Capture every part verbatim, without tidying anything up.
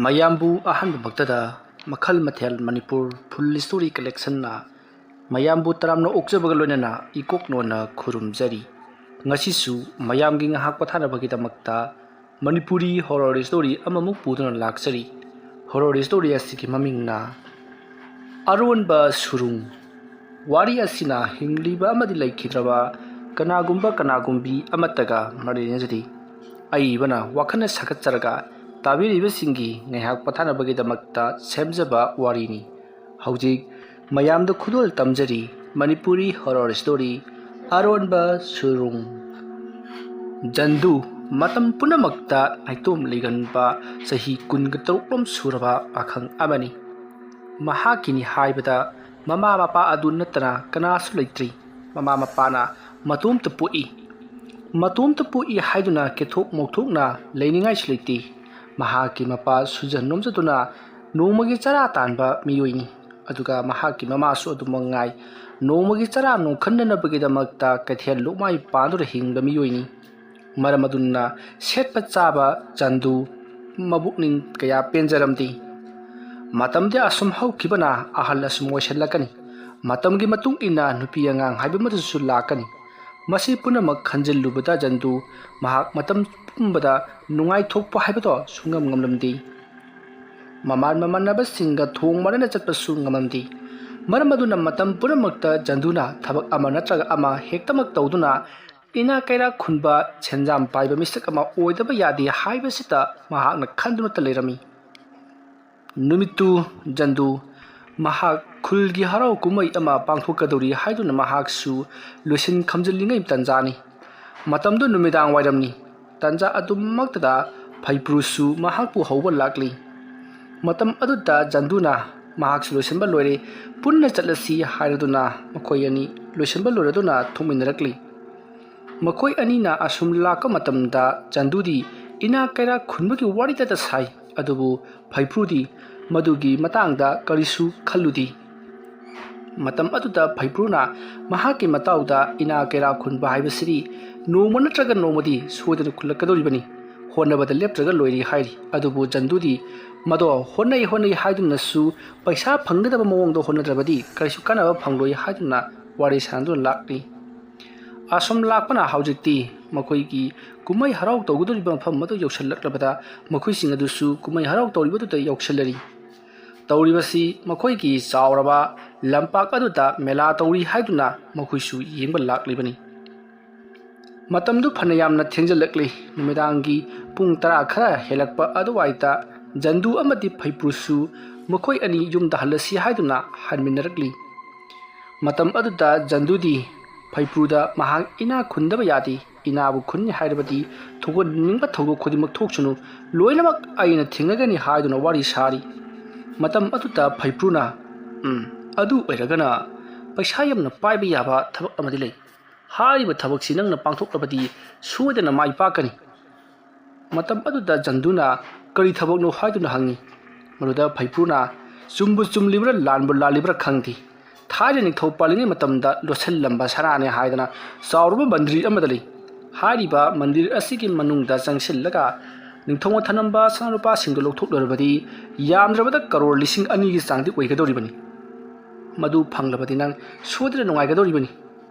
ꯃꯌꯥꯝꯕꯨ ꯑꯍꯥꯟꯕꯃꯛꯇꯗ ꯃꯈꯜ ꯃꯊꯦꯜ ꯃꯅꯤꯄꯨꯔ ꯐꯨꯜ ꯁ꯭ꯇꯣꯔꯤ ꯀꯂꯦꯛꯁꯟꯅ ꯃꯌꯥꯝꯕꯨ ꯇꯔꯥꯝꯅ ꯑꯣꯛꯆꯕꯒ ꯂꯣꯏꯅꯅ ꯏꯀꯣꯛ ꯅꯣꯟꯅ ꯈꯨꯔꯨꯝꯖꯔꯤ꯫ ꯉꯁꯤꯁꯨ ꯃꯌꯥꯝꯒꯤ ꯉꯥꯏꯍꯥꯛ ꯄꯣꯊꯥꯅꯕꯒꯤꯗꯃꯛꯇ ꯃꯅꯤꯄꯨꯔꯤ ꯍꯣꯔꯣꯔ ꯁ꯭ꯇꯣꯔꯤ ꯑꯃꯃꯨꯛ ꯄꯨꯗꯨꯅ ꯂꯥꯛꯆꯔꯤ꯫ ꯍꯣꯔꯣꯔ ꯁ꯭ꯇꯣꯔꯤ ꯑꯁꯤꯒꯤ ꯃꯃꯤꯡꯅ ꯑꯔꯣꯟꯕ ꯁꯨꯔꯨꯡ꯫ ꯋꯥꯔꯤ ꯑꯁꯤꯅ ꯍꯤꯡꯂꯤꯕ ꯑꯃꯗꯤ ꯂꯩꯈꯤꯗ꯭ꯔꯕ ꯀꯅꯥꯒꯨꯝꯕ ꯀꯅꯥꯒꯨꯝꯕꯤ ꯑꯃꯠꯇꯒ ꯃꯔꯤ ꯂꯩꯅꯖꯗꯦ꯫ ꯑꯏꯕꯅ ꯋꯥꯈꯜꯅ ꯁꯥꯒꯠꯆꯔꯒ ꯇꯥꯕꯤꯔꯤꯕꯁꯤꯡꯒꯤ ꯉꯥꯏꯍꯥꯛ ꯄꯣꯊꯥꯅꯕꯒꯤꯗꯃꯛꯇ ꯁꯦꯝꯖꯕ ꯋꯥꯔꯤꯅꯤ꯫ ꯍꯧꯖꯤꯛ ꯃꯌꯥꯝꯗ ꯈꯨꯗꯣꯜ ꯇꯝꯖꯔꯤ ꯃꯅꯤꯄꯨꯔꯤ ꯍꯣꯔꯣꯔ ꯁ꯭ꯇꯣꯔꯤ ꯑꯔꯣꯟꯕ ꯁꯨꯔꯨꯡ꯫ ꯖꯟꯗꯨ ꯃꯇꯝ ꯄꯨꯝꯅꯃꯛꯇ ꯅꯥꯏꯇꯣꯝ ꯂꯩꯒꯟꯕ ꯆꯍꯤ ꯀꯨꯟꯒ ꯇꯔꯨꯛ ꯂꯣꯝ ꯁꯨꯔꯕ ꯄꯥꯈꯪ ꯑꯃꯅꯤ꯫ ꯃꯍꯥꯛꯀꯤꯅꯤ ꯍꯥꯏꯕꯗ ꯃꯃꯥ ꯃꯄꯥ ꯑꯗꯨ ꯅꯠꯇꯅ ꯀꯅꯥꯁꯨ ꯂꯩꯇ꯭ꯔꯤ꯫ ꯃꯃꯥ ꯃꯄꯥꯅ ꯃꯇꯣꯝꯇ ꯄꯣꯛꯏ꯫ ꯃꯇꯣꯝꯇ ꯄꯣꯛꯏ ꯍꯥꯏꯗꯨꯅ ꯀꯦꯊꯣꯛ ꯃꯧꯊꯣꯛꯅ ꯂꯩꯅꯤꯡꯉꯥꯏꯁꯨ ꯂꯩꯇꯦ꯫ ꯃꯍꯥꯛꯀꯤ ꯃꯄꯥ ꯁꯨꯖꯟ ꯅꯣꯝꯖꯗꯨꯅ ꯅꯣꯡꯃꯒꯤ ꯆꯔꯥ ꯇꯥꯟꯕ ꯃꯤꯑꯣꯏꯅꯤ꯫ ꯑꯗꯨꯒ ꯃꯍꯥꯛꯀꯤ ꯃꯃꯥꯁꯨ ꯑꯗꯨꯃꯛ ꯉꯥꯏ꯫ ꯅꯣꯡꯃꯒꯤ ꯆꯔꯥ ꯅꯣꯝꯈꯠꯅꯅꯕꯒꯤꯗꯃꯛꯇ ꯀꯩꯊꯦꯜ ꯂꯨꯛꯃꯥꯏ ꯄꯥꯟꯗꯨꯅ ꯍꯤꯡꯕ ꯃꯤꯑꯣꯏꯅꯤ꯫ ꯃꯔꯝ ꯑꯗꯨꯅ ꯁꯦꯠꯄ ꯆꯥꯕ ꯆꯟꯗꯨ ꯃꯕꯨꯛꯅꯤꯡ ꯀꯌꯥ ꯄꯦꯟꯖꯔꯝꯗꯦ꯫ ꯃꯇꯝꯗꯤ ꯑꯁꯨꯝ ꯍꯧꯈꯤꯕꯅ ꯑꯍꯜ ꯑꯁꯨꯝ ꯑꯣꯏꯁꯤꯜꯂꯛꯀꯅꯤ꯫ ꯃꯇꯝꯒꯤ ꯃꯇꯨꯡ ꯏꯟꯅ ꯅꯨꯄꯤ ꯑꯉꯥꯡ ꯍꯥꯏꯕ ꯑꯃꯗꯨꯁꯨ ꯂꯥꯛꯀꯅꯤ꯫ ꯃꯁꯤ ꯄꯨꯝꯅꯃꯛ ꯈꯟꯖꯤꯜꯂꯨꯕꯗ ꯖꯟꯗꯨ ꯃꯍꯥꯛ ꯃꯇꯝ ꯄꯨꯝꯕꯗ ꯅꯨꯡꯉꯥꯏꯊꯣꯛꯄ ꯍꯥꯏꯕꯗꯣ ꯁꯨꯡꯉꯝ ꯉꯝꯂꯝꯗꯦ꯫ ꯃꯃꯥꯟ ꯃꯃꯥꯟꯅꯕꯁꯤꯡꯒ ꯊꯣꯡ ꯃꯥꯟꯅꯅ ꯆꯠꯄꯁꯨ ꯉꯝꯂꯝꯗꯦ꯫ ꯃꯔꯝ ꯑꯗꯨꯅ ꯃꯇꯝ ꯄꯨꯝꯅꯃꯛꯇ ꯖꯟꯗꯨꯅ ꯊꯕꯛ ꯑꯃ ꯅꯠꯇ꯭ꯔꯒ ꯑꯃ ꯍꯦꯛꯇꯃꯛ ꯇꯧꯗꯨꯅ ꯏꯅꯥ ꯀꯩꯔꯥꯛ ꯈꯨꯟꯕ ꯁꯦꯟꯖꯥꯝ ꯄꯥꯏꯕ ꯃꯤꯁꯛ ꯑꯃ ꯑꯣꯏꯗꯕ ꯌꯥꯗꯦ ꯍꯥꯏꯕꯁꯤꯇ ꯃꯍꯥꯛꯅ ꯈꯟꯗꯨꯅꯇ ꯂꯩꯔꯝꯃꯤ꯫ ꯅꯨꯃꯤꯠꯇꯨ ꯖꯟꯗꯨ ꯃꯍꯥꯛ ꯈꯨꯜꯒꯤ ꯍꯔꯥꯎ ꯀꯨꯝꯍꯩ ꯑꯃ ꯄꯥꯡꯊꯣꯛꯀꯗꯧꯔꯤ ꯍꯥꯏꯗꯨꯅ ꯃꯍꯥꯛꯁꯨ ꯂꯣꯏꯁꯤꯟ ꯈꯝꯖꯤꯜꯂꯤꯉꯩ ꯇꯟꯖꯥꯅꯤ꯫ ꯃꯇꯝꯗꯨ ꯅꯨꯃꯤꯗꯥꯡ ꯋꯥꯏꯔꯝꯅꯤ꯫ ꯇꯟꯖꯥ ꯑꯗꯨꯃꯛꯇꯗ ꯐꯩꯄ꯭ꯔꯨꯁꯨ ꯃꯍꯥꯛꯄꯨ ꯍꯧꯕ ꯂꯥꯛꯂꯤ꯫ ꯃꯇꯝ ꯑꯗꯨꯗ ꯖꯟꯗꯨꯅ ꯃꯍꯥꯛꯁꯨ ꯂꯣꯏꯁꯤꯟꯕ ꯂꯣꯏꯔꯦ, ꯄꯨꯟꯅ ꯆꯠꯂꯁꯤ ꯍꯥꯏꯔꯗꯨꯅ ꯃꯈꯣꯏ ꯑꯅꯤ ꯂꯣꯏꯁꯤꯟꯕ ꯂꯣꯏꯔꯗꯨꯅ ꯊꯣꯛꯃꯤꯟꯅꯔꯛꯂꯤ꯫ ꯃꯈꯣꯏ ꯑꯅꯤꯅ ꯑꯁꯨꯝ ꯂꯥꯛꯄ ꯃꯇꯝꯗ ꯖꯟꯗꯨꯗꯤ ꯏꯅꯥ ꯀꯩꯔꯥꯛ ꯈꯨꯟꯕꯒꯤ ꯋꯥꯔꯤꯇꯇ ꯁꯥꯏ, ꯑꯗꯨꯕꯨ ꯐꯩꯄ꯭ꯔꯨꯗꯤ ꯃꯗꯨꯒꯤ ꯃꯇꯥꯡꯗ ꯀꯔꯤꯁꯨ ꯈꯜꯂꯨꯗꯦ꯫ ꯃꯇꯝ ꯑꯗꯨꯗ ꯐꯩꯄ꯭ꯔꯨꯅ ꯃꯍꯥꯛꯀꯤ ꯃꯇꯥꯎꯗ ꯏꯅꯥ ꯀꯩꯔꯥꯛ ꯈꯨꯟꯕ ꯍꯥꯏꯕꯁꯤꯗꯤ ꯅꯣꯡꯃ ꯅꯠꯇ꯭ꯔꯒ ꯅꯣꯡꯃꯗꯤ ꯁꯣꯏꯗꯅ ꯈꯨꯜꯂꯛꯀꯗꯧꯔꯤꯕꯅꯤ꯫ ꯍꯣꯠꯅꯕꯗ ꯂꯦꯞꯇ꯭ꯔꯒ ꯂꯣꯏꯔꯤ ꯍꯥꯏꯔꯤ꯫ ꯑꯗꯨꯕꯨ ꯖꯟꯗꯨꯗꯤ ꯃꯗꯣ ꯍꯣꯠꯅꯩ ꯍꯣꯠꯅꯩ ꯍꯥꯏꯗꯨꯅꯁꯨ ꯄꯩꯁꯥ ꯐꯪꯒꯗꯕ ꯃꯑꯣꯡꯗ ꯍꯣꯠꯅꯗ꯭ꯔꯕꯗꯤ ꯀꯔꯤꯁꯨ ꯀꯥꯟꯅꯕ ꯐꯪꯂꯣꯏ ꯍꯥꯏꯗꯨꯅ ꯋꯥꯔꯤ ꯁꯥꯟꯅꯗꯨꯅ ꯂꯥꯛꯂꯤ꯫ ꯑꯁꯨꯝ ꯂꯥꯛꯄꯅ ꯍꯧꯖꯤꯛꯇꯤ ꯃꯈꯣꯏꯒꯤ ꯀꯨꯝꯍꯩ ꯍꯔꯥꯎ ꯇꯧꯒꯗꯧꯔꯤꯕ ꯃꯐꯝ ꯑꯗꯨ ꯌꯧꯁꯤꯜꯂꯛꯂꯕꯗ ꯃꯈꯣꯏꯁꯤꯡ ꯑꯗꯨꯁꯨ ꯀꯨꯝꯍꯩ ꯍꯔꯥꯎ ꯇꯧꯔꯤꯕꯗꯨꯗ ꯌꯧꯁꯤꯜꯂꯔꯤ꯫ ꯇꯧꯔꯤꯕꯁꯤ ꯃꯈꯣꯏꯒꯤ ꯆꯥꯎꯔꯕ ꯂꯝꯄꯥꯛ ꯑꯗꯨꯗ ꯃꯦꯂꯥ ꯇꯧꯔꯤ ꯍꯥꯏꯗꯨꯅ ꯃꯈꯣꯏꯁꯨ ꯌꯦꯡꯕ ꯂꯥꯛꯂꯤꯕꯅꯤ꯫ ꯃꯇꯝꯗꯨ ꯐꯅ ꯌꯥꯝꯅ ꯊꯦꯡꯖꯤꯜꯂꯛꯂꯤ꯫ ꯅꯨꯃꯤꯗꯥꯡꯒꯤ ꯄꯨꯡ ꯇꯔꯥ ꯈꯔ ꯍꯦꯜꯂꯛꯄ ꯑꯗꯨꯋꯥꯏꯗ ꯖꯟꯗꯨ ꯑꯃꯗꯤ ꯐꯩꯄ꯭ꯔꯨꯁꯨ ꯃꯈꯣꯏ ꯑꯅꯤ ꯌꯨꯝꯗ ꯍꯜꯂꯁꯤ ꯍꯥꯏꯗꯨꯅ ꯍꯟꯃꯤꯟꯅꯔꯛꯂꯤ꯫ ꯃꯇꯝ ꯑꯗꯨꯗ ꯖꯟꯗꯨꯗꯤ ꯐꯩꯄ꯭ꯔꯨꯗ ꯃꯍꯥꯛ ꯏꯅꯥ ꯈꯨꯟꯗꯕ ꯌꯥꯗꯦ, ꯏꯅꯥꯕꯨ ꯈꯨꯟꯅꯤ ꯍꯥꯏꯔꯕꯗꯤ ꯊꯣꯛꯍꯟꯅꯤꯡꯕ ꯊꯧꯗꯣꯛ ꯈꯨꯗꯤꯡꯃꯛ ꯊꯣꯛꯁꯅꯨ, ꯂꯣꯏꯅꯃꯛ ꯑꯩꯅ ꯊꯦꯡꯅꯒꯅꯤ ꯍꯥꯏꯗꯨꯅ ꯋꯥꯔꯤ ꯁꯥꯔꯤ꯫ ꯃꯇꯝ ꯑꯗꯨꯗ ꯐꯩꯄ꯭ꯔꯨꯅ, "ꯎꯝ, ꯑꯗꯨ ꯑꯣꯏꯔꯒꯅ ꯄꯩꯁꯥ ꯌꯥꯝꯅ ꯄꯥꯏꯕ ꯌꯥꯕ ꯊꯕꯛ ꯑꯃꯗꯤ ꯂꯩ꯫ ꯍꯥꯏꯔꯤꯕ ꯊꯕꯛꯁꯤ ꯅꯪꯅ ꯄꯥꯡꯊꯣꯛꯂꯕꯗꯤ ꯁꯣꯏꯗꯅ ꯃꯥꯏ ꯄꯥꯛꯀꯅꯤ꯫" ꯃꯇꯝ ꯑꯗꯨꯗ ꯖꯟꯗꯨꯅ ꯀꯔꯤ ꯊꯕꯛꯅꯣ ꯍꯥꯏꯗꯨꯅ ꯍꯪꯉꯤ꯫ ꯃꯗꯨꯗ ꯐꯩꯄ꯭ꯔꯨꯅ, "ꯆꯨꯝꯕꯨ ꯆꯨꯝꯂꯤꯕ꯭ꯔꯥ ꯂꯥꯟꯕꯨ ꯂꯥꯜꯂꯤꯕ꯭ꯔꯥ ꯈꯪꯗꯦ, ꯊꯥꯏꯅ ꯅꯤꯡꯊꯧ ꯄꯥꯜꯂꯤꯉꯩ ꯃꯇꯝꯗ ꯂꯣꯠꯁꯤꯜꯂꯝꯕ ꯁꯅꯥꯅꯦ ꯍꯥꯏꯗꯅ ꯆꯥꯎꯔꯕ ꯃꯟꯗꯤꯔ ꯑꯃꯗ ꯂꯩ꯫ ꯍꯥꯏꯔꯤꯕ ꯃꯟꯗꯤꯔ ꯑꯁꯤꯒꯤ ꯃꯅꯨꯡꯗ ꯆꯪꯁꯤꯜꯂꯒ ꯅꯤꯡꯊꯧꯅ ꯊꯅꯝꯕ ꯁꯅꯥ ꯂꯨꯄꯥꯁꯤꯡꯗꯨ ꯂꯧꯊꯣꯛꯂꯨꯔꯕꯗꯤ ꯌꯥꯝꯗ꯭ꯔꯕꯗ ꯀꯔꯣꯔ ꯂꯤꯁꯤꯡ ꯑꯅꯤꯒꯤ ꯆꯥꯡꯗꯤ ꯑꯣꯏꯒꯗꯧꯔꯤꯕꯅꯤ꯫ ꯃꯗꯨ ꯐꯪꯂꯕꯗꯤ ꯅꯪ ꯁꯣꯏꯗꯅ ꯅꯨꯡꯉꯥꯏꯒꯗꯧꯔꯤꯕꯅꯤ꯫"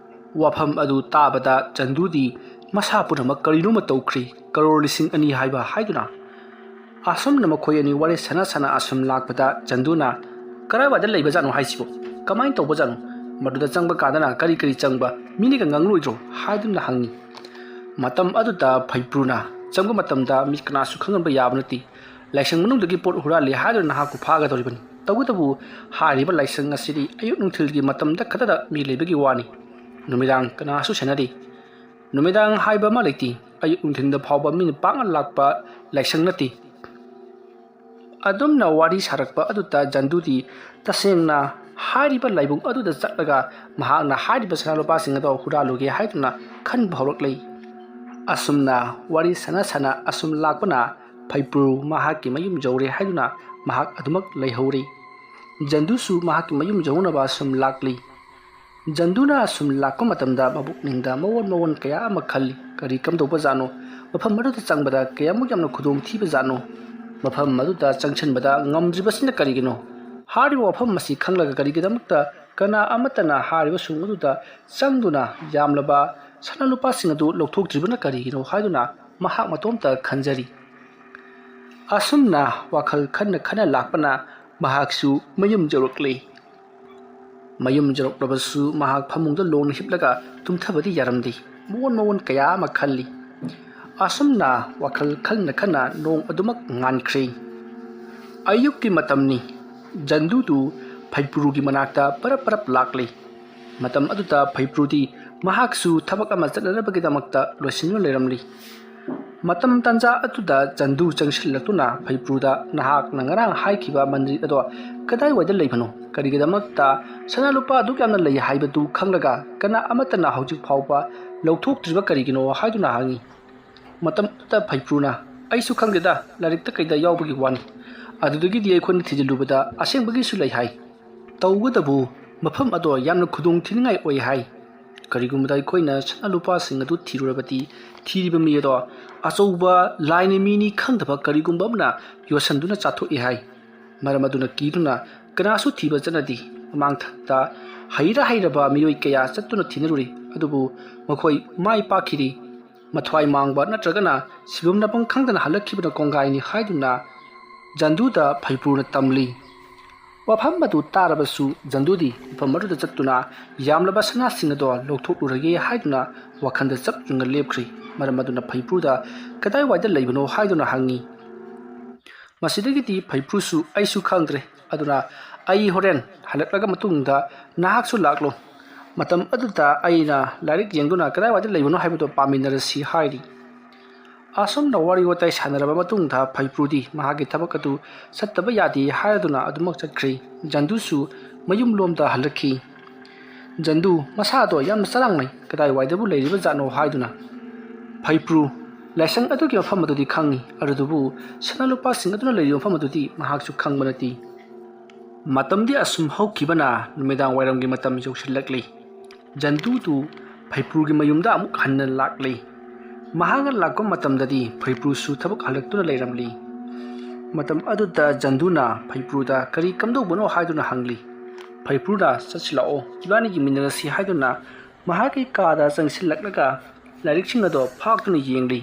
ꯋꯥꯐꯝ ꯑꯗꯨ ꯇꯥꯕꯗ ꯆꯟꯗꯨꯗꯤ ꯃꯁꯥ ꯄꯨꯝꯅꯃꯛ ꯀꯔꯤꯅꯣꯃ ꯇꯧꯈ꯭ꯔꯦ꯫ ꯀꯔꯣꯔ ꯂꯤꯁꯤꯡ ꯑꯅꯤ ꯍꯥꯏꯕ ꯍꯥꯏꯗꯨꯅ꯫ ꯑꯁꯨꯝꯅ ꯃꯈꯣꯏ ꯑꯅꯤ ꯋꯥꯔꯤ ꯁꯥꯟꯅ ꯁꯥꯟꯅ ꯑꯁꯨꯝ ꯂꯥꯛꯄꯗ ꯆꯟꯗꯨꯅ, "ꯀꯔꯥꯏꯋꯥꯏꯗ ꯂꯩꯕꯖꯥꯠꯅꯣ ꯍꯥꯏꯁꯤꯕꯣ? ꯀꯃꯥꯏꯅ ꯇꯧꯕꯖꯥꯠꯅꯣ? ꯃꯗꯨꯗ ꯆꯪꯕ ꯀꯥꯟꯗꯅ ꯀꯔꯤ ꯀꯔꯤ ꯆꯪꯕ? ꯃꯤꯅꯒ ꯉꯥꯡꯂꯣꯏꯗ꯭ꯔꯣ?" ꯍꯥꯏꯗꯨꯅ ꯍꯪꯉꯤ꯫ ꯃꯇꯝ ꯑꯗꯨꯗ ꯐꯩꯄ꯭ꯔꯨꯅ, "ꯆꯪꯕ ꯃꯇꯝꯗ ꯃꯤ ꯀꯅꯥꯁꯨ ꯈꯪꯍꯟꯕ ꯌꯥꯕ ꯅꯠꯇꯦ꯫ ꯂꯥꯏꯁꯪ ꯃꯅꯨꯡꯗꯒꯤ ꯄꯣꯠ ꯍꯨꯔꯥꯜꯂꯤ ꯍꯥꯏꯗꯨꯅ ꯅꯍꯥꯛꯄꯨ ꯐꯥꯒꯗꯧꯔꯤꯕꯅꯤ꯫ ꯇꯧꯕꯇꯕꯨ ꯍꯥꯏꯔꯤꯕ ꯂꯥꯏꯁꯪ ꯑꯁꯤꯗꯤ ꯑꯌꯨꯛ ꯅꯨꯡꯊꯤꯜꯒꯤ ꯃꯇꯝꯗ ꯈꯛꯇꯗ ꯃꯤ ꯂꯩꯕꯒꯤ ꯋꯥꯅꯤ꯫ ꯅꯨꯃꯤꯗꯥꯡ ꯀꯅꯥꯁꯨ ꯁꯦꯟꯅꯗꯦ꯫ ꯅꯨꯃꯤꯗꯥꯡ ꯍꯥꯏꯕ ꯑꯃ ꯂꯩꯇꯦ꯫ ꯑꯌꯨꯛ ꯅꯨꯡꯊꯤꯜꯗ ꯐꯥꯎꯕ ꯃꯤꯅ ꯄꯥꯛꯅ ꯂꯥꯛꯄ ꯂꯥꯏꯁꯪ ꯅꯠꯇꯦ꯫" ꯑꯗꯨꯝꯅ ꯋꯥꯔꯤ ꯁꯥꯔꯛꯄ ꯑꯗꯨꯗ ꯖꯟꯗꯨꯗꯤ ꯇꯁꯦꯡꯅ ꯍꯥꯏꯔꯤꯕ ꯂꯥꯏꯕꯨꯡ ꯑꯗꯨꯗ ꯆꯠꯂꯒ ꯃꯍꯥꯛꯅ ꯍꯥꯏꯔꯤꯕ ꯁꯅꯥ ꯂꯨꯄꯥꯁꯤꯡ ꯑꯗꯨ ꯍꯨꯔꯥꯜꯂꯨꯒꯦ ꯍꯥꯏꯗꯨꯅ ꯈꯟꯕ ꯍꯧꯔꯛꯂꯤ꯫ ꯑꯁꯨꯝꯅ ꯋꯥꯔꯤ ꯁꯥꯟꯅ ꯁꯥꯟꯅ ꯑꯁꯨꯝ ꯂꯥꯛꯄꯅ ꯐꯩꯄ꯭ꯔꯨ ꯃꯍꯥꯛꯀꯤ ꯃꯌꯨꯝ ꯌꯧꯔꯦ ꯍꯥꯏꯗꯨꯅ ꯃꯍꯥꯛ ꯑꯗꯨꯃꯛ ꯂꯩꯍꯧꯔꯤ꯫ ꯖꯟꯗꯨꯁꯨ ꯃꯍꯥꯛꯀꯤ ꯃꯌꯨꯝ ꯌꯧꯅꯕ ꯑꯁꯨꯝ ꯂꯥꯛꯂꯤ꯫ ꯖꯟꯗꯨꯅ ꯑꯁꯨꯝ ꯂꯥꯛꯄ ꯃꯇꯝꯗ ꯃꯕꯨꯛꯅꯤꯡꯗ ꯃꯑꯣꯟ ꯃꯑꯣꯟ ꯀꯌꯥ ꯑꯃ ꯈꯜꯂꯤ꯫ ꯀꯔꯤ ꯀꯝꯗꯧꯕꯖꯥꯠꯅꯣ? ꯃꯐꯝ ꯑꯗꯨꯗ ꯆꯪꯕꯗ ꯀꯌꯥꯃꯨꯛ ꯌꯥꯝꯅ ꯈꯨꯗꯣꯡ ꯊꯤꯕ ꯖꯥꯠꯅꯣ? ꯃꯐꯝ ꯑꯗꯨꯗ ꯆꯪꯁꯤꯟꯕꯗ ꯉꯝꯗ꯭ꯔꯤꯕꯁꯤꯅ ꯀꯔꯤꯒꯤꯅꯣ? ꯍꯥꯏꯔꯤꯕ ꯋꯥꯐꯝ ꯑꯁꯤ ꯈꯪꯂꯒ ꯀꯔꯤꯒꯤꯗꯃꯛꯇ ꯀꯅꯥ ꯑꯃꯠꯇꯅ ꯍꯥꯏꯔꯤꯕ ꯁꯨꯡ ꯑꯗꯨꯗ ꯆꯪꯗꯨꯅ ꯌꯥꯝꯂꯕ ꯁꯅꯥ ꯂꯨꯄꯥꯁꯤꯡ ꯑꯗꯨ ꯂꯧꯊꯣꯛꯇ꯭ꯔꯤꯕꯅ ꯀꯔꯤꯒꯤꯅꯣ ꯍꯥꯏꯗꯨꯅ ꯃꯍꯥꯛ ꯃꯇꯣꯝꯇ ꯈꯟꯖꯔꯤ꯫ ꯑꯁꯨꯝꯅ ꯋꯥꯈꯜ ꯈꯟꯅ ꯈꯟꯅ ꯂꯥꯛꯄꯅ ꯃꯍꯥꯛꯁꯨ ꯃꯌꯨꯝ ꯌꯧꯔꯛꯂꯤ꯫ ꯃꯌꯨꯝ ꯌꯧꯔꯛꯂꯕꯁꯨ ꯃꯍꯥꯛ ꯐꯃꯨꯡꯗ ꯂꯣꯡꯅ ꯍꯤꯞꯂꯒ ꯇꯨꯝꯊꯕꯗꯤ ꯌꯥꯔꯝꯗꯦ꯫ ꯃꯑꯣꯟ ꯃꯑꯣꯟ ꯀꯌꯥ ꯑꯃ ꯈꯜꯂꯤ꯫ ꯑꯁꯨꯝꯅ ꯋꯥꯈꯜ ꯈꯟꯅ ꯈꯟꯅ ꯅꯣꯡ ꯑꯗꯨꯃꯛ ꯉꯥꯟꯈ꯭ꯔꯦ꯫ ꯑꯌꯨꯛꯀꯤ ꯃꯇꯝꯅꯤ꯫ ꯖꯟꯗꯨꯗꯨ ꯐꯩꯄ꯭ꯔꯨꯒꯤ ꯃꯅꯥꯛꯇ ꯄꯔꯞ ꯄꯔꯞ ꯂꯥꯛꯂꯤ꯫ ꯃꯇꯝ ꯑꯗꯨꯗ ꯐꯩꯄ꯭ꯔꯨꯗꯤ ꯃꯍꯥꯛꯁꯨ ꯊꯕꯛ ꯑꯃ ꯆꯠꯅꯅꯕꯒꯤꯗꯃꯛꯇ ꯂꯣꯏꯁꯤꯟꯗꯨꯅ ꯂꯩꯔꯝꯂꯤ꯫ ꯃꯇꯝ ꯇꯥꯟꯖꯥ ꯑꯗꯨꯗ ꯖꯟꯗꯨ ꯆꯪꯁꯤꯜꯂꯛꯇꯨꯅ ꯐꯩꯄ꯭ꯔꯨꯗ, "ꯅꯍꯥꯛꯅ ꯉꯔꯥꯡ ꯍꯥꯏꯈꯤꯕ ꯃꯟꯗꯤꯔ ꯑꯗꯣ ꯀꯗꯥꯏꯋꯥꯏꯗ ꯂꯩꯕꯅꯣ? ꯀꯔꯤꯒꯤꯗꯃꯛꯇ ꯁꯅꯥ ꯂꯨꯄꯥ ꯑꯗꯨꯛ ꯌꯥꯝꯅ ꯂꯩ ꯍꯥꯏꯕꯗꯨ ꯈꯪꯂꯒ ꯀꯅꯥ ꯑꯃꯠꯇꯅ ꯍꯧꯖꯤꯛ ꯐꯥꯎꯕ ꯂꯧꯊꯣꯛꯇ꯭ꯔꯤꯕ ꯀꯔꯤꯒꯤꯅꯣ?" ꯍꯥꯏꯗꯨꯅ ꯍꯪꯉꯤ꯫ ꯃꯇꯝ ꯑꯗꯨꯗ ꯐꯩꯄ꯭ꯔꯨꯅ, "ꯑꯩꯁꯨ ꯈꯪꯗꯦꯗ, ꯂꯥꯏꯔꯤꯛꯇ ꯀꯩꯗ ꯌꯥꯎꯕꯒꯤ ꯋꯥꯅꯤ꯫ ꯑꯗꯨꯗꯒꯤꯗꯤ ꯑꯩꯈꯣꯏꯅ ꯊꯤꯖꯤꯜꯂꯨꯕꯗ ꯑꯁꯦꯡꯕꯒꯤꯁꯨ ꯂꯩ ꯍꯥꯏ꯫ ꯇꯧꯕꯇꯕꯨ ꯃꯐꯝ ꯑꯗꯣ ꯌꯥꯝꯅ ꯈꯨꯗꯣꯡ ꯊꯤꯅꯤꯡꯉꯥꯏ ꯑꯣꯏ ꯍꯥꯏ꯫ ꯀꯔꯤꯒꯨꯝꯕꯗ ꯑꯩꯈꯣꯏꯅ ꯁꯅꯥ ꯂꯨꯄꯥꯁꯤꯡ ꯑꯗꯨ ꯊꯤꯔꯨꯔꯕꯗꯤ ꯊꯤꯔꯤꯕ ꯃꯤ ꯑꯗꯣ ꯑꯆꯧꯕ ꯂꯥꯏꯅꯤ ꯃꯤꯅꯤ ꯈꯪꯗꯕ ꯀꯔꯤꯒꯨꯝꯕ ꯑꯃꯅ ꯌꯣꯠꯁꯟꯗꯨꯅ ꯆꯥꯊꯣꯛꯏ ꯍꯥꯏ꯫ ꯃꯔꯝ ꯑꯗꯨꯅ ꯀꯤꯗꯨꯅ ꯀꯅꯥꯁꯨ ꯊꯤꯕ ꯆꯠꯅꯗꯦ꯫ ꯃꯃꯥꯡꯊꯛꯇ ꯍꯩꯔ ꯍꯩꯔꯕ ꯃꯤꯑꯣꯏ ꯀꯌꯥ ꯆꯠꯇꯨꯅ ꯊꯤꯅꯔꯨꯔꯤ, ꯑꯗꯨꯕꯨ ꯃꯈꯣꯏ ꯃꯥꯏ ꯄꯥꯛꯈꯤꯗꯦ꯫ ꯃꯊ꯭ꯋꯥꯏ ꯃꯥꯡꯕ ꯅꯠꯇ꯭ꯔꯒꯅ ꯁꯤꯐꯝ ꯅꯥꯐꯝ ꯈꯪꯗꯅ ꯍꯜꯂꯛꯈꯤꯕꯅ ꯀꯣꯡꯒꯥꯏꯅꯤ" ꯍꯥꯏꯗꯨꯅ ꯖꯟꯗꯨꯗ ꯐꯩꯄ꯭ꯔꯨꯅ ꯇꯝꯂꯤ꯫ ꯋꯥꯐꯝ ꯑꯗꯨ ꯇꯥꯔꯕꯁꯨ ꯖꯟꯗꯨꯗꯤ ꯃꯐꯝ ꯑꯗꯨꯗ ꯆꯠꯇꯨꯅ ꯌꯥꯝꯂꯕ ꯁꯅꯥꯁꯤꯡ ꯑꯗꯣ ꯂꯧꯊꯣꯛꯂꯨꯔꯒꯦ ꯍꯥꯏꯗꯨꯅ ꯋꯥꯈꯜꯗ ꯆꯞ ꯌꯨꯡꯅ ꯂꯦꯞꯈ꯭ꯔꯤ꯫ ꯃꯔꯝ ꯑꯗꯨꯅ ꯐꯩꯄ꯭ꯔꯨꯗ "ꯀꯗꯥꯏꯋꯥꯏꯗ ꯂꯩꯕꯅꯣ?" ꯍꯥꯏꯗꯨꯅ ꯍꯪꯉꯤ꯫ ꯃꯁꯤꯗꯒꯤꯗꯤ ꯐꯩꯄ꯭ꯔꯨꯁꯨ "ꯑꯩꯁꯨ ꯈꯪꯗ꯭ꯔꯦ, ꯑꯗꯨꯅ ꯑꯩ ꯍꯣꯔꯦꯟ ꯍꯜꯂꯛꯂꯒ ꯃꯇꯨꯡꯗ ꯅꯍꯥꯛꯁꯨ ꯂꯥꯛꯂꯣ꯫ ꯃꯇꯝ ꯑꯗꯨꯗ ꯑꯩꯅ ꯂꯥꯏꯔꯤꯛ ꯌꯦꯡꯗꯨꯅ ꯀꯗꯥꯏꯋꯥꯏꯗ ꯂꯩꯕꯅꯣ ꯍꯥꯏꯕꯗꯨ ꯄꯥꯃꯤꯟꯅꯔꯁꯤ" ꯍꯥꯏꯔꯤ꯫ ꯑꯁꯨꯝꯅ ꯋꯥꯔꯤ ꯋꯥꯇꯥꯏ ꯁꯥꯟꯅꯔꯕ ꯃꯇꯨꯡꯗ ꯐꯩꯄ꯭ꯔꯨꯗꯤ ꯃꯍꯥꯛꯀꯤ ꯊꯕꯛ ꯑꯗꯨ ꯆꯠꯇꯕ ꯌꯥꯗꯦ ꯍꯥꯏꯔꯗꯨꯅ ꯑꯗꯨꯃꯛ ꯆꯠꯈ꯭ꯔꯦ꯫ ꯖꯟꯗꯨꯁꯨ ꯃꯌꯨꯝꯂꯣꯝꯗ ꯍꯜꯂꯛꯈꯤ꯫ ꯖꯟꯗꯨ ꯃꯁꯥꯗꯣ ꯌꯥꯝꯅ ꯆꯔꯥꯡꯅꯩ, ꯀꯗꯥꯏꯋꯥꯏꯗꯕꯨ ꯂꯩꯔꯤꯕ ꯖꯥꯠꯅꯣ ꯍꯥꯏꯗꯨꯅ꯫ ꯐꯩꯄ꯭ꯔꯨ ꯂꯥꯏꯁꯪ ꯑꯗꯨꯒꯤ ꯃꯐꯝ ꯑꯗꯨꯗꯤ ꯈꯪꯏ, ꯑꯗꯨꯕꯨ ꯁꯅꯥ ꯂꯨꯄꯥꯁꯤꯡ ꯑꯗꯨꯅ ꯂꯩꯔꯤꯕ ꯃꯐꯝ ꯑꯗꯨꯗꯤ ꯃꯍꯥꯛꯁꯨ ꯈꯪꯕ ꯅꯠꯇꯦ꯫ ꯃꯇꯝꯗꯤ ꯑꯁꯨꯝ ꯍꯧꯈꯤꯕꯅ ꯅꯨꯃꯤꯗꯥꯡ ꯋꯥꯏꯔꯝꯒꯤ ꯃꯇꯝ ꯌꯧꯁꯤꯜꯂꯛꯂꯤ꯫ ꯖꯟꯗꯨꯗꯨ ꯐꯩꯄ꯭ꯔꯨꯒꯤ ꯃꯌꯨꯝꯗ ꯑꯃꯨꯛ ꯍꯟꯅ ꯂꯥꯛꯂꯤ꯫ ꯃꯍꯥꯛꯅ ꯂꯥꯛꯄ ꯃꯇꯝꯗꯗꯤ ꯐꯩꯄ꯭ꯔꯨꯁꯨ ꯊꯕꯛ ꯍꯜꯂꯛꯇꯨꯅ ꯂꯩꯔꯝꯂꯤ꯫ ꯃꯇꯝ ꯑꯗꯨꯗ ꯖꯟꯗꯨꯅ ꯐꯩꯄ꯭ꯔꯨꯗ ꯀꯔꯤ ꯀꯝꯗꯧꯕꯅꯣ ꯍꯥꯏꯗꯨꯅ ꯍꯪꯂꯤ꯫ ꯐꯩꯄ꯭ꯔꯨꯅ, "ꯆꯠꯁꯤꯜꯂꯛꯑꯣ, ꯏꯕꯥꯅꯤꯒꯤ ꯃꯤꯟꯅꯔꯁꯤ" ꯍꯥꯏꯗꯨꯅ ꯃꯍꯥꯛꯀꯤ ꯀꯥꯗ ꯆꯪꯁꯤꯜꯂꯛꯂꯒ ꯂꯥꯏꯔꯤꯛꯁꯤꯡ ꯑꯗꯣ ꯐꯥꯛꯇꯨꯅ ꯌꯦꯡꯂꯤ꯫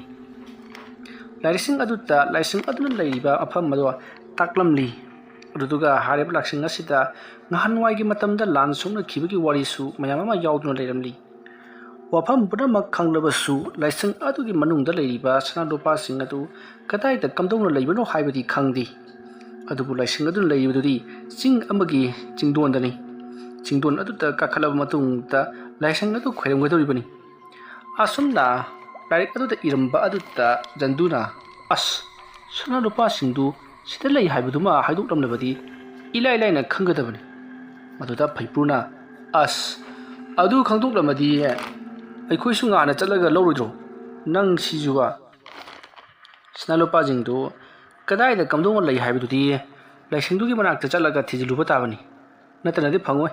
ꯂꯥꯏꯔꯤꯛꯁꯤꯡ ꯑꯗꯨꯗ ꯂꯥꯏꯁꯪ ꯑꯗꯨꯅ ꯂꯩꯔꯤꯕ ꯃꯐꯝ ꯑꯗꯣ ꯇꯥꯛꯂꯝꯂꯤ꯫ ꯑꯗꯨꯗꯨꯒ ꯍꯥꯏꯔꯤꯕ ꯂꯥꯏꯁꯪ ꯑꯁꯤꯗ ꯅꯍꯥꯟꯋꯥꯏꯒꯤ ꯃꯇꯝꯗ ꯂꯥꯟ ꯁꯣꯛꯅꯈꯤꯕꯒꯤ ꯋꯥꯔꯤꯁꯨ ꯃꯌꯥꯝ ꯑꯃ ꯌꯥꯎꯗꯨꯅ ꯂꯩꯔꯝꯂꯤ꯫ ꯋꯥꯐꯝ ꯄꯨꯝꯅꯃꯛ ꯈꯪꯂꯕꯁꯨ ꯂꯥꯏꯁꯪ ꯑꯗꯨꯒꯤ ꯃꯅꯨꯡꯗ ꯂꯩꯔꯤꯕ ꯁꯅꯥ ꯂꯨꯄꯥꯁꯤꯡ ꯑꯗꯨ ꯀꯗꯥꯏꯗ ꯀꯝꯗꯧꯅ ꯂꯩꯕꯅꯣ ꯍꯥꯏꯕꯗꯤ ꯈꯪꯗꯦ꯫ ꯑꯗꯨꯕꯨ ꯂꯥꯏꯁꯪ ꯑꯗꯨꯅ ꯂꯩꯔꯤꯕꯗꯨꯗꯤ ꯆꯤꯡ ꯑꯃꯒꯤ ꯆꯤꯡꯗꯣꯟꯗꯅꯤ꯫ ꯆꯤꯡꯗꯣꯟ ꯑꯗꯨꯗ ꯀꯥꯈꯠꯂꯕ ꯃꯇꯨꯡꯗ ꯂꯥꯏꯁꯪ ꯑꯗꯨ ꯈꯣꯏꯔꯝꯒꯗꯧꯔꯤꯕꯅꯤ꯫ ꯑꯁꯨꯝꯅ ꯂꯥꯏꯔꯤꯛ ꯑꯗꯨꯗ ꯏꯔꯝꯕ ꯑꯗꯨꯗ ꯖꯟꯗꯨꯅ, "ꯑꯁ, ꯁꯅꯥ ꯂꯨꯄꯥꯁꯤꯡꯗꯨ ꯁꯤꯗ ꯂꯩ ꯍꯥꯏꯕꯗꯨꯃ ꯍꯥꯏꯗꯣꯛꯂꯝꯂꯕꯗꯤ ꯏꯂꯥꯏ ꯂꯥꯏꯅ ꯈꯪꯒꯗꯕꯅꯤ꯫" ꯃꯗꯨꯗ ꯐꯩꯄ꯭ꯔꯨꯅ, "ꯑꯁ, ꯑꯗꯨ ꯈꯪꯗꯣꯛꯂꯝꯃꯗꯤ ꯑꯩꯈꯣꯏꯁꯨ ꯉꯥꯟꯅ ꯆꯠꯂꯒ ꯂꯧꯔꯣꯏꯗ꯭ꯔꯣ? ꯅꯪ ꯁꯤꯁꯨꯕ? ꯁꯅꯥ ꯂꯨꯄꯥꯁꯤꯡꯗꯨ ꯀꯗꯥꯏꯗ ꯀꯝꯗꯧꯅ ꯂꯩ ꯍꯥꯏꯕꯗꯨꯗꯤ ꯂꯥꯏꯁꯪꯗꯨꯒꯤ ꯃꯅꯥꯛꯇ ꯆꯠꯂꯒ ꯊꯤꯖꯤꯜꯂꯨꯕ ꯇꯥꯕꯅꯤ, ꯅꯠꯇꯅꯗꯤ ꯐꯪꯉꯣꯏ꯫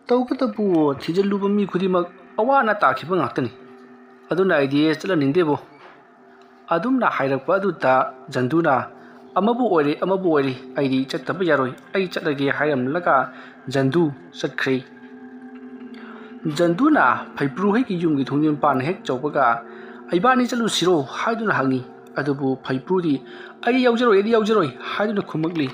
ꯇꯧꯕꯇꯕꯨ ꯊꯤꯖꯤꯜꯂꯨꯕ ꯃꯤ ꯈꯨꯗꯤꯡꯃꯛ ꯑꯋꯥ ꯑꯅꯥ ꯇꯥꯈꯤꯕ ꯉꯥꯛꯇꯅꯤ꯫ ꯑꯗꯨꯅ ꯑꯩꯗꯤ ꯆꯠꯍꯟꯅꯤꯡꯗꯦꯕꯣ꯫" ꯑꯗꯨꯝꯅ ꯍꯥꯏꯔꯛꯄ ꯑꯗꯨꯗ ꯖꯟꯗꯨꯅ, "ꯑꯃꯕꯨ ꯑꯣꯏꯔꯦ, ꯑꯃꯕꯨ ꯑꯣꯏꯔꯦ, ꯑꯩꯗꯤ ꯆꯠꯇꯕ ꯌꯥꯔꯣꯏ, ꯑꯩ ꯆꯠꯂꯒꯦ" ꯍꯥꯏꯔꯝꯂꯒ ꯖꯟꯗꯨ ꯆꯠꯈ꯭ꯔꯦ꯫ ꯖꯟꯗꯨꯅ ꯐꯩꯄ꯭ꯔꯨ ꯍꯣꯏꯒꯤ ꯌꯨꯝꯒꯤ ꯊꯣꯡꯖꯤꯟ ꯃꯄꯥꯟ ꯍꯦꯛ ꯌꯧꯕꯒ, "ꯏꯕꯥꯅꯤ ꯆꯠꯂꯨꯁꯤꯔꯣ?" ꯍꯥꯏꯗꯨꯅ ꯍꯪꯉꯤ꯫ ꯑꯗꯨꯕꯨ ꯐꯩꯄ꯭ꯔꯨꯗꯤ, "ꯑꯩꯗꯤ ꯌꯥꯎꯖꯔꯣꯏ, ꯑꯩꯗꯤ ꯌꯥꯎꯖꯔꯣꯏ" ꯍꯥꯏꯗꯨꯅ ꯈꯨꯝꯃꯛꯂꯤ꯫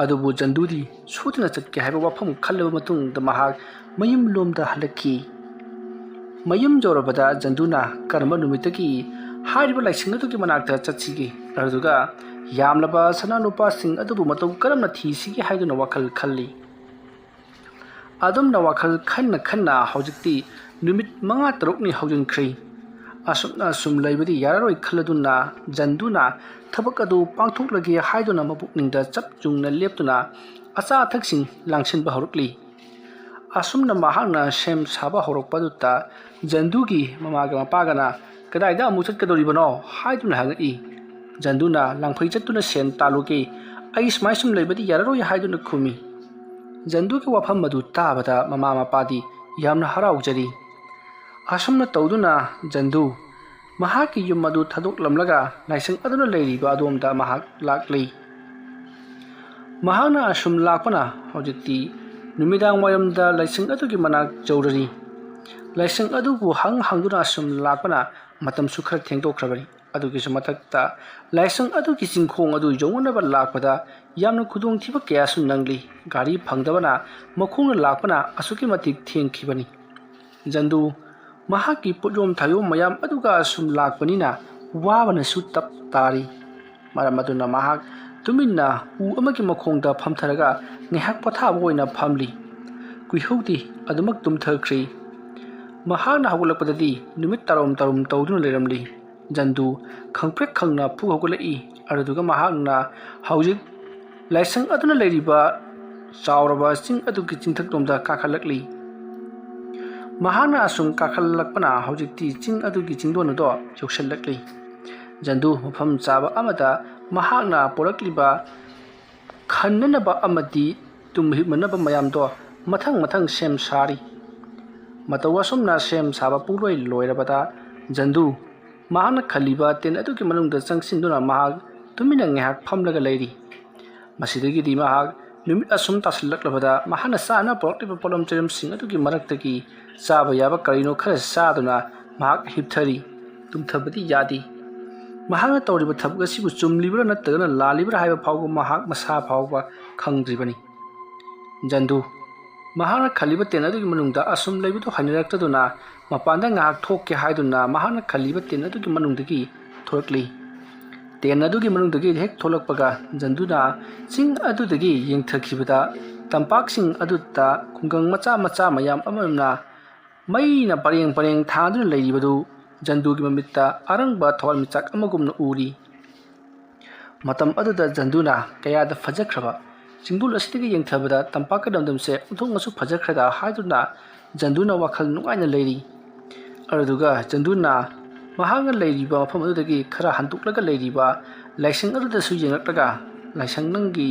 ꯑꯗꯨꯕꯨ ꯖꯟꯗꯨꯗꯤ ꯁꯣꯏꯗꯅ ꯆꯠꯀꯦ ꯍꯥꯏꯕ ꯋꯥꯐꯝ ꯈꯜꯂꯕ ꯃꯇꯨꯡꯗ ꯃꯍꯥꯛ ꯃꯌꯨꯝ ꯂꯣꯝꯗ ꯍꯜꯂꯛꯈꯤ꯫ ꯃꯌꯨꯝ ꯌꯧꯔꯕꯗ ꯖꯟꯗꯨꯅ ꯀꯔꯝꯕ ꯅꯨꯃꯤꯠꯇꯒꯤ ꯍꯥꯏꯔꯤꯕ ꯂꯥꯏꯁꯪ ꯑꯗꯨꯒꯤ ꯃꯅꯥꯛꯇ ꯆꯠꯁꯤꯒꯦ, ꯑꯗꯨꯗꯨꯒ ꯌꯥꯝꯂꯕ ꯁꯅꯥ ꯂꯨꯄꯥꯁꯤꯡ ꯑꯗꯨꯕꯨ ꯃꯇꯧ ꯀꯔꯝꯅ ꯊꯤꯁꯤꯒꯦ ꯍꯥꯏꯗꯨꯅ ꯋꯥꯈꯜ ꯈꯜꯂꯤ꯫ ꯑꯗꯨꯝꯅ ꯋꯥꯈꯜ ꯈꯟꯅ ꯈꯟꯅ ꯍꯧꯖꯤꯛꯇꯤ ꯅꯨꯃꯤꯠ ꯃꯉꯥ ꯇꯔꯨꯛꯅꯤ ꯍꯧꯖꯤꯟꯈ꯭ꯔꯦ꯫ ꯑꯁꯨꯝꯅ ꯁꯨꯝ ꯂꯩꯕꯗꯤ ꯌꯥꯔꯔꯣꯏ ꯈꯜꯂꯗꯨꯅ ꯖꯟꯗꯨꯅ ꯊꯕꯛ ꯑꯗꯨ ꯄꯥꯡꯊꯣꯛꯂꯒꯦ ꯍꯥꯏꯗꯨꯅ ꯃꯄꯨꯛꯅꯤꯡꯗ ꯆꯞ ꯌꯨꯡꯅ ꯂꯦꯞꯇꯨꯅ ꯑꯆꯥ ꯑꯊꯛꯁꯤꯡ ꯂꯥꯡꯁꯤꯟꯕ ꯍꯧꯔꯛꯂꯤ꯫ ꯑꯁꯨꯝꯅ ꯃꯍꯥꯛꯅ ꯁꯦꯝ ꯁꯥꯕ ꯍꯧꯔꯛꯄꯗꯨꯗ ꯖꯟꯗꯨꯒꯤ ꯃꯃꯥꯒ ꯃꯄꯥꯒꯅ, "ꯀꯗꯥꯏꯗ ꯑꯃꯨꯛ ꯆꯠꯀꯗꯧꯔꯤꯕꯅꯣ?" ꯍꯥꯏꯗꯨꯅ ꯍꯪꯉꯛꯏ꯫ ꯖꯟꯗꯨꯅ, "ꯂꯥꯡꯐꯩ ꯆꯠꯇꯨꯅ ꯁꯦꯟ ꯇꯥꯜꯂꯨꯒꯦ, ꯑꯩ ꯁꯨꯃꯥꯏ ꯁꯨꯝ ꯂꯩꯕꯗꯤ ꯌꯥꯔꯔꯣꯏ" ꯍꯥꯏꯗꯨꯅ ꯈꯨꯝꯃꯤ꯫ ꯖꯟꯗꯨꯒꯤ ꯋꯥꯐꯝ ꯑꯗꯨ ꯇꯥꯕꯗ ꯃꯃꯥ ꯃꯄꯥꯗꯤ ꯌꯥꯝꯅ ꯍꯔꯥꯎꯖꯔꯤ꯫ ꯑꯁꯨꯝꯅ ꯇꯧꯗꯨꯅ ꯖꯟꯗꯨ ꯃꯍꯥꯛꯀꯤ ꯌꯨꯝ ꯑꯗꯨ ꯊꯥꯗꯣꯛꯂꯝꯂꯒ ꯂꯥꯏꯁꯪ ꯑꯗꯨꯅ ꯂꯩꯔꯤꯕ ꯑꯗꯣꯝꯗ ꯃꯍꯥꯛ ꯂꯥꯛꯂꯤ꯫ ꯃꯍꯥꯛꯅ ꯑꯁꯨꯝ ꯂꯥꯛꯄꯅ ꯍꯧꯖꯤꯛꯇꯤ ꯅꯨꯃꯤꯗꯥꯡ ꯋꯥꯏꯔꯝꯗ ꯂꯥꯏꯁꯪ ꯑꯗꯨꯒꯤ ꯃꯅꯥꯛ ꯌꯧꯔꯔꯤ꯫ ꯂꯥꯏꯁꯪ ꯑꯗꯨꯕꯨ ꯍꯪ ꯍꯪꯗꯨꯅ ꯑꯁꯨꯝ ꯂꯥꯛꯄꯅ ꯃꯇꯝꯁꯨ ꯈꯔ ꯊꯦꯡꯗꯣꯛꯈ꯭ꯔꯕꯅꯤ꯫ ꯑꯗꯨꯒꯤꯁꯨ ꯃꯊꯛꯇ ꯂꯥꯏꯁꯪ ꯑꯗꯨꯒꯤ ꯆꯤꯡꯈꯣꯡ ꯑꯗꯨ ꯌꯧꯅꯅꯕ ꯂꯥꯛꯄꯗ ꯌꯥꯝꯅ ꯈꯨꯗꯣꯡꯊꯤꯕ ꯀꯌꯥꯁꯨ ꯅꯪꯂꯤ꯫ ꯒꯥꯔꯤ ꯐꯪꯗꯕꯅ ꯃꯈꯣꯡꯅ ꯂꯥꯛꯄꯅ ꯑꯁꯨꯛꯀꯤ ꯃꯇꯤꯛ ꯊꯦꯡꯈꯤꯕꯅꯤ꯫ ꯖꯟꯗꯨ ꯃꯍꯥꯛꯀꯤ ꯄꯣꯠꯌꯣꯝ ꯊꯥꯌꯣꯝ ꯃꯌꯥꯝ ꯑꯗꯨꯒ ꯑꯁꯨꯝ ꯂꯥꯛꯄꯅꯤꯅ ꯋꯥꯕꯅꯁꯨ ꯇꯞ ꯇꯥꯔꯤ꯫ ꯃꯔꯝ ꯑꯗꯨꯅ ꯃꯍꯥꯛ ꯇꯨꯃꯤꯟꯅ ꯎ ꯑꯃꯒꯤ ꯃꯈꯣꯡꯗ ꯐꯝꯊꯔꯒ ꯉꯥꯏꯍꯥꯛ ꯄꯣꯊꯥꯕ ꯑꯣꯏꯅ ꯐꯝꯂꯤ꯫ ꯀꯨꯏꯍꯧꯗꯦ, ꯑꯗꯨꯃꯛ ꯇꯨꯝꯊꯈ꯭ꯔꯤ꯫ ꯃꯍꯥꯛꯅ ꯍꯧꯒꯠꯂꯛꯄꯗꯗꯤ ꯅꯨꯃꯤꯠ ꯇꯥꯔꯣꯝ ꯇꯥꯔꯣꯝ ꯇꯧꯗꯨꯅ ꯂꯩꯔꯝꯂꯤ꯫ ꯖꯟꯗꯨ ꯈꯪꯄ꯭ꯔꯦꯛ ꯈꯪꯅ ꯐꯨꯛ ꯍꯧꯒꯠꯂꯛꯏ꯫ ꯑꯗꯨꯗꯨꯒ ꯃꯍꯥꯛꯅ ꯍꯧꯖꯤꯛ ꯂꯥꯏꯁꯪ ꯑꯗꯨꯅ ꯂꯩꯔꯤꯕ ꯆꯥꯎꯔꯕ ꯆꯤꯡ ꯑꯗꯨꯒꯤ ꯆꯤꯡꯊꯛꯂꯣꯝꯗ ꯀꯥꯈꯠꯂꯛꯂꯤ꯫ ꯃꯍꯥꯛꯅ ꯑꯁꯨꯝ ꯀꯥꯈꯠꯂꯛꯄꯅ ꯍꯧꯖꯤꯛꯇꯤ ꯆꯤꯡ ꯑꯗꯨꯒꯤ ꯆꯤꯡꯗꯣꯟ ꯑꯗꯣ ꯌꯧꯁꯤꯜꯂꯛꯂꯤ꯫ ꯖꯟꯗꯨ ꯃꯐꯝ ꯆꯥꯕ ꯑꯃꯗ ꯃꯍꯥꯛꯅ ꯄꯨꯔꯛꯂꯤꯕ ꯈꯟꯅꯅꯕ ꯑꯃꯗꯤ ꯇꯨꯝ ꯍꯤꯞꯅꯅꯕ ꯃꯌꯥꯝꯗꯣ ꯃꯊꯪ ꯃꯊꯪ ꯁꯦꯝ ꯁꯥꯔꯤ꯫ ꯃꯇꯧ ꯑꯁꯨꯝꯅ ꯁꯦꯝ ꯁꯥꯕ ꯄꯨꯡꯂꯣꯏ ꯂꯣꯏꯔꯕꯗ ꯖꯟꯗꯨ ꯃꯍꯥꯛꯅ ꯈꯜꯂꯤꯕ ꯇꯦꯟ ꯑꯗꯨꯒꯤ ꯃꯅꯨꯡꯗ ꯆꯪꯁꯤꯟꯗꯨꯅ ꯃꯍꯥꯛ ꯇꯨꯃꯤꯟꯅ ꯉꯥꯏꯍꯥꯛ ꯐꯝꯂꯒ ꯂꯩꯔꯤ꯫ ꯃꯁꯤꯗꯒꯤꯗꯤ ꯃꯍꯥꯛ ꯅꯨꯃꯤꯠ ꯑꯁꯨꯝ ꯇꯥꯁꯤꯜꯂꯛꯂꯕꯗ ꯃꯍꯥꯛꯅ ꯆꯥꯅꯕ ꯄꯨꯔꯛꯂꯤꯕ ꯄꯣꯠꯂꯝ ꯆꯩꯔꯝꯁꯤꯡ ꯑꯗꯨꯒꯤ ꯃꯔꯛꯇꯒꯤ ꯆꯥꯕ ꯌꯥꯕ ꯀꯔꯤꯅꯣ ꯈꯔ ꯆꯥꯗꯨꯅ ꯃꯍꯥꯛ ꯍꯤꯞꯊꯔꯤ꯫ ꯇꯨꯝꯊꯕꯗꯤ ꯌꯥꯗꯦ꯫ ꯃꯍꯥꯛꯅ ꯇꯧꯔꯤꯕ ꯊꯕꯛ ꯑꯁꯤꯕꯨ ꯆꯨꯝꯂꯤꯕ꯭ꯔꯥ ꯅꯠꯇ꯭ꯔꯒꯅ ꯂꯥꯜꯂꯤꯕ꯭ꯔꯥ ꯍꯥꯏꯕ ꯐꯥꯎꯕ ꯃꯍꯥꯛ ꯃꯁꯥ ꯐꯥꯎꯕ ꯈꯪꯗ꯭ꯔꯤꯕꯅꯤ꯫ ꯖꯟꯗꯨ ꯃꯍꯥꯛꯅ ꯈꯜꯂꯤꯕ ꯇꯦꯟ ꯑꯗꯨꯒꯤ ꯃꯅꯨꯡꯗ ꯑꯁꯨꯝ ꯂꯩꯕꯗꯨ ꯍꯩꯅꯔꯛꯇꯗꯨꯅ ꯃꯄꯥꯟꯗ ꯉꯥꯏꯍꯥꯛ ꯊꯣꯛꯀꯦ ꯍꯥꯏꯗꯨꯅ ꯃꯍꯥꯛꯅ ꯈꯜꯂꯤꯕ ꯇꯦꯟ ꯑꯗꯨꯒꯤ ꯃꯅꯨꯡꯗꯒꯤ ꯊꯣꯛꯂꯛꯂꯤ꯫ ꯇꯦꯟ ꯑꯗꯨꯒꯤ ꯃꯅꯨꯡꯗꯒꯤ ꯍꯦꯛ ꯊꯣꯛꯂꯛꯄꯒ ꯖꯟꯗꯨꯅ ꯆꯤꯡ ꯑꯗꯨꯗꯒꯤ ꯌꯦꯡꯊꯈꯤꯕꯗ ꯇꯝꯄꯥꯛꯁꯤꯡ ꯑꯗꯨꯗ ꯈꯨꯡꯒꯪ ꯃꯆꯥ ꯃꯆꯥ ꯃꯌꯥꯝ ꯑꯃꯅ ꯃꯩꯅ ꯄꯔꯦꯡ ꯄꯔꯦꯡ ꯊꯥꯗꯨꯅ ꯂꯩꯔꯤꯕꯗꯨ ꯖꯟꯗꯨꯒꯤ ꯃꯃꯤꯠꯇ ꯑꯔꯪꯕ ꯊꯋꯥꯟꯃꯤꯆꯥꯛ ꯑꯃꯒꯨꯝꯅ ꯎꯔꯤ꯫ ꯃꯇꯝ ꯑꯗꯨꯗ ꯖꯟꯗꯨꯅ ꯀꯌꯥꯗ ꯐꯖꯈ꯭ꯔꯕ ꯆꯤꯡꯗꯣꯜ ꯑꯁꯤꯗꯒꯤ ꯌꯦꯡꯊꯕꯗ ꯇꯝꯄꯥꯛꯀꯤ ꯂꯝꯗꯝꯁꯦ ꯑꯣꯟꯊꯣꯛꯅꯁꯨ ꯐꯖꯈ꯭ꯔꯦꯗ ꯍꯥꯏꯗꯨꯅ ꯖꯟꯗꯨꯅ ꯋꯥꯈꯜ ꯅꯨꯡꯉꯥꯏꯅ ꯂꯩꯔꯤ꯫ ꯑꯗꯨꯗꯨꯒ ꯖꯟꯗꯨꯅ ꯃꯍꯥꯛꯅ ꯂꯩꯔꯤꯕ ꯃꯐꯝ ꯑꯗꯨꯗꯒꯤ ꯈꯔ ꯍꯟꯗꯣꯛꯂꯒ ꯂꯩꯔꯤꯕ ꯂꯥꯏꯁꯪ ꯑꯗꯨꯗꯁꯨ ꯌꯦꯡꯂꯛꯂꯒ ꯂꯥꯏꯁꯪ ꯅꯪꯒꯤ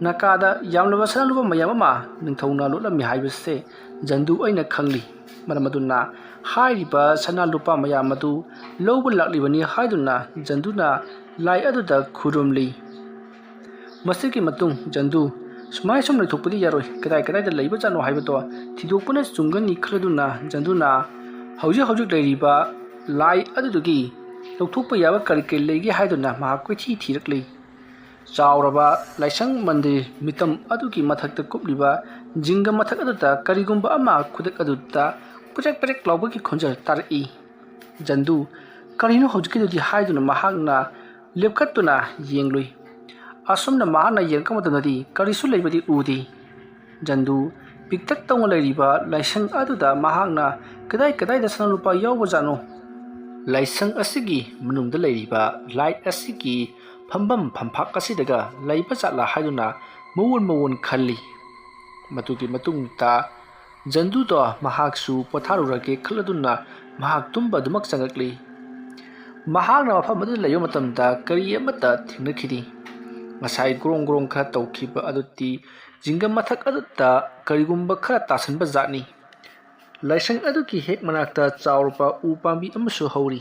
ꯅꯥꯀꯥꯗ ꯌꯥꯝꯂꯕ ꯁꯅꯥ ꯂꯨꯄꯥ ꯃꯌꯥꯝ ꯑꯃ ꯅꯤꯡꯊꯧꯅ ꯂꯣꯠꯂꯝꯃꯤ ꯍꯥꯏꯕꯁꯦ ꯖꯟꯗꯨ ꯑꯩꯅ ꯈꯪꯂꯤ꯫ ꯃꯔꯝ ꯑꯗꯨꯅ ꯍꯥꯏꯔꯤꯕ ꯁꯅꯥ ꯂꯨꯄꯥ ꯃꯌꯥꯝ ꯑꯗꯨ ꯂꯧꯕ ꯂꯥꯛꯂꯤꯕꯅꯤ ꯍꯥꯏꯗꯨꯅ ꯖꯟꯗꯨꯅ ꯂꯥꯏ ꯑꯗꯨꯗ ꯈꯨꯔꯨꯝꯂꯤ꯫ ꯃꯁꯤꯒꯤ ꯃꯇꯨꯡ ꯖꯟꯗꯨ ꯁꯨꯃꯥꯏ ꯁꯨꯝ ꯂꯩꯊꯣꯛꯄꯗꯤ ꯌꯥꯔꯣꯏ, ꯀꯗꯥꯏ ꯀꯗꯥꯏꯗ ꯂꯩꯕꯖꯥꯠꯅꯣ ꯍꯥꯏꯕꯗꯣ ꯊꯤꯗꯣꯛꯄꯅ ꯆꯨꯝꯒꯅꯤ ꯈꯜꯂꯗꯨꯅ ꯖꯟꯗꯨꯅ ꯍꯧꯖꯤꯛ ꯍꯧꯖꯤꯛ ꯂꯩꯔꯤꯕ ꯂꯥꯏ ꯑꯗꯨꯗꯨꯒꯤ ꯂꯧꯊꯣꯛꯄ ꯌꯥꯕ ꯀꯔꯤ ꯀꯔꯤ ꯂꯩꯒꯦ ꯍꯥꯏꯗꯨꯅ ꯃꯍꯥꯛ ꯀꯣꯏꯊꯤ ꯊꯤꯔꯛꯂꯤ꯫ ꯆꯥꯎꯔꯕ ꯂꯥꯏꯁꯪ ꯃꯟꯗꯤꯔ ꯃꯤꯇꯝ ꯑꯗꯨꯒꯤ ꯃꯊꯛꯇ ꯀꯨꯞꯂꯤꯕ ꯖꯤꯡꯒ ꯃꯊꯛ ꯑꯗꯨꯗ ꯀꯔꯤꯒꯨꯝꯕ ꯑꯃ ꯈꯨꯗꯛ ꯑꯗꯨꯗ ꯄ꯭ꯔꯦꯛ ꯄ꯭ꯔꯦꯛ ꯂꯥꯎꯕꯒꯤ ꯈꯣꯟꯖꯦꯜ ꯇꯥꯔꯛꯏ꯫ ꯖꯟꯗꯨ, "ꯀꯔꯤꯅꯣ ꯍꯧꯖꯤꯛꯀꯤꯗꯨꯗꯤ?" ꯍꯥꯏꯗꯨꯅ ꯃꯍꯥꯛꯅ ꯂꯦꯞꯈꯠꯇꯨꯅ ꯌꯦꯡꯂꯨꯏ꯫ ꯑꯁꯨꯝꯅ ꯃꯍꯥꯛꯅ ꯌꯦꯡꯂꯛꯄ ꯃꯇꯝꯗꯗꯤ ꯀꯔꯤꯁꯨ ꯂꯩꯕꯗꯤ ꯎꯗꯦ꯫ ꯖꯟꯗꯨ ꯄꯤꯛꯇꯛ ꯇꯧꯅ ꯂꯩꯔꯤꯕ ꯂꯥꯏꯁꯪ ꯑꯗꯨꯗ ꯃꯍꯥꯛꯅ ꯀꯗꯥꯏ ꯀꯗꯥꯏꯗ ꯁꯅꯥ ꯂꯨꯄꯥ ꯌꯥꯎꯕꯖꯥꯠꯅꯣ? ꯂꯥꯏꯁꯪ ꯑꯁꯤꯒꯤ ꯃꯅꯨꯡꯗ ꯂꯩꯔꯤꯕ ꯂꯥꯏ ꯑꯁꯤꯒꯤ ꯐꯝꯐꯝ ꯐꯝꯐꯥꯛ ꯑꯁꯤꯗꯒ ꯂꯩꯕ ꯖꯥꯠꯂꯥ ꯍꯥꯏꯗꯨꯅ ꯃꯋꯣꯟ ꯃꯋꯣꯟ ꯈꯜꯂꯤ꯫ ꯃꯗꯨꯒꯤ ꯃꯇꯨꯡꯗ ꯖꯟꯗꯨꯗꯣ ꯃꯍꯥꯛꯁꯨ ꯄꯣꯊꯥꯔꯨꯔꯒꯦ ꯈꯜꯂꯗꯨꯅ ꯃꯍꯥꯛ ꯇꯨꯝꯕ ꯑꯗꯨꯃꯛ ꯆꯪꯉꯛꯂꯤ꯫ ꯃꯍꯥꯛꯅ ꯃꯐꯝ ꯑꯗꯨꯗ ꯂꯩꯕ ꯃꯇꯝꯗ ꯀꯔꯤ ꯑꯃꯠꯇ ꯊꯦꯡꯅꯈꯤꯗꯦ꯫ ꯉꯁꯥꯏ ꯒ꯭ꯔꯣꯡ ꯒ꯭ꯔꯣꯡ ꯈꯔ ꯇꯧꯈꯤꯕ ꯑꯗꯨꯗꯤ ꯖꯤꯡꯒ ꯃꯊꯛ ꯑꯗꯨꯗ ꯀꯔꯤꯒꯨꯝꯕ ꯈꯔ ꯇꯥꯁꯟꯕ ꯖꯥꯠꯅꯤ꯫ ꯂꯥꯏꯁꯪ ꯑꯗꯨꯒꯤ ꯍꯦꯛ ꯃꯅꯥꯛꯇ ꯆꯥꯎꯔꯕ ꯎ ꯄꯥꯝꯕꯤ ꯑꯃꯁꯨ ꯍꯧꯔꯤ꯫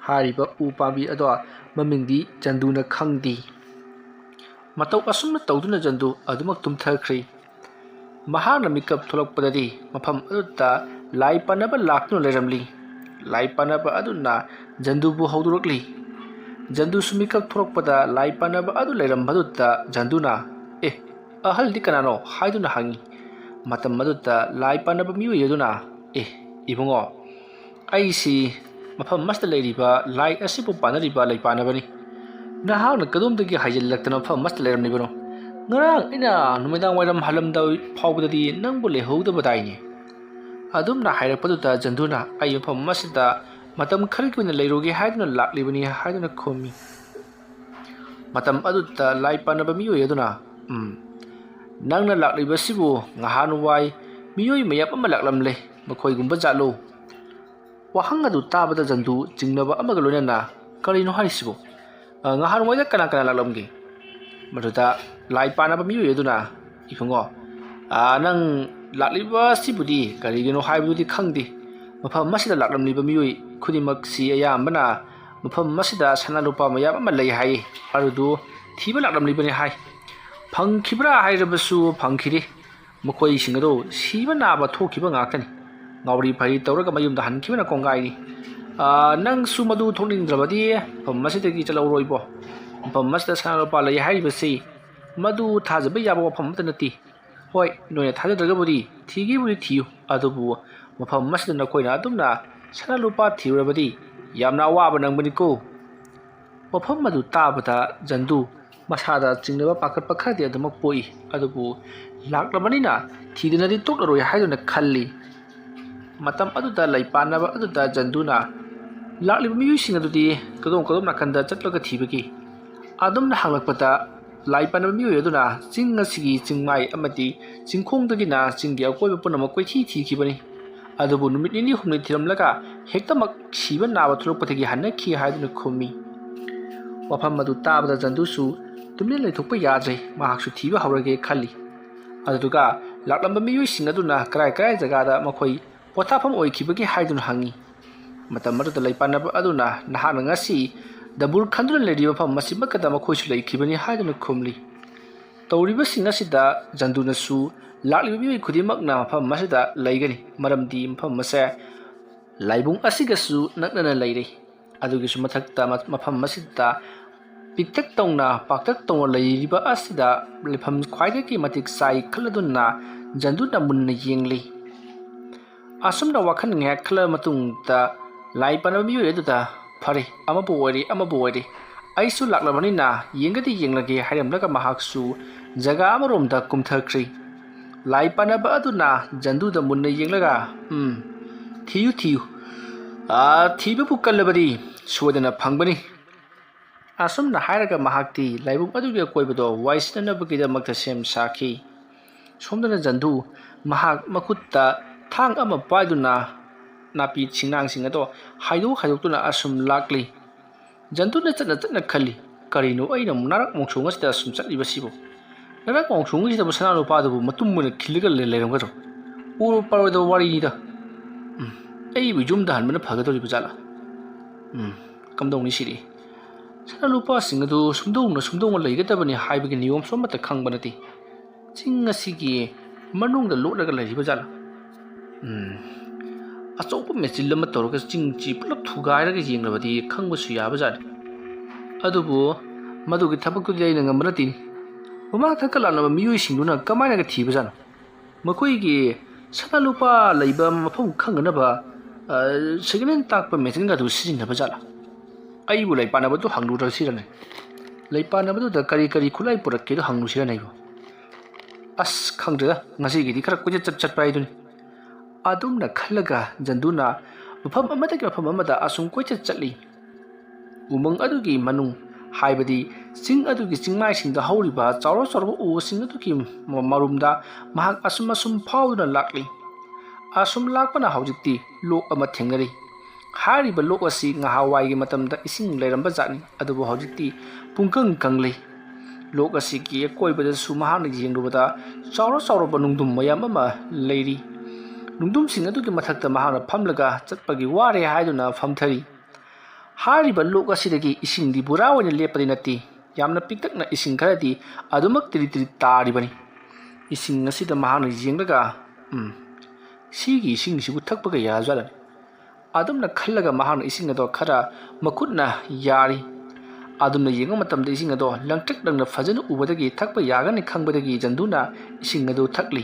ꯍꯥꯏꯔꯤꯕ ꯎ ꯄꯥꯝꯕꯤ ꯑꯗꯣ ꯃꯃꯤꯡꯗꯤ ꯖꯟꯗꯨꯅ ꯈꯪꯗꯦ꯫ ꯃꯇꯧ ꯑꯁꯨꯝꯅ ꯇꯧꯗꯨꯅ ꯖꯟꯗꯨ ꯑꯗꯨꯃꯛ ꯇꯨꯝꯊꯈ꯭ꯔꯤ꯫ ꯃꯍꯥꯛꯅ ꯃꯤꯀꯞ ꯊꯣꯛꯂꯛꯄꯗꯗꯤ ꯃꯐꯝ ꯑꯗꯨꯗ ꯂꯥꯏ ꯄꯥꯟꯅꯕ ꯂꯥꯛꯇꯨꯅ ꯂꯩꯔꯝꯂꯤ꯫ ꯂꯥꯏ ꯄꯥꯟꯅꯕ ꯑꯗꯨꯅ ꯖꯟꯗꯨꯕꯨ ꯍꯧꯗꯣꯔꯛꯂꯤ꯫ ꯖꯟꯗꯨꯁꯨ ꯃꯤꯀꯞ ꯊꯣꯛꯂꯛꯄꯗ ꯂꯥꯏ ꯄꯥꯟꯅꯕ ꯑꯗꯨ ꯂꯩꯔꯝꯕꯗꯨꯗ ꯖꯟꯗꯨꯅ, "ꯑꯦ, ꯑꯍꯜꯗꯤ ꯀꯅꯥꯅꯣ?" ꯍꯥꯏꯗꯨꯅ ꯍꯪꯉꯤ꯫ ꯃꯇꯝ ꯑꯗꯨꯗ ꯂꯥꯏ ꯄꯥꯟꯅꯕ ꯃꯤꯑꯣꯏ ꯑꯗꯨꯅ, "ꯑꯦ, ꯏꯕꯨꯡꯉꯣ, ꯑꯩꯁꯤ ꯃꯐꯝ ꯑꯁꯤꯗ ꯂꯩꯔꯤꯕ ꯂꯥꯏ ꯑꯁꯤꯕꯨ ꯄꯥꯟꯅꯔꯤꯕ ꯂꯥꯏ ꯄꯥꯟꯅꯕꯅꯤ꯫ ꯅꯍꯥꯛꯅ ꯀꯗꯣꯝꯗꯒꯤ ꯍꯥꯏꯖꯤꯜꯂꯛꯇꯅ ꯃꯐꯝ ꯑꯁꯤꯗ ꯂꯩꯔꯝꯂꯤꯕꯅꯣ? ꯉꯔꯥꯡ ꯑꯩꯅ ꯅꯨꯃꯤꯗꯥꯡ ꯋꯥꯏꯔꯝ ꯍꯜꯂꯝꯗꯥꯏ ꯐꯥꯎꯕꯗꯗꯤ ꯅꯪꯕꯨ ꯂꯩꯍꯧꯗꯕꯗꯥꯏꯅꯦ?" ꯑꯗꯨꯝꯅ ꯍꯥꯏꯔꯛꯄꯗꯨꯗ ꯖꯟꯗꯨꯅ, "ꯑꯩ ꯃꯐꯝ ꯑꯁꯤꯗ ꯃꯇꯝ ꯈꯔꯒꯤ ꯑꯣꯏꯅ ꯂꯩꯔꯨꯒꯦ ꯍꯥꯏꯗꯨꯅ ꯂꯥꯛꯂꯤꯕꯅꯤ" ꯍꯥꯏꯗꯨꯅ ꯈꯨꯝꯃꯤ꯫ ꯃꯇꯝ ꯑꯗꯨꯗ ꯂꯥꯏ ꯄꯥꯟꯅꯕ ꯃꯤꯑꯣꯏ ꯑꯗꯨꯅ, "ꯎꯝ, ꯅꯪꯅ ꯂꯥꯛꯂꯤꯕꯁꯤꯕꯨ ꯉꯍꯥꯟꯋꯥꯏ ꯃꯤꯑꯣꯏ ꯃꯌꯥꯝ ꯑꯃ ꯂꯥꯛꯂꯝꯂꯦ, ꯃꯈꯣꯏꯒꯨꯝꯕ ꯖꯥꯠꯂꯣ?" ꯋꯥꯍꯪ ꯑꯗꯨ ꯇꯥꯕꯗ ꯖꯟꯗꯨ ꯆꯤꯡꯅꯕ ꯑꯃꯒ ꯂꯣꯏꯅꯅ, "ꯀꯔꯤꯅꯣ ꯍꯥꯏꯔꯤꯁꯤꯕꯨ? ꯑ, ꯉꯍꯥꯟꯋꯥꯏꯗ ꯀꯅꯥ ꯀꯅꯥ ꯂꯥꯛꯂꯝꯒꯦ?" ꯃꯗꯨꯗ ꯂꯥꯏ ꯄꯥꯟꯅꯕ ꯃꯤꯑꯣꯏ ꯑꯗꯨꯅ, "ꯏꯕꯨꯡꯉꯣ, ꯑꯥ, ꯅꯪ ꯂꯥꯛꯂꯤꯕ ꯑꯁꯤꯕꯨꯗꯤ ꯀꯔꯤꯒꯤꯅꯣ ꯍꯥꯏꯕꯗꯨꯗꯤ ꯈꯪꯗꯦ꯫ ꯃꯐꯝ ꯑꯁꯤꯗ ꯂꯥꯛꯂꯝꯂꯤꯕ ꯃꯤꯑꯣꯏ ꯈꯨꯗꯤꯡꯃꯛꯁꯤ ꯑꯌꯥꯝꯕꯅ ꯃꯐꯝ ꯑꯁꯤꯗ ꯁꯅꯥ ꯂꯨꯄꯥ ꯃꯌꯥꯝ ꯑꯃ ꯂꯩ ꯍꯥꯏ꯫ ꯑꯗꯨꯗꯨ ꯊꯤꯕ ꯂꯥꯛꯂꯝꯂꯤꯕꯅꯤ" ꯍꯥꯏ꯫ ꯐꯪꯈꯤꯕ꯭ꯔꯥ ꯍꯥꯏꯔꯕꯁꯨ ꯐꯪꯈꯤꯗꯦ꯫ ꯃꯈꯣꯏꯁꯤꯡ ꯑꯗꯨ ꯁꯤꯕ ꯅꯥꯕ ꯊꯣꯛꯈꯤꯕ ꯉꯥꯛꯇꯅꯤ꯫ ꯉꯥꯎꯔꯤ ꯐꯩꯔꯤ ꯇꯧꯔꯒ ꯃꯌꯨꯝꯗ ꯍꯟꯈꯤꯕꯅ ꯀꯣꯡꯒꯥꯏꯅꯤ꯫ ꯑꯥ, ꯅꯪꯁꯨ ꯃꯗꯨ ꯊꯣꯛꯅꯤꯡꯗ꯭ꯔꯕꯗꯤ ꯃꯐꯝ ꯑꯁꯤꯗꯒꯤ ꯆꯠꯍꯧꯔꯣꯏꯕꯣ꯫ ꯃꯐꯝ ꯑꯁꯤꯗ ꯁꯅꯥ ꯂꯨꯄꯥ ꯂꯩ ꯍꯥꯏꯔꯤꯕꯁꯤ ꯃꯗꯨ ꯊꯥꯖꯕ ꯌꯥꯕ ꯋꯥꯐꯝ ꯑꯃꯠꯇ ꯅꯠꯇꯦ꯫ ꯍꯣꯏ, ꯅꯣꯏꯅ ꯊꯥꯖꯗ꯭ꯔꯒꯕꯨꯗꯤ ꯊꯤꯒꯦꯕꯨꯗꯤ ꯊꯤꯌꯨ, ꯑꯗꯨꯕꯨ ꯃꯐꯝ ꯑꯁꯤꯗ ꯅꯈꯣꯏꯅ ꯑꯗꯨꯝꯅ ꯁꯅꯥ ꯂꯨꯄꯥ ꯊꯤꯔꯨꯔꯕꯗꯤ ꯌꯥꯝꯅ ꯑꯋꯥꯕ ꯅꯪꯕꯅꯤꯀꯣ꯫ ꯋꯥꯐꯝ ꯑꯗꯨ ꯇꯥꯕꯗ ꯖꯟꯗꯨ ꯃꯁꯥꯗ ꯆꯤꯡꯅꯕ ꯄꯥꯈꯠꯄ ꯈꯔꯗꯤ ꯑꯗꯨꯃꯛ ꯄꯣꯛꯏ, ꯑꯗꯨꯕꯨ ꯂꯥꯛꯂꯕꯅꯤꯅ ꯊꯤꯗꯅꯗꯤ ꯇꯣꯛꯂꯔꯣꯏ ꯍꯥꯏꯗꯨꯅ ꯈꯜꯂꯤ꯫ ꯃꯇꯝ ꯑꯗꯨꯗ ꯂꯩꯄꯥꯟꯅꯕ ꯑꯗꯨꯗ ꯖꯟꯗꯨꯅ ꯂꯥꯛꯂꯤꯕ ꯃꯤꯑꯣꯏꯁꯤꯡ ꯑꯗꯨꯗꯤ ꯀꯗꯣꯝ ꯀꯗꯣꯝ ꯅꯥꯀꯟꯗ ꯆꯠꯂꯒ ꯊꯤꯕꯒꯦ? ꯑꯗꯨꯝꯅ ꯍꯪꯂꯛꯄꯗ ꯂꯥꯏ ꯄꯥꯟꯅꯕ ꯃꯤꯑꯣꯏ ꯑꯗꯨꯅ ꯆꯤꯡ ꯑꯁꯤꯒꯤ ꯆꯤꯡꯃꯥꯏ ꯑꯃꯗꯤ ꯆꯤꯡꯈꯣꯡꯗꯒꯤꯅ ꯆꯤꯡꯒꯤ ꯑꯀꯣꯏꯕ ꯄꯨꯝꯅꯃꯛ ꯀꯣꯏꯊꯤ ꯊꯤꯈꯤꯕꯅꯤ꯫ ꯑꯗꯨꯕꯨ ꯅꯨꯃꯤꯠ ꯅꯤꯅꯤ ꯍꯨꯝꯅꯤ ꯊꯤꯔꯝꯂꯒ ꯍꯦꯛꯇꯃꯛ ꯁꯤꯕ ꯅꯥꯕ ꯊꯣꯛꯂꯛꯄꯗꯒꯤ ꯍꯟꯅꯈꯤ ꯍꯥꯏꯗꯨꯅ ꯈꯨꯝꯃꯤ꯫ ꯋꯥꯐꯝ ꯑꯗꯨ ꯇꯥꯕꯗ ꯖꯟꯗꯨꯁꯨ ꯇꯨꯃꯤꯟꯅ ꯂꯩꯊꯣꯛꯄ ꯌꯥꯗ꯭ꯔꯦ, ꯃꯍꯥꯛꯁꯨ ꯊꯤꯕ ꯍꯧꯔꯒꯦ ꯈꯜꯂꯤ꯫ ꯑꯗꯨꯗꯨꯒ ꯂꯥꯛꯂꯝꯕ ꯃꯤꯑꯣꯏꯁꯤꯡ ꯑꯗꯨꯅ ꯀꯔꯥꯏ ꯀꯔꯥꯏ ꯖꯒꯥꯗ ꯃꯈꯣꯏ ꯄꯣꯊꯥꯐꯝ ꯑꯣꯏꯈꯤꯕꯒꯦ ꯍꯥꯏꯗꯨꯅ ꯍꯪꯉꯤ꯫ ꯃꯇꯝ ꯑꯗꯨꯗ ꯂꯩꯄꯥꯟꯅꯕ ꯑꯗꯨꯅ ꯅꯍꯥꯛꯅ ꯉꯁꯤ ꯗꯕꯨꯔ ꯈꯟꯗꯨꯅ ꯂꯩꯔꯤꯕ ꯃꯐꯝ ꯑꯁꯤꯃꯛꯇꯗ ꯃꯈꯣꯏꯁꯨ ꯂꯩꯈꯤꯕꯅꯤ ꯍꯥꯏꯗꯨꯅ ꯈꯨꯝꯂꯤ꯫ ꯇꯧꯔꯤꯕꯁꯤꯡ ꯑꯁꯤꯗ ꯖꯟꯗꯨꯅꯁꯨ ꯂꯥꯛꯂꯤꯕ ꯃꯤꯑꯣꯏ ꯈꯨꯗꯤꯡꯃꯛꯅ ꯃꯐꯝ ꯑꯁꯤꯗ ꯂꯩꯒꯅꯤ, ꯃꯔꯝꯗꯤ ꯃꯐꯝ ꯑꯁꯦ ꯂꯥꯏꯕꯨꯡ ꯑꯁꯤꯒꯁꯨ ꯅꯛꯅꯅ ꯂꯩꯔꯦ꯫ ꯑꯗꯨꯒꯤꯁꯨ ꯃꯊꯛꯇ ꯃ-, ꯃꯐꯝ ꯑꯁꯤꯗ ꯄꯤꯛꯇꯛ ꯇꯧꯅ ꯄꯥꯛꯇꯛ ꯇꯧꯅ ꯂꯩꯔꯤꯕ ꯑꯁꯤꯗ ꯂꯩꯐꯝ ꯈ꯭ꯋꯥꯏꯗꯒꯤ ꯃꯇꯤꯛ ꯆꯥꯏ ꯈꯜꯂꯗꯨꯅ ꯖꯟꯗꯨꯅ ꯃꯨꯟꯅ ꯌꯦꯡꯂꯤ꯫ ꯑꯁꯨꯝꯅ ꯋꯥꯈꯜ ꯉꯥꯏꯍꯥꯛ ꯈꯜꯂꯕ ꯃꯇꯨꯡꯗ ꯂꯥꯏ ꯄꯥꯟꯅꯕ ꯃꯤꯑꯣꯏ ꯑꯗꯨꯗ, "ꯐꯔꯦ, ꯑꯃꯕꯨ ꯑꯣꯏꯔꯦ, ꯑꯃꯕꯨ ꯑꯣꯏꯔꯦ, ꯑꯩꯁꯨ ꯂꯥꯛꯂꯕꯅꯤꯅ ꯌꯦꯡꯒꯗꯤ ꯌꯦꯡꯂꯒꯦ" ꯍꯥꯏꯔꯝꯂꯒ ꯃꯍꯥꯛꯁꯨ ꯖꯒꯥ ꯑꯃꯔꯣꯝꯗ ꯀꯨꯝꯊꯈ꯭ꯔꯤ꯫ ꯂꯥꯏ ꯄꯥꯟꯅꯕ ꯑꯗꯨꯅ ꯖꯟꯗꯨꯗ ꯃꯨꯟꯅ ꯌꯦꯡꯂꯒ, "ꯎꯝ, ꯊꯤꯌꯨ, ꯊꯤꯌꯨ꯫ ꯑꯥ, ꯊꯤꯕꯕꯨ ꯀꯜꯂꯕꯗꯤ ꯁꯣꯏꯗꯅ ꯐꯪꯕꯅꯤ"꯫ ꯑꯁꯨꯝꯅ ꯍꯥꯏꯔꯒ ꯃꯍꯥꯛꯇꯤ ꯂꯥꯏꯕꯨꯡ ꯑꯗꯨꯒꯤ ꯑꯀꯣꯏꯕꯗꯣ ꯋꯥꯏ ꯁꯤꯠꯅꯅꯕꯒꯤꯗꯃꯛꯇ ꯁꯦꯝ ꯁꯥꯈꯤ꯫ ꯁꯣꯝꯗꯅ ꯖꯟꯗꯨ ꯃꯍꯥꯛ ꯃꯈꯨꯠꯇ ꯊꯥꯡ ꯑꯃ ꯄꯥꯏꯗꯨꯅ ꯅꯥꯄꯤ ꯁꯤꯡꯅꯥꯡꯁꯤꯡ ꯑꯗꯣ ꯍꯥꯏꯗꯣꯛ ꯍꯥꯏꯗꯣꯛꯇꯨꯅ ꯑꯁꯨꯝ ꯂꯥꯛꯂꯤ꯫ ꯖꯟꯗꯨꯅ ꯆꯠꯅ ꯆꯠꯅ ꯈꯜꯂꯤ, ꯀꯔꯤꯅꯣ ꯑꯩꯅ ꯅꯥꯔꯛ ꯃꯣꯡꯁꯣꯡ ꯑꯁꯤꯗ ꯁꯨꯝ ꯆꯠꯂꯤꯕꯁꯤꯕꯨ? ꯅꯥꯔꯛ ꯃꯣꯡꯁꯣꯡ ꯑꯁꯤꯗꯕꯨ ꯁꯅꯥ ꯂꯨꯄꯥꯗꯨꯕꯨ ꯃꯇꯨꯝ ꯑꯣꯏꯅ ꯈꯤꯜꯂꯒ ꯂꯩ-, ꯂꯩꯔꯝꯒꯗ꯭ꯔꯣ? ꯎꯔ ꯄꯥꯔꯣꯏꯗꯕ ꯋꯥꯔꯤꯅꯤꯗ꯫ ꯎꯝ, ꯑꯩꯕꯨ ꯌꯨꯝꯗ ꯍꯟꯕꯅ ꯐꯒꯗꯧꯔꯤꯕ ꯖꯥꯠꯂꯥ? ꯎꯝ, ꯀꯝꯗꯧꯅꯤ ꯁꯤꯗꯤ? ꯁꯅꯥ ꯂꯨꯄꯥꯁꯤꯡ ꯑꯗꯨ ꯁꯨꯝꯗꯣꯡꯅ ꯁꯨꯝꯗꯣꯡꯅ ꯂꯩꯒꯗꯕꯅꯤ ꯍꯥꯏꯕꯒꯤ ꯅꯤꯌꯣꯝꯁꯨ ꯑꯃꯠꯇ ꯈꯪꯕ ꯅꯠꯇꯦ꯫ ꯆꯤꯡ ꯑꯁꯤꯒꯤ ꯃꯅꯨꯡꯗ ꯂꯣꯠꯂꯒ ꯂꯩꯔꯤꯕ ꯖꯥꯠꯂꯥ? ꯎꯝ, ꯑꯆꯧꯕ ꯃꯦꯆꯤꯟ ꯑꯃ ꯇꯧꯔꯒ ꯆꯤꯡꯁꯤ ꯄꯨꯂꯞ ꯊꯨꯒꯥꯏꯔꯒ ꯌꯦꯡꯂꯕꯗꯤ ꯈꯪꯕꯁꯨ ꯌꯥꯕ ꯖꯥꯠꯅꯤ꯫ ꯑꯗꯨꯕꯨ ꯃꯗꯨꯒꯤ ꯊꯕꯛꯇꯨꯗꯤ ꯑꯩꯅ ꯉꯝꯕ ꯅꯠꯇꯦꯅꯤ꯫ ꯃꯃꯥꯡ ꯊꯛꯀ ꯂꯥꯛꯅꯕ ꯃꯤꯑꯣꯏꯁꯤꯡꯗꯨꯅ ꯀꯃꯥꯏꯅꯒ ꯊꯤꯕ ꯖꯥꯠꯅꯣ? ꯃꯈꯣꯏꯒꯤ ꯁꯅꯥ ꯂꯨꯄꯥ ꯂꯩꯕ ꯃꯐꯝ ꯈꯪꯅꯅꯕ, ꯑ, ꯁꯦꯀꯦꯟ ꯍꯦꯟ ꯇꯥꯛꯄ ꯃꯦꯆꯤꯟꯒ ꯑꯗꯨ ꯁꯤꯖꯤꯟꯅꯕ ꯖꯥꯠꯂꯥ? ꯑꯩꯕꯨ ꯂꯩꯄꯥꯟꯅꯕꯗꯨ ꯍꯪꯂꯨꯔꯁꯤꯔꯅꯦ? ꯂꯩꯄꯥꯟꯅꯕꯗꯨꯗ ꯀꯔꯤ ꯀꯔꯤ ꯈꯨꯠꯂꯥꯏ ꯄꯨꯔꯛꯀꯦꯗꯣ ꯍꯪꯂꯨꯁꯤꯔꯅꯦ ꯑꯩꯕꯨ? ꯑꯁ, ꯈꯪꯗ꯭ꯔꯦꯗ, ꯉꯁꯤꯒꯤꯗꯤ ꯈꯔ ꯀꯣꯏꯆꯠ ꯆꯠ-, ꯆꯠꯄ ꯍꯥꯏꯗꯨꯅꯤ꯫ ꯑꯗꯨꯝꯅ ꯈꯜꯂꯒ ꯖꯟꯗꯨꯅ ꯃꯐꯝ ꯑꯃꯗꯒꯤ ꯃꯐꯝ ꯑꯃꯗ ꯑꯁꯨꯝ ꯀꯣꯏꯆꯠ ꯆꯠꯂꯤ꯫ ꯎꯃꯪ ꯑꯗꯨꯒꯤ ꯃꯅꯨꯡ, ꯍꯥꯏꯕꯗꯤ ꯆꯤꯡ ꯑꯗꯨꯒꯤ ꯆꯤꯡꯃꯥꯏꯁꯤꯡꯗ ꯍꯧꯔꯤꯕ ꯆꯥꯎꯔ ꯆꯥꯎꯔꯕ ꯎꯁꯤꯡ ꯑꯗꯨꯒꯤ ꯃ-, ꯃꯔꯨꯝꯗ ꯃꯍꯥꯛ ꯑꯁꯨꯝ ꯑꯁꯨꯝ ꯐꯥꯎꯗꯨꯅ ꯂꯥꯛꯂꯤ꯫ ꯑꯁꯨꯝ ꯂꯥꯛꯄꯅ ꯍꯧꯖꯤꯛꯇꯤ ꯂꯣꯛ ꯑꯃ ꯊꯦꯡꯅꯔꯤ꯫ ꯍꯥꯏꯔꯤꯕ ꯂꯣꯛ ꯑꯁꯤ ꯉꯍꯥꯟꯋꯥꯏꯒꯤ ꯃꯇꯝꯗ ꯏꯁꯤꯡ ꯂꯩꯔꯝꯕ ꯖꯥꯠꯅꯤ, ꯑꯗꯨꯕꯨ ꯍꯧꯖꯤꯛꯇꯤ ꯄꯨꯡꯀꯪ ꯀꯪꯂꯦ꯫ ꯂꯣꯛ ꯑꯁꯤꯒꯤ ꯑꯀꯣꯏꯕꯗꯁꯨ ꯃꯍꯥꯛꯅ ꯌꯦꯡꯂꯨꯕꯗ ꯆꯥꯎꯔ ꯆꯥꯎꯔꯕ ꯅꯨꯡꯗꯨꯝ ꯃꯌꯥꯝ ꯑꯃ ꯂꯩꯔꯤ꯫ ꯅꯨꯡꯗꯨꯝꯁꯤꯡ ꯑꯗꯨꯒꯤ ꯃꯊꯛꯇ ꯃꯍꯥꯛꯅ ꯐꯝꯂꯒ ꯆꯠꯄꯒꯤ ꯋꯥꯔꯦ ꯍꯥꯏꯗꯨꯅ ꯐꯝꯊꯔꯤ꯫ ꯍꯥꯏꯔꯤꯕ ꯂꯣꯛ ꯑꯁꯤꯗꯒꯤ ꯏꯁꯤꯡꯗꯤ ꯄꯨꯔꯥ ꯑꯣꯏꯅ ꯂꯦꯞꯄꯗꯤ ꯅꯠꯇꯦ, ꯌꯥꯝꯅ ꯄꯤꯛꯇꯛꯅ ꯏꯁꯤꯡ ꯈꯔꯗꯤ ꯑꯗꯨꯃꯛ ꯇꯤꯔꯤ ꯇꯤꯔꯤ ꯇꯥꯔꯤꯕꯅꯤ꯫ ꯏꯁꯤꯡ ꯑꯁꯤꯗ ꯃꯍꯥꯛꯅ ꯌꯦꯡꯂꯒ, "ꯎꯝ, ꯁꯤꯒꯤ ꯏꯁꯤꯡꯁꯤꯕꯨ ꯊꯛꯄꯒ ꯌꯥꯖꯥꯠꯂꯅꯤ?" ꯑꯗꯨꯝꯅ ꯈꯜꯂꯒ ꯃꯍꯥꯛꯅ ꯏꯁꯤꯡ ꯑꯗꯣ ꯈꯔ ꯃꯈꯨꯠꯅ ꯌꯥꯔꯤ꯫ ꯑꯗꯨꯝꯅ ꯌꯦꯡꯕ ꯃꯇꯝꯗ ꯏꯁꯤꯡ ꯑꯗꯣ ꯂꯪꯇ꯭ꯔꯤꯛ ꯂꯪꯅ ꯐꯖꯅ ꯎꯕꯗꯒꯤ ꯊꯛꯄ ꯌꯥꯒꯅꯤ ꯈꯪꯕꯗꯒꯤ ꯖꯟꯗꯨꯅ ꯏꯁꯤꯡ ꯑꯗꯨ ꯊꯛꯂꯤ꯫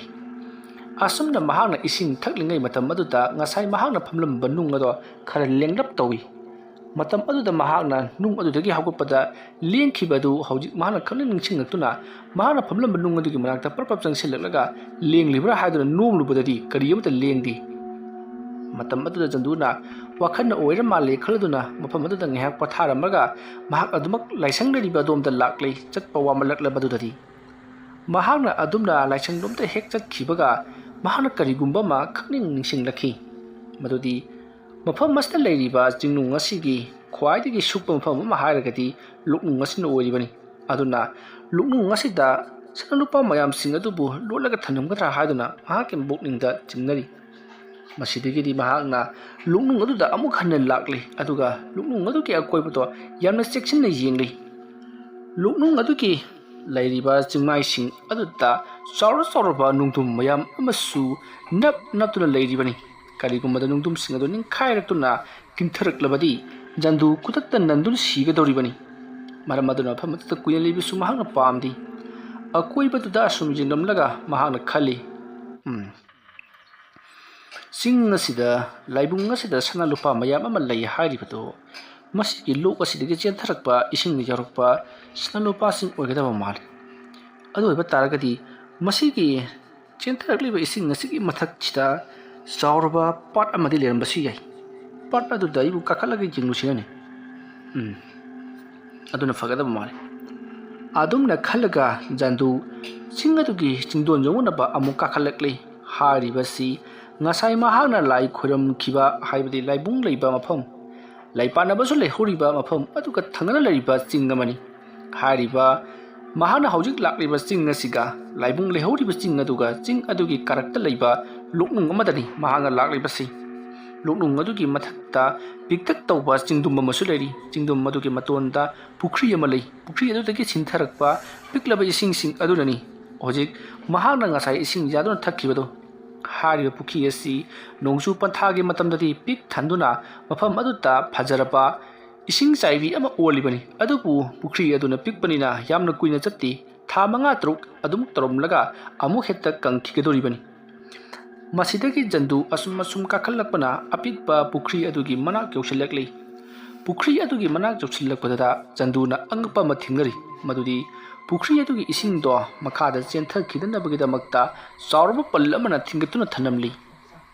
ꯑꯁꯨꯝꯅ ꯃꯍꯥꯛꯅ ꯏꯁꯤꯡ ꯊꯛꯂꯤꯉꯩ ꯃꯇꯝ ꯑꯗꯨꯗ ꯉꯁꯥꯏ ꯃꯍꯥꯛꯅ ꯐꯝꯂꯝꯕ ꯅꯨꯡ ꯑꯗꯣ ꯈꯔ ꯂꯦꯡꯂꯞ ꯇꯧꯏ꯫ ꯃꯇꯝ ꯑꯗꯨꯗ ꯃꯍꯥꯛꯅ ꯅꯨꯡ ꯑꯗꯨꯗꯒꯤ ꯍꯧꯒꯠꯄꯗ ꯂꯦꯡꯈꯤꯕ ꯑꯗꯨ ꯍꯧꯖꯤꯛ ꯃꯍꯥꯛꯅ ꯈꯪꯅꯤꯡ ꯅꯤꯡꯁꯤꯡꯂꯛꯇꯨꯅ ꯃꯍꯥꯛꯅ ꯐꯝꯂꯝꯕ ꯅꯨꯡ ꯑꯗꯨꯒꯤ ꯃꯅꯥꯛꯇ ꯄꯔꯞ ꯄꯔꯞ ꯆꯪꯁꯤꯜꯂꯛꯂꯒ ꯂꯦꯡꯂꯤꯕ꯭ꯔꯥ ꯍꯥꯏꯗꯨꯅ ꯅꯣꯝꯂꯨꯕꯗꯗꯤ ꯀꯔꯤ ꯑꯃꯠꯇ ꯂꯦꯡꯗꯦ꯫ ꯃꯇꯝ ꯑꯗꯨꯗ ꯖꯟꯗꯨꯅ ꯋꯥꯈꯜꯅ ꯑꯣꯏꯔ ꯃꯥꯜꯂꯦ ꯈꯜꯂꯗꯨꯅ ꯃꯐꯝ ꯑꯗꯨꯗ ꯉꯥꯏꯍꯥꯛ ꯄꯣꯊꯥꯔꯝꯃꯒ ꯃꯍꯥꯛ ꯑꯗꯨꯃꯛ ꯂꯥꯏꯁꯪꯅꯔꯤꯕ ꯑꯗꯣꯝꯗ ꯂꯥꯛꯂꯦ, ꯆꯠꯄ ꯋꯥꯃꯜꯂꯛꯂꯕꯗꯨꯗꯗꯤ꯫ ꯃꯍꯥꯛꯅ ꯑꯗꯨꯝꯅ ꯂꯥꯏꯁꯪꯂꯣꯝꯗ ꯍꯦꯛ ꯆꯠꯈꯤꯕꯒ ꯃꯍꯥꯛꯅ ꯀꯔꯤꯒꯨꯝꯕ ꯑꯃ ꯈꯪꯅꯤꯡ ꯅꯤꯡꯁꯤꯡꯂꯛꯈꯤ꯫ ꯃꯗꯨꯗꯤ ꯃꯐꯝ ꯑꯁꯤꯗ ꯂꯩꯔꯤꯕ ꯆꯤꯡꯅꯨꯡ ꯑꯁꯤꯒꯤ ꯈ꯭ꯋꯥꯏꯗꯒꯤ ꯁꯨꯛꯄ ꯃꯐꯝ ꯑꯃ ꯍꯥꯏꯔꯒꯗꯤ ꯂꯣꯛꯅꯨꯡ ꯑꯁꯤꯅ ꯑꯣꯏꯔꯤꯕꯅꯤ꯫ ꯑꯗꯨꯅ ꯂꯣꯛꯅꯨꯡ ꯑꯁꯤꯗ ꯁꯅꯥ ꯂꯨꯄꯥ ꯃꯌꯥꯝꯁꯤꯡ ꯑꯗꯨꯕꯨ ꯂꯣꯠꯂꯒ ꯊꯝꯂꯝꯒꯗ꯭ꯔꯥ ꯍꯥꯏꯗꯨꯅ ꯃꯍꯥꯛꯀꯤ ꯄꯨꯛꯅꯤꯡꯗ ꯆꯤꯡꯅꯔꯤ꯫ ꯃꯁꯤꯗꯒꯤꯗꯤ ꯃꯍꯥꯛꯅ ꯂꯣꯛꯅꯨꯡ ꯑꯗꯨꯗ ꯑꯃꯨꯛ ꯍꯟꯅ ꯂꯥꯛꯂꯤ, ꯑꯗꯨꯒ ꯂꯣꯛꯅꯨꯡ ꯑꯗꯨꯒꯤ ꯑꯀꯣꯏꯕꯗꯣ ꯌꯥꯝꯅ ꯆꯦꯛꯁꯤꯟꯅ ꯌꯦꯡꯂꯤ꯫ ꯂꯣꯛꯅꯨꯡ ꯑꯗꯨꯒꯤ ꯂꯩꯔꯤꯕ ꯆꯤꯡꯃꯥꯏꯁꯤꯡ ꯑꯗꯨꯗ ꯆꯥꯎꯔ ꯆꯥꯎꯔꯕ ꯅꯨꯡꯗꯨꯝ ꯃꯌꯥꯝ ꯑꯃꯁꯨ ꯅꯞ ꯅꯞꯇꯨꯅ ꯂꯩꯔꯤꯕꯅꯤ꯫ ꯀꯔꯤꯒꯨꯝꯕꯗ ꯅꯨꯡꯗꯨꯝꯁꯤꯡ ꯑꯗꯨ ꯅꯤꯡꯈꯥꯏꯔꯛꯇꯨꯅ ꯀꯤꯟꯊꯔꯛꯂꯕꯗꯤ ꯖꯟꯗꯨ ꯈꯨꯗꯛꯇ ꯅꯟꯗꯨꯅ ꯁꯤꯒꯗꯧꯔꯤꯕꯅꯤ꯫ ꯃꯔꯝ ꯑꯗꯨꯅ ꯃꯐꯝ ꯑꯗꯨꯗ ꯀꯨꯏꯅ ꯂꯩꯕꯁꯨ ꯃꯍꯥꯛꯅ ꯄꯥꯝꯗꯦ꯫ ꯑꯀꯣꯏꯕꯗꯨꯗ ꯑꯁꯨꯝ ꯌꯦꯡꯂꯝꯂꯒ ꯃꯍꯥꯛꯅ ꯈꯜꯂꯤ, "ꯎꯝ, ꯆꯤꯡ ꯑꯁꯤꯗ, ꯂꯥꯏꯕꯨꯡ ꯑꯁꯤꯗ ꯁꯅꯥ ꯂꯨꯄꯥ ꯃꯌꯥꯝ ꯑꯃ ꯂꯩ ꯍꯥꯏꯔꯤꯕꯗꯨ ꯃꯁꯤꯒꯤ ꯂꯣꯛ ꯑꯁꯤꯗꯒꯤ ꯆꯦꯟꯊꯔꯛꯄ ꯏꯁꯤꯡꯗ ꯌꯥꯎꯔꯛꯄ ꯁꯅꯥ ꯂꯨꯄꯥꯁꯤꯡ ꯑꯣꯏꯒꯗꯕ ꯃꯥꯜꯂꯤ꯫ ꯑꯗꯨ ꯑꯣꯏꯕ ꯇꯥꯔꯒꯗꯤ ꯃꯁꯤꯒꯤ ꯆꯦꯟꯊꯔꯛꯂꯤꯕ ꯏꯁꯤꯡ ꯑꯁꯤꯒꯤ ꯃꯊꯛꯁꯤꯗ ꯆꯥꯎꯔꯕ ꯄꯥꯠ ꯑꯃꯗꯤ ꯂꯩꯔꯝꯕꯁꯨ ꯌꯥꯏ꯫ ꯄꯥꯠ ꯑꯗꯨꯗ ꯑꯩꯕꯨ ꯀꯥꯈꯠꯂꯒ ꯌꯦꯡꯂꯨꯁꯤꯔꯅꯦ?" ꯎꯝ, ꯑꯗꯨꯅ ꯐꯒꯗꯕ ꯃꯥꯜꯂꯤ꯫ ꯑꯗꯨꯝꯅ ꯈꯜꯂꯒ ꯖꯟꯗꯨ ꯆꯤꯡ ꯑꯗꯨꯒꯤ ꯆꯤꯡꯗꯣꯟ ꯌꯧꯅꯅꯕ ꯑꯃꯨꯛ ꯀꯥꯈꯠꯂꯛꯂꯤ꯫ ꯍꯥꯏꯔꯤꯕꯁꯤ ꯉꯁꯥꯏ ꯃꯍꯥꯛꯅ ꯂꯥꯏ ꯈꯣꯏꯔꯝꯈꯤꯕ, ꯍꯥꯏꯕꯗꯤ ꯂꯥꯏꯕꯨꯡ ꯂꯩꯕ ꯃꯐꯝ, ꯂꯥꯏ ꯄꯥꯟꯅꯕꯁꯨ ꯂꯩꯍꯧꯔꯤꯕ ꯃꯐꯝ ꯑꯗꯨꯒ ꯊꯪꯅꯅ ꯂꯩꯔꯤꯕ ꯆꯤꯡ ꯑꯃꯅꯤ꯫ ꯍꯥꯏꯔꯤꯕ ꯃꯍꯥꯛꯅ ꯍꯧꯖꯤꯛ ꯂꯥꯛꯂꯤꯕ ꯆꯤꯡ ꯑꯁꯤꯒ ꯂꯥꯏꯕꯨꯡ ꯂꯩꯍꯧꯔꯤꯕ ꯆꯤꯡ ꯑꯗꯨꯒ ꯆꯤꯡ ꯑꯗꯨꯒꯤ ꯀꯥꯔꯛꯇ ꯂꯩꯕ ꯂꯣꯛꯅꯨꯡ ꯑꯃꯗꯅꯤ ꯃꯍꯥꯛꯅ ꯂꯥꯛꯂꯤꯕꯁꯤ꯫ ꯂꯣꯛꯅꯨꯡ ꯑꯗꯨꯒꯤ ꯃꯊꯛꯇ ꯄꯤꯛꯇꯛ ꯇꯧꯕ ꯆꯤꯡꯗꯨꯝ ꯑꯃꯁꯨ ꯂꯩꯔꯤ꯫ ꯆꯤꯡꯗꯨꯝ ꯑꯗꯨꯒꯤ ꯃꯇꯣꯟꯗ ꯄꯨꯈ꯭ꯔꯤ ꯑꯃ ꯂꯩ꯫ ꯄꯨꯈ꯭ꯔꯤ ꯑꯗꯨꯗꯒꯤ ꯆꯦꯟꯊꯔꯛꯄ ꯄꯤꯛꯂꯕ ꯏꯁꯤꯡꯁꯤꯡ ꯑꯗꯨꯅꯅꯤ ꯍꯧꯖꯤꯛ ꯃꯍꯥꯛꯅ ꯉꯁꯥꯏ ꯏꯁꯤꯡ ꯌꯥꯗꯨꯅ ꯊꯛꯈꯤꯕꯗꯨ꯫ ꯍꯥꯏꯔꯤꯕ ꯄꯨꯈ꯭ꯔꯤ ꯑꯁꯤ ꯅꯣꯡꯖꯨ ꯄꯟꯊꯥꯒꯤ ꯃꯇꯝꯗꯗꯤ ꯄꯤꯛ ꯊꯟꯗꯨꯅ ꯃꯐꯝ ꯑꯗꯨꯗ ꯐꯖꯔꯕ ꯏꯁꯤꯡ ꯆꯥꯏꯕꯤ ꯑꯃ ꯑꯣꯜꯂꯤꯕꯅꯤ꯫ ꯑꯗꯨꯕꯨ ꯄꯨꯈ꯭ꯔꯤ ꯑꯗꯨꯅ ꯄꯤꯛꯄꯅꯤꯅ ꯌꯥꯝꯅ ꯀꯨꯏꯅ ꯆꯠꯇꯦ꯫ ꯊꯥ ꯃꯉꯥ ꯇꯔꯨꯛ ꯑꯗꯨꯝ ꯇꯧꯔꯝꯂꯒ ꯑꯃꯨꯛ ꯍꯦꯛꯇ ꯀꯪꯈꯤꯒꯗꯧꯔꯤꯕꯅꯤ꯫ ꯃꯁꯤꯗꯒꯤ ꯖꯟꯗꯨ ꯑꯁꯨꯝ ꯑꯁꯨꯝ ꯀꯥꯈꯠꯂꯛꯄꯅ ꯑꯄꯤꯛꯄ ꯄꯨꯈ꯭ꯔꯤ ꯑꯗꯨꯒꯤ ꯃꯅꯥꯛ ꯌꯧꯁꯤꯜꯂꯛꯂꯤ꯫ ꯄꯨꯈ꯭ꯔꯤ ꯑꯗꯨꯒꯤ ꯃꯅꯥꯛ ꯌꯧꯁꯤꯜꯂꯛꯄꯗꯨꯗ ꯖꯟꯗꯨꯅ ꯑꯉꯛꯄ ꯑꯃ ꯊꯦꯡꯅꯔꯤ꯫ ꯃꯗꯨꯗꯤ ꯄꯨꯈ꯭ꯔꯤ ꯑꯗꯨꯒꯤ ꯏꯁꯤꯡꯗꯣ ꯃꯈꯥꯗ ꯆꯦꯟꯊꯈꯤꯗꯅꯕꯒꯤꯗꯃꯛꯇ ꯆꯥꯎꯔꯕ ꯄꯜ ꯑꯃꯅ ꯊꯤꯡꯒꯠꯇꯨꯅ ꯊꯝꯂꯝꯂꯤ꯫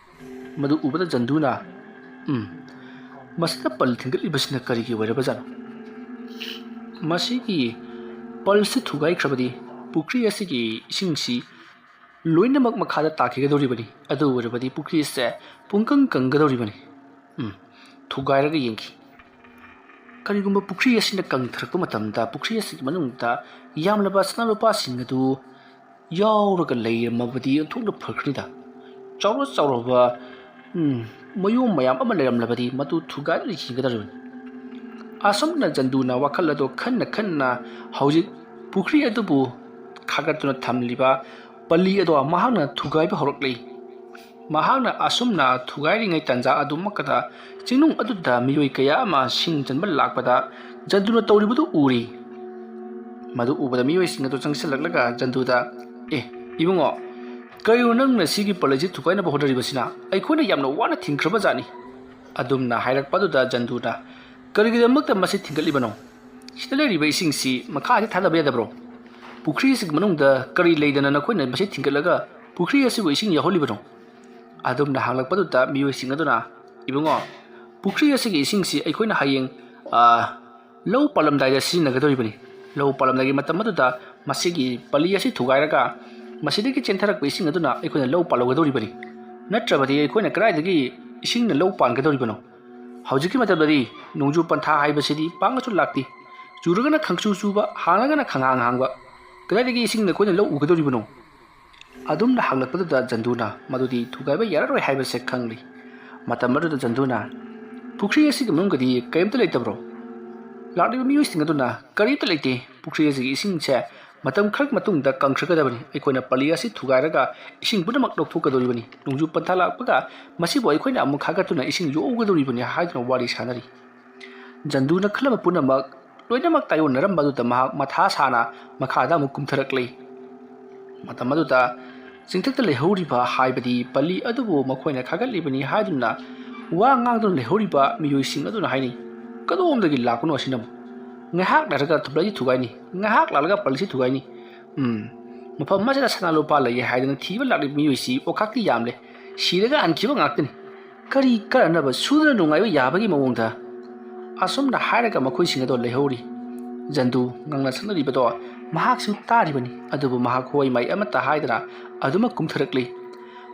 ꯃꯗꯨ ꯎꯕꯗ ꯖꯟꯗꯨꯅ, "ꯎꯝ, ꯃꯁꯤꯗ ꯄꯜ ꯊꯤꯡꯒꯠꯂꯤꯕꯁꯤꯅ ꯀꯔꯤꯒꯤ ꯑꯣꯏꯔꯕꯖꯥꯠꯅꯣ? ꯃꯁꯤꯒꯤ ꯄꯜꯁꯤ ꯊꯨꯒꯥꯏꯈ꯭ꯔꯕꯗꯤ ꯄꯨꯈ꯭ꯔꯤ ꯑꯁꯤꯒꯤ ꯏꯁꯤꯡꯁꯤ ꯂꯣꯏꯅꯃꯛ ꯃꯈꯥꯗ ꯇꯥꯈꯤꯒꯗꯧꯔꯤꯕꯅꯤ꯫ ꯑꯗꯨ ꯑꯣꯏꯔꯕꯗꯤ ꯄꯨꯈ꯭ꯔꯤ ꯑꯁꯦ ꯄꯨꯡꯀꯪ ꯀꯪꯒꯗꯧꯔꯤꯕꯅꯤ꯫ ꯎꯝ, ꯊꯨꯒꯥꯏꯔꯒ ꯌꯦꯡꯈꯤ"꯫ ꯀꯔꯤꯒꯨꯝꯕ ꯄꯨꯈ꯭ꯔꯤ ꯑꯁꯤꯅ ꯀꯪꯊꯔꯛꯄ ꯃꯇꯝꯗ ꯄꯨꯈ꯭ꯔꯤ ꯑꯁꯤꯒꯤ ꯃꯅꯨꯡꯗ ꯌꯥꯝꯂꯕ ꯁꯅꯥ ꯂꯨꯄꯥꯁꯤꯡ ꯑꯗꯨ ꯌꯥꯎꯔꯒ ꯂꯩꯔꯝꯃꯕꯗꯤ ꯑꯣꯟꯊꯣꯛꯅ ꯐꯈ꯭ꯔꯅꯤꯗ꯫ ꯆꯥꯎꯔ ꯆꯥꯎꯔꯕ, ꯎꯝ, ꯃꯌꯣꯝ ꯃꯌꯥꯝ ꯑꯃ ꯂꯩꯔꯝꯂꯕꯗꯤ ꯃꯗꯨ ꯊꯨꯒꯥꯏꯗꯨꯅ ꯌꯦꯡꯒꯗꯧꯔꯤꯕꯅꯤ꯫ ꯑꯁꯨꯝꯅ ꯖꯟꯗꯨꯅ ꯋꯥꯈꯜ ꯑꯗꯨ ꯈꯟꯅ ꯈꯟꯅ ꯍꯧꯖꯤꯛ ꯄꯨꯈ꯭ꯔꯤ ꯑꯗꯨꯕꯨ ꯈꯥꯒꯠꯇꯨꯅ ꯊꯝꯂꯤꯕ ꯄꯜꯂꯤ ꯑꯗꯣ ꯃꯍꯥꯛꯅ ꯊꯨꯒꯥꯏꯕ ꯍꯧꯔꯛꯂꯤ꯫ ꯃꯍꯥꯛꯅ ꯑꯁꯨꯝꯅ ꯊꯨꯒꯥꯏꯔꯤꯉꯩ ꯇꯥꯟꯖꯥ ꯑꯗꯨꯃꯛꯇꯗ ꯆꯤꯡꯅꯨꯡ ꯑꯗꯨꯗ ꯃꯤꯑꯣꯏ ꯀꯌꯥ ꯑꯃ ꯁꯤꯡ ꯆꯟꯕ ꯂꯥꯛꯄꯗ ꯖꯟꯗꯨꯅ ꯇꯧꯔꯤꯕꯗꯨ ꯎꯔꯤ꯫ ꯃꯗꯨ ꯎꯕꯗ ꯃꯤꯑꯣꯏꯁꯤꯡ ꯑꯗꯨ ꯆꯪꯁꯤꯜꯂꯛꯂꯒ ꯖꯟꯗꯨꯗ, "ꯑꯦ, ꯏꯕꯨꯡꯉꯣ, ꯀꯔꯤꯅꯣ ꯅꯪꯅ ꯁꯤꯒꯤ ꯄꯜꯂꯤꯁꯤ ꯊꯨꯒꯥꯏꯅꯕ ꯍꯣꯠꯅꯔꯤꯕꯁꯤꯅ ꯑꯩꯈꯣꯏꯅ ꯌꯥꯝꯅ ꯋꯥꯅ ꯊꯤꯡꯈ꯭ꯔꯕ ꯖꯥꯠꯅꯤ"꯫ ꯑꯗꯨꯝꯅ ꯍꯥꯏꯔꯛꯄ ꯑꯗꯨꯗ ꯖꯟꯗꯨꯅ, "ꯀꯔꯤꯒꯤꯗꯃꯛꯇ ꯃꯁꯤ ꯊꯤꯡꯒꯠꯂꯤꯕꯅꯣ? ꯁꯤꯗ ꯂꯩꯔꯤꯕ ꯏꯁꯤꯡꯁꯤ ꯃꯈꯥꯗ ꯊꯥꯗꯕ ꯌꯥꯗꯕ꯭ꯔꯣ? ꯄꯨꯈ꯭ꯔꯤ ꯑꯁꯤꯒꯤ ꯃꯅꯨꯡꯗ ꯀꯔꯤ ꯂꯩꯗꯅ ꯅꯈꯣꯏꯅ ꯃꯁꯤ ꯊꯤꯡꯒꯠꯂꯒ ꯄꯨꯈ꯭ꯔꯤ ꯑꯁꯤꯕꯨ ꯏꯁꯤꯡ ꯌꯥꯎꯍꯜꯂꯤꯕꯅꯣ?" ꯑꯗꯨꯝꯅ ꯍꯪꯂꯛꯄꯗꯨꯗ ꯃꯤꯑꯣꯏꯁꯤꯡ ꯑꯗꯨꯅ, "ꯏꯕꯨꯡꯉꯣ, ꯄꯨꯈ꯭ꯔꯤ ꯑꯁꯤꯒꯤ ꯏꯁꯤꯡꯁꯤ ꯑꯩꯈꯣꯏꯅ ꯍꯌꯦꯡ, ꯑ, ꯂꯧ ꯄꯥꯜꯂꯝꯗꯥꯏꯗ ꯁꯤꯖꯤꯟꯅꯒꯗꯧꯔꯤꯕꯅꯤ꯫ ꯂꯧ ꯄꯥꯜꯂꯝꯗꯥꯏꯒꯤ ꯃꯇꯝ ꯑꯗꯨꯗ ꯃꯁꯤꯒꯤ ꯄꯜꯂꯤ ꯑꯁꯤ ꯊꯨꯒꯥꯏꯔꯒ ꯃꯁꯤꯗꯒꯤ ꯆꯦꯟꯊꯔꯛꯄ ꯏꯁꯤꯡ ꯑꯗꯨꯅ ꯑꯩꯈꯣꯏꯅ ꯂꯧ ꯄꯥꯜꯍꯧꯒꯗꯧꯔꯤꯕꯅꯤ꯫ ꯅꯠꯇ꯭ꯔꯕꯗꯤ ꯑꯩꯈꯣꯏꯅ ꯀꯗꯥꯏꯗꯒꯤ ꯏꯁꯤꯡꯅ ꯂꯧ ꯄꯥꯟꯒꯗꯧꯔꯤꯕꯅꯣ? ꯍꯧꯖꯤꯛꯀꯤ ꯃꯇꯝꯗꯗꯤ ꯅꯣꯡꯖꯨ ꯄꯟꯊꯥ ꯍꯥꯏꯕꯁꯤꯗꯤ ꯄꯥꯡꯅꯁꯨ ꯂꯥꯛꯇꯦ꯫ ꯆꯨꯔꯒꯅ ꯈꯪꯆꯨ ꯆꯨꯕ, ꯍꯥꯡꯂꯒꯅ ꯈꯪꯍꯥꯡ ꯍꯥꯡꯕ꯫ ꯀꯗꯥꯏꯗꯒꯤ ꯏꯁꯤꯡꯅ ꯑꯩꯈꯣꯏꯅ ꯂꯧ ꯎꯒꯗꯧꯔꯤꯕꯅꯣ?" ꯑꯗꯨꯝꯅ ꯍꯪꯂꯛꯄꯗꯨꯗ ꯖꯟꯗꯨꯅ ꯃꯗꯨꯗꯤ ꯊꯨꯒꯥꯏꯕ ꯌꯥꯔꯔꯣꯏ ꯍꯥꯏꯕꯁꯦ ꯈꯪꯂꯤ꯫ ꯃꯇꯝ ꯑꯗꯨꯗ ꯖꯟꯗꯨꯅ, "ꯄꯨꯈ꯭ꯔꯤ ꯑꯁꯤꯒꯤ ꯃꯅꯨꯡꯗꯗꯤ ꯀꯔꯤꯝꯇ ꯂꯩꯇꯕ꯭ꯔꯣ?" ꯂꯥꯛꯂꯤꯕ ꯃꯤꯑꯣꯏꯁꯤꯡ ꯑꯗꯨꯅ, "ꯀꯔꯤꯝꯇ ꯂꯩꯇꯦ꯫ ꯄꯨꯈ꯭ꯔꯤ ꯑꯁꯤꯒꯤ ꯏꯁꯤꯡꯁꯦ ꯃꯇꯝ ꯈꯔꯒꯤ ꯃꯇꯨꯡꯗ ꯀꯪꯈ꯭ꯔꯒꯗꯕꯅꯤ꯫ ꯑꯩꯈꯣꯏꯅ ꯄꯜꯂꯤ ꯑꯁꯤ ꯊꯨꯒꯥꯏꯔꯒ ꯏꯁꯤꯡ ꯄꯨꯝꯅꯃꯛ ꯂꯧꯊꯣꯛꯀꯗꯧꯔꯤꯕꯅꯤ꯫ ꯅꯣꯡꯖꯨ ꯄꯟꯊꯥ ꯂꯥꯛꯄꯒ ꯃꯁꯤꯕꯨ ꯑꯩꯈꯣꯏꯅ ꯑꯃꯨꯛ ꯈꯥꯒꯠꯇꯨꯅ ꯏꯁꯤꯡ ꯌꯣꯛꯎꯒꯗꯧꯔꯤꯕꯅꯤ" ꯍꯥꯏꯗꯨꯅ ꯋꯥꯔꯤ ꯁꯥꯅꯔꯤ꯫ ꯖꯟꯗꯨꯅ ꯈꯜꯂꯝꯕ ꯄꯨꯝꯅꯃꯛ ꯂꯣꯏꯅꯃꯛ ꯇꯥꯏꯑꯣꯟꯅꯔꯝꯕ ꯑꯗꯨꯗ ꯃꯍꯥꯛ ꯃꯊꯥ ꯁꯥꯅ ꯃꯈꯥꯗ ꯑꯃꯨꯛ ꯀꯨꯝꯊꯔꯛꯂꯤ꯫ ꯃꯇꯝ ꯑꯗꯨꯗ ꯆꯤꯡꯊꯛꯇ ꯂꯩꯍꯧꯔꯤꯕ, ꯍꯥꯏꯕꯗꯤ ꯄꯜꯂꯤ ꯑꯗꯨꯕꯨ ꯃꯈꯣꯏꯅ ꯈꯥꯒꯠꯂꯤꯕꯅꯤ ꯍꯥꯏꯗꯨꯅ ꯋꯥ ꯉꯥꯡꯗꯨꯅ ꯂꯩꯍꯧꯔꯤꯕ ꯃꯤꯑꯣꯏꯁꯤꯡ ꯑꯗꯨꯅ ꯍꯥꯏꯅꯩ, "ꯀꯗꯣꯝꯗꯒꯤ ꯂꯥꯛꯄꯅꯣ ꯑꯁꯤꯅ? ꯉꯥꯏꯍꯥꯛ ꯂꯩꯔꯒ ꯄꯜꯂꯤ ꯊꯨꯒꯥꯏꯅꯤ, ꯉꯥꯏꯍꯥꯛ ꯂꯥꯛꯂꯒ ꯄꯜꯂꯤꯁꯤ ꯊꯨꯒꯥꯏꯅꯤ꯫ ꯎꯝ, ꯃꯐꯝ ꯑꯁꯤꯗ ꯁꯅꯥ ꯂꯨꯄꯥ ꯂꯩꯌꯦ ꯍꯥꯏꯗꯨꯅ ꯊꯤꯕ ꯂꯥꯛꯂꯤꯕ ꯃꯤꯑꯣꯏꯁꯤ ꯑꯣꯈꯥꯛꯇꯤ ꯌꯥꯝꯂꯦ, ꯁꯤꯔꯒ ꯍꯟꯈꯤꯕ ꯉꯥꯛꯇꯅꯤ꯫ ꯀꯔꯤ ꯀꯥꯟꯅꯅꯕ ꯁꯨꯗꯅ ꯅꯨꯡꯉꯥꯏꯕ ꯌꯥꯕꯒꯤ ꯃꯑꯣꯡꯗ?" ꯑꯁꯨꯝꯅ ꯍꯥꯏꯔꯒ ꯃꯈꯣꯏꯁꯤꯡ ꯑꯗꯣ ꯂꯩꯍꯧꯔꯤ꯫ ꯖꯟꯗꯨ ꯉꯪꯅ ꯁꯛꯅꯔꯤꯕꯗꯣ ꯃꯍꯥꯛꯁꯨ ꯇꯥꯔꯤꯕꯅꯤ, ꯑꯗꯨꯕꯨ ꯃꯍꯥꯛ ꯍꯣꯏ ꯃꯥꯏ ꯑꯃꯠꯇ ꯍꯥꯏꯗꯅ ꯑꯗꯨꯃꯛ ꯀꯨꯝꯊꯔꯛꯂꯤ꯫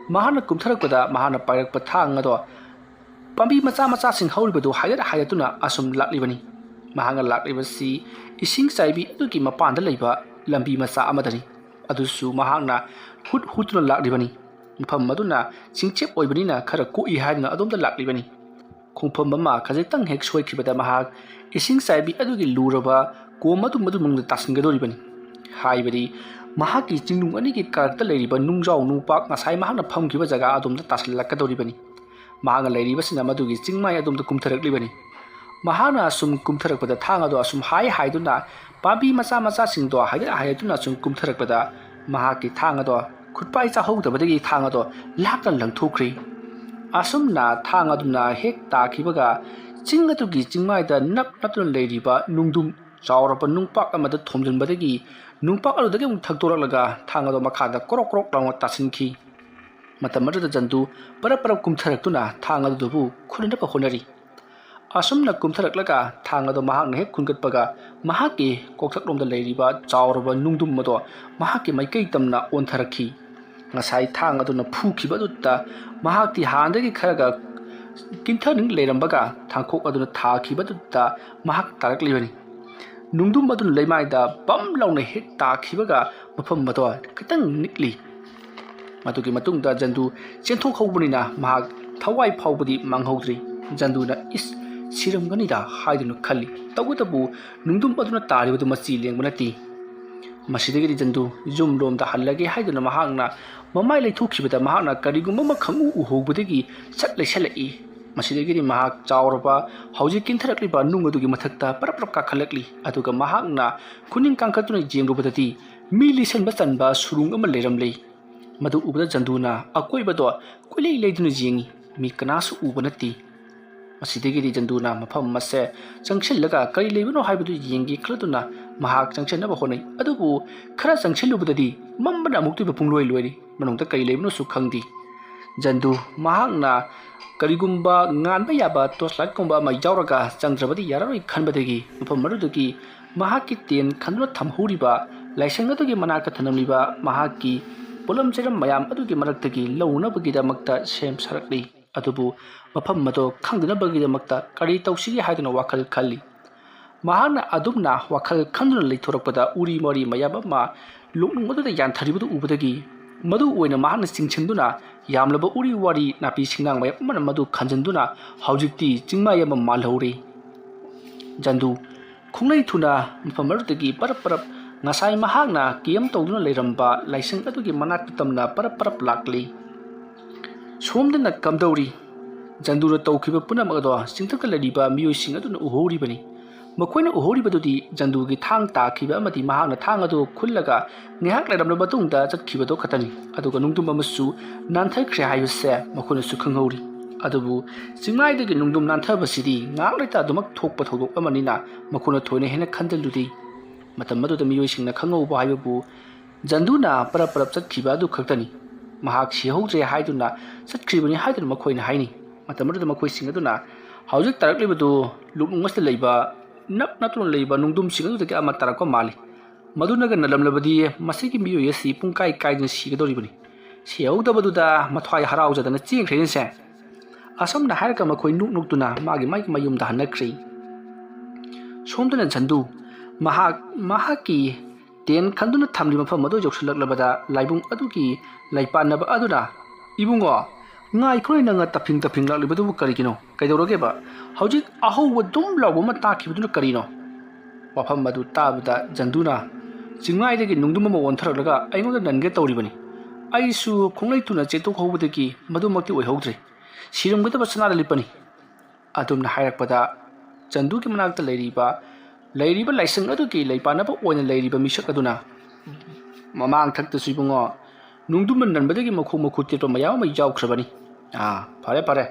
ꯃꯍꯥꯛꯅ ꯀꯨꯝꯊꯔꯛꯄꯗ ꯃꯍꯥꯛꯅ ꯄꯥꯏꯔꯛꯄ ꯊꯥꯡ ꯑꯗꯣ ꯄꯥꯝꯕꯤ ꯃꯆꯥ ꯃꯆꯥꯁꯤꯡ ꯍꯧꯔꯤꯕꯗꯨ ꯍꯥꯏꯗꯠ ꯍꯥꯏꯗꯠꯇꯨꯅ ꯑꯁꯨꯝ ꯂꯥꯛꯂꯤꯕꯅꯤ꯫ ꯃꯍꯥꯛꯅ ꯂꯥꯛꯂꯤꯕꯁꯤ ꯏꯁꯤꯡ ꯆꯥꯏꯕꯤ ꯑꯗꯨꯒꯤ ꯃꯄꯥꯟꯗ ꯂꯩꯕ ꯂꯝꯕꯤ ꯃꯆꯥ ꯑꯃꯗꯅꯤ꯫ ꯑꯗꯨꯁꯨ ꯃꯍꯥꯛꯅ ꯍꯨꯠ ꯍꯨꯠꯇꯨꯅ ꯂꯥꯛꯂꯤꯕꯅꯤ꯫ ꯃꯐꯝ ꯑꯗꯨꯅ ꯆꯤꯡꯆꯦꯞ ꯑꯣꯏꯕꯅꯤꯅ ꯈꯔ ꯀꯣꯛꯏ ꯍꯥꯏꯗꯨꯅ ꯑꯗꯣꯝꯗ ꯂꯥꯛꯂꯤꯕꯅꯤ꯫ ꯈꯣꯡꯐꯝ ꯑꯃ ꯈꯖꯤꯛꯇꯪ ꯍꯦꯛ ꯁꯣꯏꯈꯤꯕꯗ ꯃꯍꯥꯛ ꯏꯁꯤꯡ ꯆꯥꯏꯕꯤ ꯑꯗꯨꯒꯤ ꯂꯨꯔꯕ ꯀꯣꯝ ꯑꯗꯨ ꯃꯗꯨ ꯃꯅꯨꯡꯗ ꯇꯥꯁꯤꯟꯒꯗꯧꯔꯤꯕꯅꯤ꯫ ꯍꯥꯏꯕꯗꯤ ꯃꯍꯥꯛꯀꯤ ꯆꯤꯡꯅꯨꯡ ꯑꯅꯤꯒꯤ ꯀꯥꯔꯛꯇ ꯂꯩꯔꯤꯕ ꯅꯨꯡꯖꯥꯎ ꯅꯨꯡꯄꯥꯛ ꯉꯁꯥꯏ ꯃꯍꯥꯛꯅ ꯐꯝꯈꯤꯕ ꯖꯒꯥ ꯑꯗꯣꯝꯗ ꯇꯥꯁꯤꯜꯂꯛꯀꯗꯧꯔꯤꯕꯅꯤ꯫ ꯃꯍꯥꯛꯅ ꯂꯩꯔꯤꯕꯁꯤꯅ ꯃꯗꯨꯒꯤ ꯆꯤꯡꯃꯥꯏ ꯑꯗꯣꯝꯗ ꯀꯨꯝꯊꯔꯛꯂꯤꯕꯅꯤ꯫ ꯃꯍꯥꯛꯅ ꯑꯁꯨꯝ ꯀꯨꯝꯊꯔꯛꯄꯗ ꯊꯥꯡ ꯑꯗꯣ ꯑꯁꯨꯝ ꯍꯥꯏ ꯍꯥꯏꯗꯨꯅ ꯄꯥꯝꯕꯤ ꯃꯆꯥ ꯃꯆꯥꯁꯤꯡꯗꯣ ꯍꯥꯏꯒꯠ ꯍꯥꯏꯒꯠꯇꯨꯅ ꯑꯁꯨꯝ ꯀꯨꯝꯊꯔꯛꯄꯗ ꯃꯍꯥꯛꯀꯤ ꯊꯥꯡ ꯑꯗꯣ ꯈꯨꯠꯄꯥꯏ ꯆꯥꯍꯧꯗꯕꯗꯒꯤ ꯊꯥꯡ ꯑꯗꯣ ꯂꯥꯛꯅ ꯂꯪꯊꯣꯛꯈ꯭ꯔꯤ꯫ ꯑꯁꯨꯝꯅ ꯊꯥꯡ ꯑꯗꯨꯅ ꯍꯦꯛ ꯇꯥꯈꯤꯕꯒ ꯆꯤꯡ ꯑꯗꯨꯒꯤ ꯆꯤꯡꯃꯥꯏꯗ ꯅꯞ ꯅꯞꯇꯨꯅ ꯂꯩꯔꯤꯕ ꯅꯨꯡꯗꯨꯝ ꯆꯥꯎꯔꯕ ꯅꯨꯡꯄꯥꯛ ꯑꯃꯗ ꯊꯣꯝꯖꯤꯟꯕꯗꯒꯤ ꯅꯨꯡꯄꯥꯛ ꯑꯗꯨꯗꯒꯤ ꯑꯃꯨꯛ ꯊꯛꯇꯣꯔꯛꯂꯒ ꯊꯥꯡ ꯑꯗꯨ ꯃꯈꯥꯗ ꯀ꯭ꯔꯣꯛ ꯀ꯭ꯔꯣꯛ ꯂꯥꯎꯅ ꯇꯥꯁꯤꯟꯈꯤ꯫ ꯃꯇꯝ ꯑꯗꯨꯗ ꯖꯟꯗꯨ ꯄꯔꯞ ꯄꯔꯞ ꯀꯨꯝꯊꯔꯛꯇꯨꯅ ꯊꯥꯡ ꯑꯗꯨꯕꯨ ꯈꯨꯟꯅꯅꯕ ꯍꯣꯠꯅꯔꯤ꯫ ꯑꯁꯨꯝꯅ ꯀꯨꯝꯊꯔꯛꯂꯒ ꯊꯥꯡ ꯑꯗꯨ ꯃꯍꯥꯛꯅ ꯍꯦꯛ ꯈꯨꯟꯒꯠꯄꯒ ꯃꯍꯥꯛꯀꯤ ꯀꯣꯛꯊꯛꯂꯣꯝꯗ ꯂꯩꯔꯤꯕ ꯆꯥꯎꯔꯕ ꯅꯨꯡꯗꯨꯝ ꯑꯗꯣ ꯃꯍꯥꯛꯀꯤ ꯃꯥꯏꯀꯩ ꯇꯝꯅ ꯑꯣꯟꯊꯔꯛꯈꯤ꯫ ꯉꯁꯥꯏ ꯊꯥꯡ ꯑꯗꯨꯅ ꯐꯨꯈꯤꯕ ꯑꯗꯨꯗ ꯃꯍꯥꯛꯇꯤ ꯍꯥꯟꯅꯗꯒꯤ ꯈꯔꯒ ꯀꯤꯟꯊꯅꯤꯡ ꯂꯩꯔꯝꯕꯒ ꯊꯥꯡꯈꯣꯛ ꯑꯗꯨꯅ ꯊꯥꯈꯤꯕ ꯑꯗꯨꯗ ꯃꯍꯥꯛ ꯇꯥꯔꯛꯂꯤꯕꯅꯤ꯫ ꯅꯨꯡꯗꯨꯝ ꯑꯗꯨꯅ ꯂꯩꯃꯥꯏꯗ ꯕꯝ ꯂꯥꯎꯅ ꯍꯦꯛ ꯇꯥꯈꯤꯕꯒ ꯃꯐꯝ ꯑꯗꯣ ꯈꯤꯇꯪ ꯅꯤꯛꯂꯤ꯫ ꯃꯗꯨꯒꯤ ꯃꯇꯨꯡꯗ ꯖꯟꯗꯨ ꯆꯦꯟꯊꯣꯛꯍꯧꯕꯅꯤꯅ ꯃꯍꯥꯛ ꯊꯋꯥꯏ ꯐꯥꯎꯕꯗꯤ ꯃꯥꯡꯍꯧꯗ꯭ꯔꯤ꯫ ꯖꯟꯗꯨꯅ "ꯏꯁ, ꯁꯤꯔꯝꯒꯅꯤꯗ" ꯍꯥꯏꯗꯨꯅ ꯈꯜꯂꯤ꯫ ꯇꯧꯕꯇꯕꯨ ꯅꯨꯡꯗꯨꯝ ꯑꯗꯨꯅ ꯇꯥꯔꯤꯕꯗꯨ ꯃꯆꯤ ꯂꯦꯡꯕ ꯅꯠꯇꯦ꯫ ꯃꯁꯤꯗꯒꯤꯗꯤ ꯖꯟꯗꯨ ꯌꯨꯝꯂꯣꯝꯗ ꯍꯜꯂꯒꯦ ꯍꯥꯏꯗꯨꯅ ꯃꯍꯥꯛꯅ ꯃꯃꯥꯏ ꯂꯩꯊꯣꯛꯈꯤꯕꯗ ꯃꯍꯥꯛꯅ ꯀꯔꯤꯒꯨꯝꯕ ꯑꯃ ꯈꯪꯎ ꯎꯍꯧꯕꯗꯒꯤ ꯁꯠ ꯂꯩꯁꯜꯂꯛꯏ꯫ ꯃꯁꯤꯗꯒꯤꯗꯤ ꯃꯍꯥꯛ ꯆꯥꯎꯔꯕ ꯍꯧꯖꯤꯛ ꯀꯤꯟꯊꯔꯛꯂꯤꯕ ꯅꯨꯡ ꯑꯗꯨꯒꯤ ꯃꯊꯛꯇ ꯄꯔꯞ ꯄꯔꯞ ꯀꯥꯈꯠꯂꯛꯂꯤ꯫ ꯑꯗꯨꯒ ꯃꯍꯥꯛꯅ ꯈꯨꯅꯤꯡ ꯀꯥꯡꯈꯠꯇꯨꯅ ꯌꯦꯡꯂꯨꯕꯗꯗꯤ ꯃꯤ ꯂꯤꯁꯤꯟꯕ ꯆꯟꯕ ꯁꯨꯔꯨꯡ ꯑꯃ ꯂꯩꯔꯝꯂꯦ꯫ ꯃꯗꯨ ꯎꯕꯗ ꯖꯟꯗꯨꯅ ꯑꯀꯣꯏꯕꯗꯣ ꯀꯣꯏꯂꯩ ꯂꯩꯗꯨꯅ ꯌꯦꯡꯉꯤ꯫ ꯃꯤ ꯀꯅꯥꯁꯨ ꯎꯕ ꯅꯠꯇꯦ꯫ ꯃꯁꯤꯗꯒꯤꯗꯤ ꯖꯟꯗꯨꯅ ꯃꯐꯝ ꯑꯁꯦ ꯆꯪꯁꯤꯜꯂꯒ ꯀꯔꯤ ꯂꯩꯕꯅꯣ ꯍꯥꯏꯕꯗꯨ ꯌꯦꯡꯒꯦ ꯈꯜꯂꯗꯨꯅ ꯃꯍꯥꯛ ꯆꯪꯁꯤꯟꯅꯕ ꯍꯣꯠꯅꯩ꯫ ꯑꯗꯨꯕꯨ ꯈꯔ ꯆꯪꯁꯤꯜꯂꯨꯕꯗꯗꯤ ꯃꯝꯕꯅ ꯑꯃꯨꯛꯇꯣꯏꯕ ꯄꯨꯡꯂꯣꯏ ꯂꯣꯏꯔꯤ꯫ ꯃꯅꯨꯡꯗ ꯀꯔꯤ ꯂꯩꯕꯅꯣꯁꯨ ꯈꯪꯗꯦ꯫ ꯖꯟꯗꯨ ꯃꯍꯥꯛꯅ ꯀꯔꯤꯒꯨꯝꯕ ꯉꯥꯟꯕ ꯌꯥꯕ ꯇꯣꯔꯆ ꯂꯥꯏꯠꯀꯨꯝꯕ ꯑꯃ ꯌꯥꯎꯔꯒ ꯆꯪꯗ꯭ꯔꯕꯗꯤ ꯌꯥꯔꯔꯣꯏ ꯈꯟꯕꯗꯒꯤ ꯃꯐꯝ ꯑꯗꯨꯗꯒꯤ ꯃꯍꯥꯛꯀꯤ ꯇꯦꯟ ꯈꯟꯗꯨꯅ ꯊꯝꯍꯧꯔꯤꯕ ꯂꯥꯏꯁꯪ ꯑꯗꯨꯒꯤ ꯃꯅꯥꯛꯇ ꯊꯝꯂꯝꯂꯤꯕ ꯃꯍꯥꯛꯀꯤ ꯄꯣꯠꯂꯝ ꯆꯩꯔꯝ ꯃꯌꯥꯝ ꯑꯗꯨꯒꯤ ꯃꯔꯛꯇꯒꯤ ꯂꯧꯅꯕꯒꯤꯗꯃꯛꯇ ꯁꯦꯝ ꯁꯥꯔꯛꯂꯤ꯫ ꯑꯗꯨꯕꯨ ꯃꯐꯝ ꯑꯗꯨ ꯈꯪꯗꯅꯕꯒꯤꯗꯃꯛꯇ ꯀꯔꯤ ꯇꯧꯁꯤꯒꯦ ꯍꯥꯏꯗꯨꯅ ꯋꯥꯈꯜ ꯈꯜꯂꯤ꯫ ꯃꯍꯥꯛꯅ ꯑꯗꯨꯝꯅ ꯋꯥꯈꯜ ꯈꯟꯗꯨꯅ ꯂꯩꯊꯣꯔꯛꯄꯗ ꯎꯔꯤ ꯃꯔꯤ ꯃꯌꯥꯝ ꯑꯃ ꯂꯨꯞꯅꯨꯡ ꯑꯗꯨꯗ ꯌꯥꯟꯊꯔꯤꯕꯗꯨ ꯎꯕꯗꯒꯤ ꯃꯗꯨ ꯑꯣꯏꯅ ꯃꯍꯥꯛꯅ ꯆꯤꯡꯁꯤꯟꯗꯨꯅ ꯌꯥꯝꯂꯕ ꯎꯔꯤ ꯋꯥꯔꯤ ꯅꯥꯄꯤ ꯁꯤꯡꯅꯥꯡ ꯃꯌꯥꯝ ꯑꯃꯅ ꯃꯗꯨ ꯈꯟꯖꯤꯟꯗꯨꯅ ꯍꯧꯖꯤꯛꯇꯤ ꯆꯤꯡꯃꯥꯏ ꯑꯃ ꯃꯥꯜꯍꯧꯔꯤ꯫ ꯖꯟꯗꯨ ꯈꯣꯡꯂꯩ ꯊꯨꯅ ꯃꯐꯝ ꯑꯗꯨꯗꯒꯤ ꯄꯔꯞ ꯄꯔꯞ ꯉꯁꯥꯏ ꯃꯍꯥꯛꯅ ꯀꯦꯝ ꯇꯧꯗꯨꯅ ꯂꯩꯔꯝꯕ ꯂꯥꯏꯁꯪ ꯑꯗꯨꯒꯤ ꯃꯅꯥꯛꯇ ꯇꯝꯅ ꯄꯔꯞ ꯄꯔꯞ ꯂꯥꯛꯂꯤ꯫ ꯁꯣꯝꯗꯅ ꯀꯝꯗꯧꯔꯤ? ꯖꯟꯗꯨꯅ ꯇꯧꯈꯤꯕ ꯄꯨꯝꯅꯃꯛ ꯑꯗꯣ ꯆꯤꯡꯊꯛꯇ ꯂꯩꯔꯤꯕ ꯃꯤꯑꯣꯏꯁꯤꯡ ꯑꯗꯨꯅ ꯎꯍꯧꯔꯤꯕꯅꯤ꯫ ꯃꯈꯣꯏꯅ ꯎꯍꯧꯔꯤꯕꯗꯨꯗꯤ ꯖꯟꯗꯨꯒꯤ ꯊꯥꯡ ꯇꯥꯈꯤꯕ ꯑꯃꯗꯤ ꯃꯍꯥꯛꯅ ꯊꯥꯡ ꯑꯗꯨ ꯈꯨꯜꯂꯒ ꯉꯥꯏꯍꯥꯛ ꯂꯩꯔꯝꯂꯕ ꯃꯇꯨꯡꯗ ꯆꯠꯈꯤꯕꯗꯣ ꯈꯛꯇꯅꯤ꯫ ꯑꯗꯨꯒ ꯅꯨꯡꯗꯨꯝ ꯑꯃꯁꯨ ꯅꯥꯟꯊꯈ꯭ꯔꯦ ꯍꯥꯏꯕꯁꯦ ꯃꯈꯣꯏꯅꯁꯨ ꯈꯪꯍꯧꯔꯤ꯫ ꯑꯗꯨꯕꯨ ꯆꯤꯡꯃꯥꯏꯗꯒꯤ ꯅꯨꯡꯗꯨꯝ ꯅꯥꯟꯊꯕꯁꯤꯗꯤ ꯉꯥꯏꯍꯥꯛ ꯂꯩꯇ ꯑꯗꯨꯃꯛ ꯊꯣꯛꯄ ꯊꯧꯗꯣꯛ ꯑꯃꯅꯤꯅ ꯃꯈꯣꯏꯅ ꯊꯣꯏꯅ ꯍꯦꯟꯅ ꯈꯟꯖꯤꯜꯂꯨꯗꯦ꯫ ꯃꯇꯝ ꯑꯗꯨꯗ ꯃꯤꯑꯣꯏꯁꯤꯡꯅ ꯈꯪꯍꯧꯕ ꯍꯥꯏꯕꯕꯨ ꯖꯟꯗꯨꯅ ꯄꯔꯞ ꯄꯔꯞ ꯆꯠꯈꯤꯕ ꯑꯗꯨ ꯈꯛꯇꯅꯤ꯫ ꯃꯍꯥꯛ ꯁꯤꯍꯧꯗ꯭ꯔꯦ ꯍꯥꯏꯗꯨꯅ ꯆꯠꯈ꯭ꯔꯤꯕꯅꯤ ꯍꯥꯏꯗꯨꯅ ꯃꯈꯣꯏꯅ ꯍꯥꯏꯅꯩ꯫ ꯃꯇꯝ ꯑꯗꯨꯗ ꯃꯈꯣꯏꯁꯤꯡ ꯑꯗꯨꯅ ꯍꯧꯖꯤꯛ ꯇꯥꯔꯛꯂꯤꯕꯗꯨ ꯂꯨꯞꯅꯨꯡ ꯑꯁꯤꯗ ꯂꯩꯕ ꯅꯛ ꯅꯠꯇꯨꯅ ꯂꯩꯕ ꯅꯨꯡꯗꯨꯝꯁꯤꯡ ꯑꯗꯨꯗꯒꯤ ꯑꯃ ꯇꯥꯔꯛꯄ ꯃꯥꯜꯂꯤ꯫ ꯃꯗꯨꯅꯒ ꯅꯜꯂꯝꯂꯕꯗꯤ ꯃꯁꯤꯒꯤ ꯃꯤꯑꯣꯏ ꯑꯁꯤ ꯄꯨꯡꯀꯥꯏ ꯀꯥꯏꯗꯅ ꯁꯤꯒꯗꯧꯔꯤꯕꯅꯤ꯫ ꯁꯤꯍꯧꯗꯕꯗꯨꯗ ꯃꯊ꯭ꯋꯥꯏ ꯍꯔꯥꯎꯖꯗꯅ ꯆꯦꯟꯈ꯭ꯔꯦꯅꯦꯁꯦ꯫ ꯑꯁꯨꯝꯅ ꯍꯥꯏꯔꯒ ꯃꯈꯣꯏ ꯅꯣꯛ ꯅꯣꯛꯇꯨꯅ ꯃꯥꯒꯤ ꯃꯥꯒꯤ ꯃꯌꯨꯝꯗ ꯍꯟꯅꯈ꯭ꯔꯤ꯫ ꯁꯣꯝꯗꯅ ꯖꯟꯗꯨ ꯃꯍꯥꯛ ꯃꯍꯥꯛꯀꯤ ꯇꯦꯟ ꯈꯟꯗꯨꯅ ꯊꯝꯂꯤꯕ ꯃꯐꯝ ꯑꯗꯨ ꯌꯧꯁꯤꯜꯂꯛꯂꯕꯗ ꯂꯥꯏꯕꯨꯡ ꯑꯗꯨꯒꯤ ꯂꯩꯄꯥꯟꯅꯕ ꯑꯗꯨꯅ, "ꯏꯕꯨꯡꯉꯣ, ꯉꯥꯏꯈꯣꯅꯦ, ꯅꯪꯅ ꯇꯞꯐꯤꯡ ꯇꯞꯐꯤꯡ ꯂꯥꯛꯂꯤꯕꯗꯨꯕꯨ ꯀꯔꯤꯒꯤꯅꯣ? ꯀꯩꯗꯧꯔꯒꯦꯕ? ꯍꯧꯖꯤꯛ ꯑꯍꯧꯕ ꯗꯨꯝ ꯂꯥꯎꯕ ꯑꯃ ꯇꯥꯈꯤꯕꯗꯨꯅ ꯀꯔꯤꯅꯣ?" ꯋꯥꯐꯝ ꯑꯗꯨ ꯇꯥꯕꯗ ꯖꯟꯗꯨꯅ ꯆꯤꯡꯃꯥꯏꯗꯒꯤ ꯅꯨꯡꯗꯨꯝ ꯑꯃ ꯑꯣꯟꯊꯔꯛꯂꯒ ꯑꯩꯉꯣꯟꯗ ꯅꯟꯒꯦ ꯇꯧꯔꯤꯕꯅꯤ꯫ ꯑꯩꯁꯨ ꯈꯣꯡꯂꯩ ꯊꯨꯅ ꯆꯦꯟꯊꯣꯛꯍꯧꯕꯗꯒꯤ ꯃꯗꯨꯃꯛꯇꯤ ꯑꯣꯏꯍꯧꯗ꯭ꯔꯦ꯫ ꯁꯤꯔꯝꯒꯗꯕ ꯁꯅꯥꯗ ꯂꯤꯠꯄꯅꯤ꯫ ꯑꯗꯨꯝꯅ ꯍꯥꯏꯔꯛꯄꯗ ꯆꯟꯗꯨꯒꯤ ꯃꯅꯥꯛꯇ ꯂꯩꯔꯤꯕ, ꯂꯩꯔꯤꯕ ꯂꯥꯏꯁꯪ ꯑꯗꯨꯒꯤ ꯂꯩꯄꯥꯟꯅꯕ ꯑꯣꯏꯅ ꯂꯩꯔꯤꯕ ꯃꯤꯁꯛ ꯑꯗꯨꯅ, "ꯃꯃꯥꯡ ꯊꯛꯇꯁꯨ ꯏꯕꯨꯡꯉꯣ, ꯅꯨꯡꯗꯨꯝꯅ ꯅꯟꯕꯗꯒꯤ ꯃꯈꯣꯡ ꯃꯈꯨꯠ ꯇꯦꯛꯄ ꯃꯌꯥꯝ ꯑꯃ ꯌꯥꯎꯈ꯭ꯔꯕꯅꯤ꯫ ꯑꯥ, ꯐꯔꯦ ꯐꯔꯦ,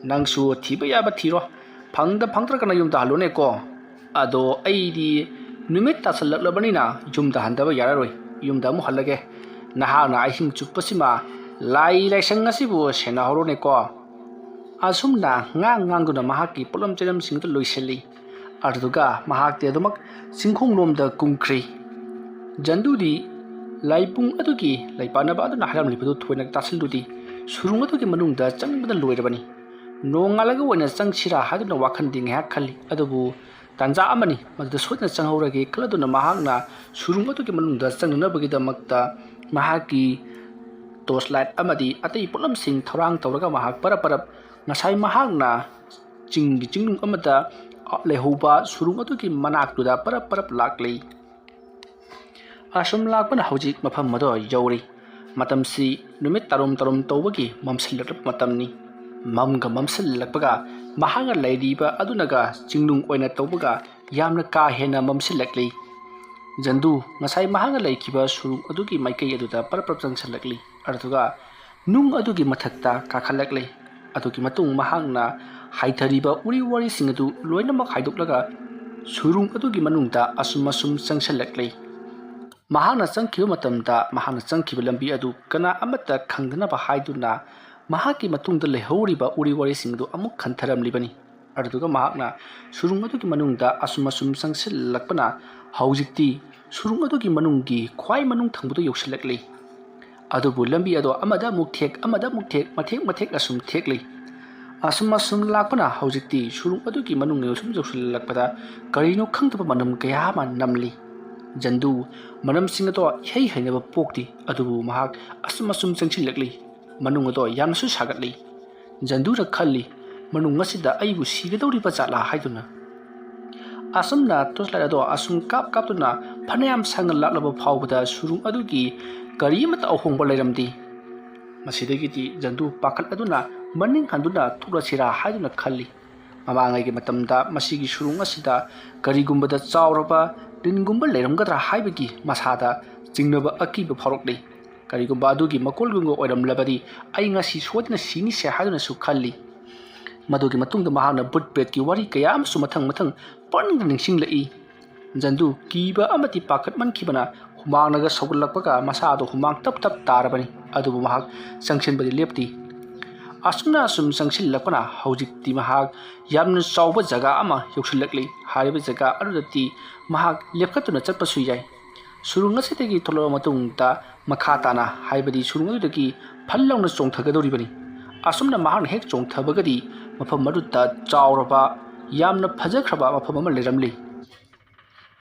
ꯅꯪꯁꯨ ꯊꯤꯕ ꯌꯥꯕ ꯊꯤꯔꯣ, ꯐꯪꯗ ꯐꯪꯗ꯭ꯔꯒꯅ ꯌꯨꯝꯗ ꯍꯜꯂꯣꯅꯦꯀꯣ꯫ ꯑꯗꯣ ꯑꯩꯗꯤ ꯅꯨꯃꯤꯠ ꯇꯥꯁꯜꯂꯛꯂꯕꯅꯤꯅ ꯌꯨꯝꯗ ꯍꯟꯗꯕ ꯌꯥꯔꯔꯣꯏ, ꯌꯨꯝꯗ ꯑꯃꯨꯛ ꯍꯜꯂꯒꯦ꯫ ꯅꯍꯥꯛꯅ ꯑꯍꯤꯡ ꯆꯨꯞꯄꯁꯤꯃ ꯂꯥꯏ ꯂꯥꯏꯁꯪ ꯑꯁꯤꯕꯨ ꯁꯦꯟꯅꯍꯧꯔꯣꯅꯦꯀꯣ꯫" ꯑꯁꯨꯝꯅ ꯉꯥꯡ ꯉꯥꯡꯗꯨꯅ ꯃꯍꯥꯛꯀꯤ ꯄꯣꯠꯂꯝ ꯆꯩꯂꯝꯁꯤꯡ ꯑꯗꯨ ꯂꯣꯏꯁꯤꯜꯂꯤ꯫ ꯑꯗꯨꯗꯨꯒ ꯃꯍꯥꯛꯇꯤ ꯑꯗꯨꯃꯛ ꯆꯤꯡꯈꯣꯡꯂꯣꯝꯗ ꯀꯨꯝꯈ꯭ꯔꯤ꯫ ꯖꯟꯗꯨꯗꯤ ꯂꯥꯏꯕꯨꯡ ꯑꯗꯨꯒꯤ ꯂꯩꯄꯥꯟꯅꯕ ꯑꯗꯨꯅ ꯍꯥꯏꯔꯝꯂꯤꯕꯗꯨ ꯊꯣꯏꯅ ꯇꯥꯁꯤꯜꯂꯨꯗꯦ꯫ ꯁꯨꯔꯨꯡ ꯑꯗꯨꯒꯤ ꯃꯅꯨꯡꯗ ꯆꯪꯕꯗ ꯂꯣꯏꯔꯕꯅꯤ꯫ ꯅꯣꯡꯉꯥꯜꯂꯒ ꯑꯣꯏꯅ ꯆꯪꯁꯤꯔꯥ ꯍꯥꯏꯗꯨꯅ ꯋꯥꯈꯜꯗꯤ ꯉꯥꯏꯍꯥꯛ ꯈꯜꯂꯤ꯫ ꯑꯗꯨꯕꯨ ꯇꯥꯟꯖꯥ ꯑꯃꯅꯤ, ꯃꯗꯨꯗ ꯁꯣꯏꯗꯅ ꯆꯪꯍꯧꯔꯒꯦ ꯈꯜꯂꯗꯨꯅ ꯃꯍꯥꯛꯅ ꯁꯨꯔꯨꯡ ꯑꯗꯨꯒꯤ ꯃꯅꯨꯡꯗ ꯆꯪꯅꯅꯕꯒꯤꯗꯃꯛꯇ ꯃꯍꯥꯛꯀꯤ torch light ꯑꯃꯗꯤ ꯑꯇꯩ ꯄꯣꯠꯂꯝꯁꯤꯡ ꯊꯧꯔꯥꯡ ꯇꯧꯔꯒ ꯃꯍꯥꯛ ꯄꯔꯞ ꯄꯔꯞ ꯉꯁꯥꯏ ꯃꯍꯥꯛꯅ ꯆꯤꯡꯒꯤ ꯆꯤꯡꯅꯨꯡ ꯑꯃꯗ ꯂꯩꯍꯧꯕ ꯁꯨꯔꯨꯡ ꯑꯗꯨꯒꯤ ꯃꯅꯥꯛꯇꯨꯗ ꯄꯔꯞ ꯄꯔꯞ ꯂꯥꯛꯂꯤ꯫ ꯑꯁꯨꯝ ꯂꯥꯛꯄꯅ ꯍꯧꯖꯤꯛ ꯃꯐꯝ ꯑꯗꯨ ꯌꯧꯔꯤ꯫ ꯃꯇꯝꯁꯤ ꯅꯨꯃꯤꯠ ꯇꯥꯔꯨꯝ ꯇꯥꯔꯨꯝ ꯇꯧꯕꯒꯤ ꯃꯝꯁꯤꯜꯂꯛꯂꯕ ꯃꯇꯝꯅꯤ꯫ ꯃꯝꯒ ꯃꯝꯁꯤꯜꯂꯛꯄꯒ ꯃꯍꯥꯛꯅ ꯂꯩꯔꯤꯕ ꯑꯗꯨꯅꯒ ꯆꯤꯡꯅꯨꯡ ꯑꯣꯏꯅ ꯇꯧꯕꯒ ꯌꯥꯝꯅ ꯀꯥ ꯍꯦꯟꯅ ꯃꯝꯁꯤꯜꯂꯛꯂꯤ꯫ ꯖꯟꯗꯨ ꯉꯁꯥꯏ ꯃꯍꯥꯛꯅ ꯂꯩꯈꯤꯕ ꯁꯨꯔꯨꯡ ꯑꯗꯨꯒꯤ ꯃꯥꯏꯀꯩ ꯑꯗꯨꯗ ꯄꯔꯞ ꯄꯔꯞ ꯆꯪꯁꯤꯜꯂꯛꯂꯤ꯫ ꯑꯗꯨꯒ ꯅꯨꯡ ꯑꯗꯨꯒꯤ ꯃꯊꯛꯇ ꯀꯥꯈꯠꯂꯛꯂꯤ꯫ ꯑꯗꯨꯒꯤ ꯃꯇꯨꯡ ꯃꯍꯥꯛꯅ ꯍꯥꯏꯊꯔꯤꯕ ꯎꯔꯤ ꯋꯥꯔꯤꯁꯤꯡ ꯑꯗꯨ ꯂꯣꯏꯅꯃꯛ ꯍꯥꯏꯗꯣꯛꯂꯒ ꯁꯨꯔꯨꯡ ꯑꯗꯨꯒꯤ ꯃꯅꯨꯡꯗ ꯑꯁꯨꯝ ꯑꯁꯨꯝ ꯆꯪꯁꯤꯜꯂꯛꯂꯤ꯫ ꯃꯍꯥꯛꯅ ꯆꯪꯈꯤꯕ ꯃꯇꯝꯗ ꯃꯍꯥꯛꯅ ꯆꯪꯈꯤꯕ ꯂꯝꯕꯤ ꯑꯗꯨ ꯀꯅꯥ ꯑꯃꯠꯇ ꯈꯪꯗꯅꯕ ꯍꯥꯏꯗꯨꯅ ꯃꯍꯥꯛꯀꯤ ꯃꯇꯨꯡꯗ ꯂꯩꯍꯧꯔꯤꯕ ꯎꯔꯤ ꯋꯥꯔꯤꯁꯤꯡ ꯑꯗꯨ ꯑꯃꯨꯛ ꯈꯟꯊꯔꯝꯂꯤꯕꯅꯤ꯫ ꯑꯗꯨꯗꯨꯒ ꯃꯍꯥꯛꯅ ꯁꯨꯔꯨꯡ ꯑꯗꯨꯒꯤ ꯃꯅꯨꯡꯗ ꯑꯁꯨꯝ ꯑꯁꯨꯝ ꯆꯪꯁꯤꯜꯂꯛꯄꯅ ꯍꯧꯖꯤꯛꯇꯤ ꯁꯨꯔꯨꯡ ꯑꯗꯨꯒꯤ ꯃꯅꯨꯡꯒꯤ ꯈ꯭ꯋꯥꯏ ꯃꯅꯨꯡ ꯊꯪꯕꯗ ꯌꯧꯁꯤꯜꯂꯛꯂꯤ꯫ ꯑꯗꯨꯕꯨ ꯂꯝꯕꯤ ꯑꯗꯣ ꯑꯃꯗ ꯑꯃꯨꯛ ꯊꯦꯛ, ꯑꯃꯗ ꯑꯃꯨꯛ ꯊꯦꯛ, ꯃꯊꯦꯛ ꯃꯊꯦꯛ ꯑꯁꯨꯝ ꯊꯦꯛꯂꯤ꯫ ꯑꯁꯨꯝ ꯑꯁꯨꯝ ꯂꯥꯛꯄꯅ ꯍꯧꯖꯤꯛꯇꯤ ꯁꯨꯔꯨꯡ ꯑꯗꯨꯒꯤ ꯃꯅꯨꯡ ꯌꯧꯁꯨꯝ ꯌꯧꯁꯤꯜꯂꯛꯄꯗ ꯀꯔꯤꯅꯣ ꯈꯪꯗꯕ ꯃꯅꯝ ꯀꯌꯥ ꯑꯃ ꯅꯝꯂꯤ꯫ ꯖꯟꯗꯨ ꯃꯅꯝꯁꯤꯡ ꯑꯗꯣ ꯏꯍꯩ ꯍꯩꯅꯕ ꯄꯣꯛꯇꯦ, ꯑꯗꯨꯕꯨ ꯃꯍꯥꯛ ꯑꯁꯨꯝ ꯑꯁꯨꯝ ꯆꯪꯁꯤꯜꯂꯛꯂꯤ꯫ ꯃꯅꯨꯡ ꯑꯗꯣ ꯌꯥꯝꯅꯁꯨ ꯁꯥꯒꯠꯂꯤ꯫ ꯖꯟꯗꯨꯅ ꯈꯜꯂꯤ, "ꯃꯅꯨꯡ ꯑꯁꯤꯗ ꯑꯩꯕꯨ ꯁꯤꯒꯗꯧꯔꯤꯕ ꯖꯥꯠꯂꯥ?" ꯍꯥꯏꯗꯨꯅ꯫ ꯑꯁꯨꯝꯅ torch light ꯑꯗꯣ ꯑꯁꯨꯝ ꯀꯥꯞ ꯀꯥꯞꯇꯨꯅ ꯐꯅꯌꯥꯝ ꯁꯥꯡꯅ ꯂꯥꯛꯂꯕ ꯐꯥꯎꯕꯗ ꯁꯨꯔꯨꯡ ꯑꯗꯨꯒꯤ ꯀꯔꯤ ꯑꯃꯠꯇ ꯑꯍꯣꯡꯕ ꯂꯩꯔꯝꯗꯦ꯫ ꯃꯁꯤꯗꯒꯤꯗꯤ ꯖꯟꯗꯨ ꯄꯥꯈꯠꯂꯗꯨꯅ ꯃꯅꯤꯡ ꯍꯟꯗꯨꯅ ꯊꯣꯛꯂꯁꯤꯔꯥ ꯍꯥꯏꯗꯨꯅ ꯈꯜꯂꯤ꯫ ꯃꯃꯥꯡꯉꯩꯒꯤ ꯃꯇꯝꯗ ꯃꯁꯤꯒꯤ ꯁꯨꯔꯨꯡ ꯑꯁꯤꯗ ꯀꯔꯤꯒꯨꯝꯕꯗ ꯆꯥꯎꯔꯕ ꯂꯤꯟꯒꯨꯝꯕ ꯂꯩꯔꯝꯒꯗ꯭ꯔꯥ ꯍꯥꯏꯕꯒꯤ ꯃꯁꯥꯗ ꯆꯤꯡꯅꯕ ꯑꯀꯤꯕ ꯐꯥꯎꯔꯛꯂꯤ꯫ ꯀꯔꯤꯒꯨꯝꯕ ꯑꯗꯨꯒꯤ ꯃꯀꯣꯜꯒꯨꯝꯕ ꯑꯣꯏꯔꯝꯂꯕꯗꯤ ꯑꯩ ꯉꯁꯤ ꯁꯣꯏꯗꯅ ꯁꯤꯅꯤꯁꯦ ꯍꯥꯏꯗꯨꯅꯁꯨ ꯈꯜꯂꯤ꯫ ꯃꯗꯨꯒꯤ ꯃꯇꯨꯡꯗ ꯃꯍꯥꯛꯅ ꯚꯨꯠ ꯄ꯭ꯔꯦꯠꯀꯤ ꯋꯥꯔꯤ ꯀꯌꯥ ꯑꯃꯁꯨ ꯃꯊꯪ ꯃꯊꯪ ꯄꯨꯛꯅꯤꯡꯗ ꯅꯤꯡꯁꯤꯡꯂꯛꯏ꯫ ꯖꯟꯗꯨ ꯀꯤꯕ ꯑꯃꯗꯤ ꯄꯥꯈꯠꯃꯟꯈꯤꯕꯅ ꯍꯨꯃꯥꯡꯅꯒ ꯁꯧꯒꯠꯂꯛꯄꯒ ꯃꯁꯥꯗꯣ ꯍꯨꯃꯥꯡ ꯇꯞ ꯇꯞ ꯇꯥꯔꯕꯅꯤ, ꯑꯗꯨꯕꯨ ꯃꯍꯥꯛ ꯆꯪꯁꯤꯟꯕꯗꯤ ꯂꯦꯞꯇꯦ꯫ ꯑꯁꯨꯝꯅ ꯑꯁꯨꯝ ꯆꯪꯁꯤꯜꯂꯛꯄꯅ ꯍꯧꯖꯤꯛꯇꯤ ꯃꯍꯥꯛ ꯌꯥꯝꯅ ꯆꯥꯎꯕ ꯖꯒꯥ ꯑꯃ ꯌꯧꯁꯤꯜꯂꯛꯂꯤ꯫ ꯍꯥꯏꯔꯤꯕ ꯖꯒꯥ ꯑꯗꯨꯗꯗꯤ ꯃꯍꯥꯛ ꯂꯦꯞꯈꯠꯇꯨꯅ ꯆꯠꯄꯁꯨ ꯌꯥꯏ꯫ ꯁꯨꯔꯨꯡ ꯑꯁꯤꯗꯒꯤ ꯊꯣꯛꯂꯛꯂꯕ ꯃꯇꯨꯡꯗ ꯃꯈꯥ ꯇꯥꯅ, ꯍꯥꯏꯕꯗꯤ ꯁꯨꯔꯨꯡ ꯑꯗꯨꯗꯒꯤ ꯐꯜ ꯂꯥꯎꯅ ꯆꯣꯡꯊꯒꯗꯧꯔꯤꯕꯅꯤ꯫ ꯑꯁꯨꯝꯅ ꯃꯍꯥꯛꯅ ꯍꯦꯛ ꯆꯣꯡꯊꯕꯒꯗꯤ ꯃꯐꯝ ꯑꯗꯨꯗ ꯆꯥꯎꯔꯕ ꯌꯥꯝꯅ ꯐꯖꯈ꯭ꯔꯕ ꯃꯐꯝ ꯑꯃ ꯂꯩꯔꯝꯂꯤ꯫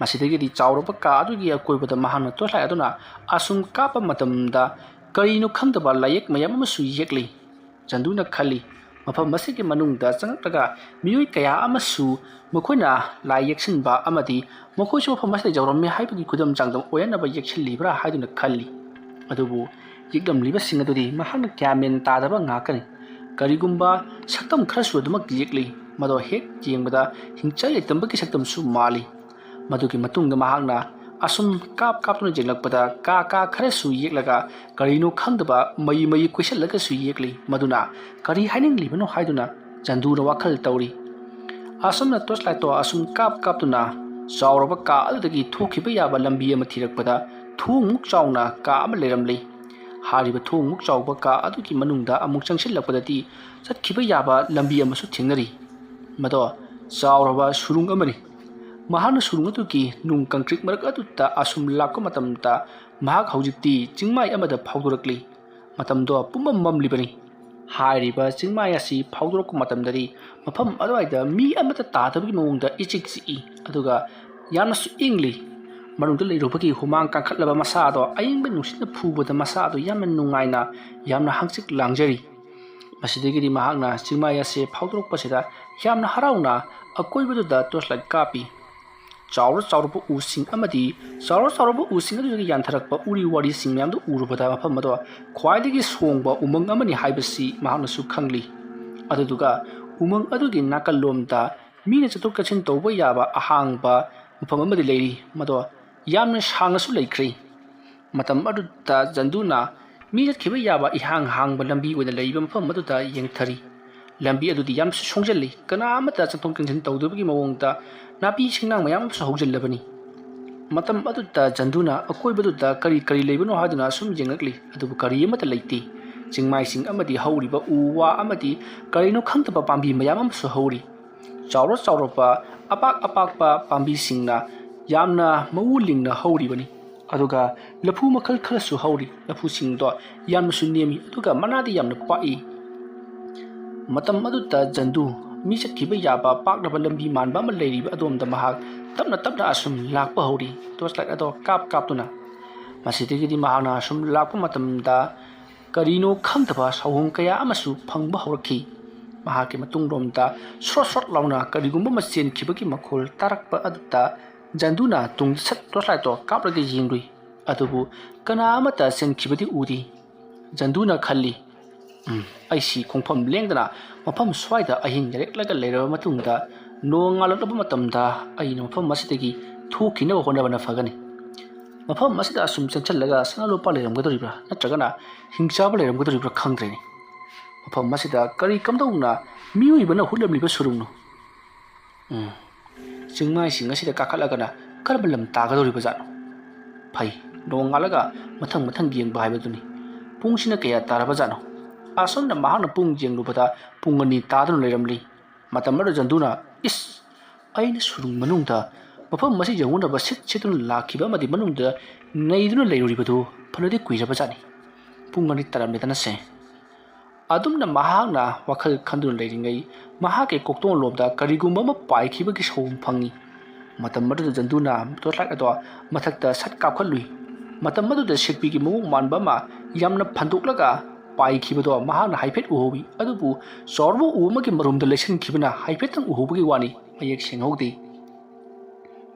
ꯃꯁꯤꯗꯒꯤꯗꯤ ꯆꯥꯎꯔꯕ ꯀꯥ ꯑꯗꯨꯒꯤ ꯑꯀꯣꯏꯕꯗ ꯃꯍꯥꯛꯅ ꯇꯣꯔꯆ ꯂꯥꯏꯠ ꯑꯗꯨꯅ ꯑꯁꯨꯝ ꯀꯥꯞꯄ ꯃꯇꯝꯗ ꯀꯔꯤꯅꯣ ꯈꯪꯗꯕ ꯂꯥꯏꯌꯦꯛ ꯃꯌꯥꯝ ꯑꯃꯁꯨ ꯌꯦꯛꯂꯤ꯫ ꯆꯟꯗꯨꯅ ꯈꯜꯂꯤ, ꯃꯐꯝ ꯑꯁꯤꯒꯤ ꯃꯅꯨꯡꯗ ꯆꯪꯂꯛꯂꯒ ꯃꯤꯑꯣꯏ ꯀꯌꯥ ꯑꯃꯁꯨ ꯃꯈꯣꯏꯅ ꯂꯥꯏ ꯌꯦꯛꯁꯤꯟꯕ ꯑꯃꯗꯤ ꯃꯈꯣꯏꯁꯨ ꯃꯐꯝ ꯑꯁꯤꯗ ꯌꯧꯔꯝꯃꯤ ꯍꯥꯏꯕꯒꯤ ꯈꯨꯗꯝ ꯆꯥꯡꯗꯝ ꯑꯣꯏꯅꯅꯕ ꯌꯦꯛꯁꯤꯜꯂꯤꯕ꯭ꯔꯥ ꯍꯥꯏꯗꯨꯅ ꯈꯜꯂꯤ꯫ ꯑꯗꯨꯕꯨ ꯌꯦꯛꯂꯝꯂꯤꯕꯁꯤꯡ ꯑꯗꯨꯗꯤ ꯃꯍꯥꯛꯅ ꯒ꯭ꯌꯥꯟ ꯃꯦꯟ ꯇꯥꯗꯕ ꯉꯥꯛꯇꯅꯤ꯫ ꯀꯔꯤꯒꯨꯝꯕ ꯁꯛꯇꯝ ꯈꯔꯁꯨ ꯑꯗꯨꯃꯛ ꯌꯦꯛꯂꯤ, ꯃꯗꯣ ꯍꯦꯛ ꯌꯦꯡꯕꯗ ꯍꯤꯡꯆꯥꯏ ꯂꯩꯇꯝꯕꯒꯤ ꯁꯛꯇꯝꯁꯨ ꯃꯥꯜꯂꯤ꯫ ꯃꯗꯨꯒꯤ ꯃꯇꯨꯡꯗ ꯃꯍꯥꯛꯅ ꯑꯁꯨꯝ ꯀꯥꯞ ꯀꯥꯞꯇꯨꯅ ꯌꯦꯡꯂꯛꯄꯗ ꯀꯥ ꯀꯥ ꯈꯔꯁꯨ ꯌꯦꯛꯂꯒ ꯀꯔꯤꯅꯣ ꯈꯪꯗꯕ ꯃꯌꯤ ꯃꯌꯤ ꯀꯣꯏꯁꯤꯜꯂꯒꯁꯨ ꯌꯦꯛꯂꯤ꯫ ꯃꯗꯨꯅ ꯀꯔꯤ ꯍꯥꯏꯅꯤꯡꯂꯤꯕꯅꯣ ꯍꯥꯏꯗꯨꯅ ꯆꯟꯗꯨꯅ ꯋꯥꯈꯜ ꯇꯧꯔꯤ꯫ ꯑꯁꯨꯝꯅ ꯇꯣꯔꯆ ꯂꯥꯏꯠꯇꯣ ꯑꯁꯨꯝ ꯀꯥꯞ ꯀꯥꯞꯇꯨꯅ ꯆꯥꯎꯔꯕ ꯀꯥ ꯑꯗꯨꯗꯒꯤ ꯊꯣꯛꯈꯤꯕ ꯌꯥꯕ ꯂꯝꯕꯤ ꯑꯃ ꯊꯤꯔꯛꯄꯗ ꯊꯣꯡꯃꯨꯛ ꯆꯥꯎꯅ ꯀꯥ ꯑꯃ ꯂꯩꯔꯝꯂꯤ꯫ ꯍꯥꯏꯔꯤꯕ ꯊꯣꯡꯃꯨꯛ ꯆꯥꯎꯕ ꯀꯥ ꯑꯗꯨꯒꯤ ꯃꯅꯨꯡꯗ ꯑꯃꯨꯛ ꯆꯪꯁꯤꯜꯂꯛꯄꯗꯗꯤ ꯆꯠꯈꯤꯕ ꯌꯥꯕ ꯂꯝꯕꯤ ꯑꯃꯁꯨ ꯊꯦꯡꯅꯔꯤ꯫ ꯃꯗꯣ ꯆꯥꯎꯔꯕ ꯁꯨꯔꯨꯡ ꯑꯃꯅꯤ꯫ ꯃꯍꯥꯛꯅ ꯁꯨꯔꯨꯡ ꯑꯗꯨꯒꯤ ꯅꯨꯡ ꯀꯪꯀ꯭ꯔꯤꯠ ꯃꯔꯛ ꯑꯗꯨꯗ ꯑꯁꯨꯝ ꯂꯥꯛꯄ ꯃꯇꯝꯗ ꯃꯍꯥꯛ ꯍꯧꯖꯤꯛꯇꯤ ꯆꯤꯡꯃꯥꯏ ꯑꯃꯗ ꯐꯥꯎꯗꯣꯔꯛꯂꯤ꯫ ꯃꯇꯝꯗꯣ ꯄꯨꯝꯃꯝ ꯃꯝꯂꯤꯕꯅꯤ꯫ ꯍꯥꯏꯔꯤꯕ ꯆꯤꯡꯃꯥꯏ ꯑꯁꯤ ꯐꯥꯎꯗꯣꯔꯛꯄ ꯃꯇꯝꯗꯗꯤ ꯃꯐꯝ ꯑꯗꯨꯋꯥꯏꯗ ꯃꯤ ꯑꯃꯠꯇ ꯇꯥꯗꯕꯒꯤ ꯃꯑꯣꯡꯗ ꯏꯆꯤꯛ ꯆꯤꯛꯏ, ꯑꯗꯨꯒ ꯌꯥꯝꯅꯁꯨ ꯏꯪꯂꯤ꯫ ꯃꯅꯨꯡꯗ ꯂꯩꯔꯨꯕꯒꯤ ꯍꯨꯃꯥꯡ ꯀꯥꯡꯈꯠꯂꯕ ꯃꯁꯥ ꯑꯗꯣ ꯑꯏꯪꯕ ꯅꯨꯡꯁꯤꯠꯅ ꯐꯨꯕꯗ ꯃꯁꯥ ꯑꯗꯣ ꯌꯥꯝꯅ ꯅꯨꯡꯉꯥꯏꯅ, ꯌꯥꯝꯅ ꯍꯪꯆꯤꯠ ꯂꯥꯡꯖꯔꯤ꯫ ꯃꯁꯤꯗꯒꯤꯗꯤ ꯃꯍꯥꯛꯅ ꯆꯤꯡꯃꯥꯏ ꯑꯁꯤ ꯐꯥꯎꯗꯣꯔꯛꯄꯁꯤꯗ ꯌꯥꯝꯅ ꯍꯔꯥꯎꯅ ꯑꯀꯣꯏꯕꯗꯨꯗ ꯇꯣꯔꯆ ꯂꯥꯏꯠ ꯀꯥꯞꯄꯤ꯫ ꯆꯥꯎꯔ ꯆꯥꯎꯔꯕ ꯎꯁꯤꯡ ꯑꯃꯗꯤ ꯆꯥꯎꯔ ꯆꯥꯎꯔꯕ ꯎꯁꯤꯡ ꯑꯗꯨꯗꯒꯤ ꯌꯥꯟꯊꯔꯛꯄ ꯎꯔꯤ ꯋꯥꯔꯤꯁꯤꯡ ꯃꯌꯥꯝꯗꯨ ꯎꯔꯨꯕꯗ ꯃꯐꯝ ꯑꯗꯣ ꯈ꯭ꯋꯥꯏꯗꯒꯤ ꯁꯣꯡꯕ ꯎꯃꯪ ꯑꯃꯅꯤ ꯍꯥꯏꯕꯁꯤ ꯃꯍꯥꯛꯅꯁꯨ ꯈꯪꯂꯤ꯫ ꯑꯗꯨꯗꯨꯒ ꯎꯃꯪ ꯑꯗꯨꯒꯤ ꯅꯥꯀꯜꯂꯣꯝꯗ ꯃꯤꯅ ꯆꯠꯊꯣꯛ ꯆꯠꯁꯤꯟ ꯇꯧꯕ ꯌꯥꯕ ꯑꯍꯥꯡꯕ ꯃꯐꯝ ꯑꯃꯗꯤ ꯂꯩꯔꯤ, ꯃꯗꯣ ꯌꯥꯝꯅ ꯁꯥꯡꯅꯁꯨ ꯂꯩꯈ꯭ꯔꯦ꯫ ꯃꯇꯝ ꯑꯗꯨꯗ ꯖꯟꯗꯨꯅ ꯃꯤ ꯆꯠꯈꯤꯕ ꯌꯥꯕ ꯏꯍꯥꯡ ꯍꯥꯡꯕ ꯂꯝꯕꯤ ꯑꯣꯏꯅ ꯂꯩꯔꯤꯕ ꯃꯐꯝ ꯑꯗꯨꯗ ꯌꯦꯡꯊꯔꯤ꯫ ꯂꯝꯕꯤ ꯑꯗꯨꯗꯤ ꯌꯥꯝꯅꯁꯨ ꯁꯣꯡꯖꯜꯂꯤ, ꯀꯅꯥ ꯑꯃꯠꯇ ꯆꯠꯊꯣꯛ ꯆꯠꯁꯤꯟ ꯇꯧꯗꯕꯒꯤ ꯃꯑꯣꯡꯗ ꯅꯥꯄꯤ ꯁꯤꯡꯅꯥꯡ ꯃꯌꯥꯝ ꯑꯃꯁꯨ ꯍꯧꯖꯤꯜꯂꯕꯅꯤ꯫ ꯃꯇꯝ ꯑꯗꯨꯗ ꯖꯟꯗꯨꯅ ꯑꯀꯣꯏꯕꯗꯨꯗ ꯀꯔꯤ ꯀꯔꯤ ꯂꯩꯕꯅꯣ ꯍꯥꯏꯗꯨꯅ ꯁꯨꯝ ꯌꯦꯡꯂꯛꯂꯤ, ꯑꯗꯨꯕꯨ ꯀꯔꯤ ꯑꯃꯠꯇ ꯂꯩꯇꯦ꯫ ꯆꯤꯡꯃꯥꯏꯁꯤꯡ ꯑꯃꯗꯤ ꯍꯧꯔꯤꯕ ꯎ ꯋꯥ ꯑꯃꯗꯤ ꯀꯔꯤꯅꯣ ꯈꯪꯗꯕ ꯄꯥꯝꯕꯤ ꯃꯌꯥꯝ ꯑꯃꯁꯨ ꯍꯧꯔꯤ꯫ ꯆꯥꯎꯔ ꯆꯥꯎꯔꯕ ꯑꯄꯥꯛ ꯑꯄꯥꯛꯄ ꯄꯥꯝꯕꯤꯁꯤꯡꯅ ꯌꯥꯝꯅ ꯃꯑꯣꯡ ꯂꯤꯡꯅ ꯍꯧꯔꯤꯕꯅꯤ꯫ ꯑꯗꯨꯒ ꯂꯐꯨ ꯃꯈꯜ ꯈꯔꯁꯨ ꯍꯧꯔꯤ꯫ ꯂꯐꯨꯁꯤꯡꯗꯣ ꯌꯥꯝꯅꯁꯨ ꯅꯦꯝꯃꯤ, ꯑꯗꯨꯒ ꯃꯅꯥꯗꯤ ꯌꯥꯝꯅ ꯄꯥꯛꯏ꯫ ꯃꯇꯝ ꯑꯗꯨꯗ ꯖꯟꯗꯨ ꯃꯤ ꯆꯠꯈꯤꯕ ꯌꯥꯕ ꯄꯥꯛꯂꯕ ꯂꯝꯕꯤ ꯃꯥꯟꯕ ꯑꯃ ꯂꯩꯔꯤꯕ ꯑꯗꯣꯝꯗ ꯃꯍꯥꯛ ꯇꯞꯅ ꯇꯞꯅ ꯑꯁꯨꯝ ꯂꯥꯛꯄ ꯍꯧꯔꯤ, ꯇꯣꯔꯆ ꯂꯥꯏꯠ ꯑꯗꯣ ꯀꯥꯞ ꯀꯥꯞꯇꯨꯅ꯫ ꯃꯁꯤꯗꯒꯤꯗꯤ ꯃꯍꯥꯛꯅ ꯑꯁꯨꯝ ꯂꯥꯛꯄ ꯃꯇꯝꯗ ꯀꯔꯤꯅꯣ ꯈꯪꯗꯕ ꯁꯥꯑꯣꯝ ꯀꯌꯥ ꯑꯃꯁꯨ ꯐꯪꯕ ꯍꯧꯔꯛꯈꯤ꯫ ꯃꯍꯥꯛꯀꯤ ꯃꯇꯨꯡꯂꯣꯝꯗ ꯁ꯭ꯔꯣꯠ ꯁ꯭ꯔꯣꯠ ꯂꯥꯎꯅ ꯀꯔꯤꯒꯨꯝꯕ ꯑꯃ ꯆꯦꯟꯈꯤꯕꯒꯤ ꯃꯈꯣꯜ ꯇꯥꯔꯛꯄ ꯑꯗꯨꯗ ꯖꯟꯗꯨꯅ ꯇꯨꯡꯗ ꯁꯠ ꯇꯣꯔꯆ ꯂꯥꯏꯠꯇꯣ ꯀꯥꯞꯂꯒ ꯌꯦꯡꯂꯨꯏ꯫ ꯑꯗꯨꯕꯨ ꯀꯅꯥ ꯑꯃꯠꯇ ꯆꯦꯟꯈꯤꯕꯗꯤ ꯎꯗꯦ꯫ ꯖꯟꯗꯨꯅ ꯈꯜꯂꯤ, "ꯎꯝ, ꯑꯩꯁꯤ ꯈꯣꯡꯐꯝ ꯂꯦꯡꯗꯅ ꯃꯐꯝ ꯁ꯭ꯋꯥꯏꯗ ꯑꯍꯤꯡ ꯂꯦꯛꯂꯒ ꯂꯩꯔꯕ ꯃꯇꯨꯡꯗ ꯅꯣꯡ ꯉꯥꯜꯂꯛꯂꯕ ꯃꯇꯝꯗ ꯑꯩꯅ ꯃꯐꯝ ꯑꯁꯤꯗꯒꯤ ꯊꯣꯛꯈꯤꯅꯕ ꯍꯣꯠꯅꯕꯅ ꯐꯒꯅꯤ꯫ ꯃꯐꯝ ꯑꯁꯤꯗ ꯑꯁꯨꯝ ꯆꯪꯁꯤꯜꯂꯒ ꯁꯅꯥ ꯂꯨꯄꯥ ꯂꯩꯔꯝꯒꯗꯧꯔꯤꯕ꯭ꯔꯥ ꯅꯠꯇ꯭ꯔꯒꯅ ꯍꯤꯡꯆꯥꯕ ꯂꯩꯔꯝꯒꯗꯧꯔꯤꯕ꯭ꯔꯥ ꯈꯪꯗ꯭ꯔꯦꯅꯦ꯫ ꯃꯐꯝ ꯑꯁꯤꯗ ꯀꯔꯤ ꯀꯝꯗꯧꯅ ꯃꯤꯑꯣꯏꯕꯅ ꯍꯨꯠꯂꯝꯂꯤꯕ ꯁꯨꯔꯨꯡꯅꯣ? ꯎꯝ, ꯆꯤꯡꯃꯥꯏꯁꯤꯡ ꯑꯁꯤꯗ ꯀꯥꯈꯠꯂꯒꯅ ꯀꯔꯝꯕ ꯂꯝ ꯇꯥꯒꯗꯧꯔꯤꯕꯖꯥꯠꯅꯣ? ꯐꯩ, ꯅꯣꯡꯉꯥꯜꯂꯒ ꯃꯊꯪ ꯃꯊꯪ ꯌꯦꯡꯕ ꯍꯥꯏꯕꯗꯨꯅꯤ꯫ ꯄꯨꯡꯁꯤꯅ ꯀꯌꯥ ꯇꯥꯔꯕꯖꯥꯠꯅꯣ?" ꯑꯁꯣꯝꯗ ꯃꯍꯥꯛꯅ ꯄꯨꯡ ꯌꯦꯡꯂꯨꯕꯗ ꯄꯨꯡ ꯑꯅꯤ ꯇꯥꯗꯨꯅ ꯂꯩꯔꯝꯂꯤ꯫ ꯃꯇꯝ ꯑꯗꯨꯗ ꯖꯟꯗꯨꯅ, "ꯏꯁ! ꯑꯩꯅ ꯁꯨꯔꯨꯡ ꯃꯅꯨꯡꯗ ꯃꯐꯝ ꯑꯁꯤ ꯌꯧꯅꯅꯕ ꯁꯤꯠ ꯁꯤꯠꯇꯨꯅ ꯂꯥꯛꯈꯤꯕ ꯑꯃꯗꯤ ꯃꯅꯨꯡꯗ ꯅꯩꯗꯨꯅ ꯂꯩꯔꯨꯔꯤꯕꯗꯨ ꯐꯅꯗꯤ ꯀꯨꯏꯔꯕꯖꯥꯠꯅꯤ꯫ ꯄꯨꯡ ꯑꯅꯤ ꯇꯥꯔꯝꯂꯦꯗꯅꯁꯦ꯫" ꯑꯗꯨꯝꯅ ꯃꯍꯥꯛꯅ ꯋꯥꯈꯜ ꯈꯟꯗꯨꯅ ꯂꯩꯔꯤꯉꯩ, ꯃꯍꯥꯛꯀꯤ ꯀꯣꯛꯇꯣꯟꯂꯣꯝꯗ ꯀꯔꯤꯒꯨꯝꯕ ꯑꯃ ꯄꯥꯏꯈꯤꯕꯒꯤ ꯁꯥꯑꯣꯝ ꯐꯪꯏ꯫ ꯃꯇꯝ ꯑꯗꯨꯗ ꯖꯟꯗꯨꯅ ꯇꯣꯔꯆ ꯂꯥꯏꯠ ꯑꯗꯣ ꯃꯊꯛꯇ ꯁꯠ ꯀꯥꯞꯈꯠꯂꯨꯏ꯫ ꯃꯇꯝ ꯑꯗꯨꯗ ꯁꯤꯛꯄꯤꯒꯤ ꯃꯑꯣꯡ ꯃꯥꯟꯕ ꯑꯃ ꯌꯥꯝꯅ ꯐꯟꯗꯣꯛꯂꯒ ꯄꯥꯏꯈꯤꯕꯗꯣ ꯃꯍꯥꯛꯅ ꯍꯥꯏꯐꯦꯠ ꯎꯍꯧꯏ, ꯑꯗꯨꯕꯨ ꯆꯥꯎꯔꯕ ꯎ ꯑꯃꯒꯤ ꯃꯔꯨꯝꯗ ꯂꯩꯁꯤꯟꯈꯤꯕꯅ ꯍꯥꯏꯐꯦꯠꯇꯪ ꯎꯍꯧꯕꯒꯤ ꯋꯥꯅꯤ, ꯃꯌꯦꯛ ꯁꯦꯡꯍꯧꯗꯦ꯫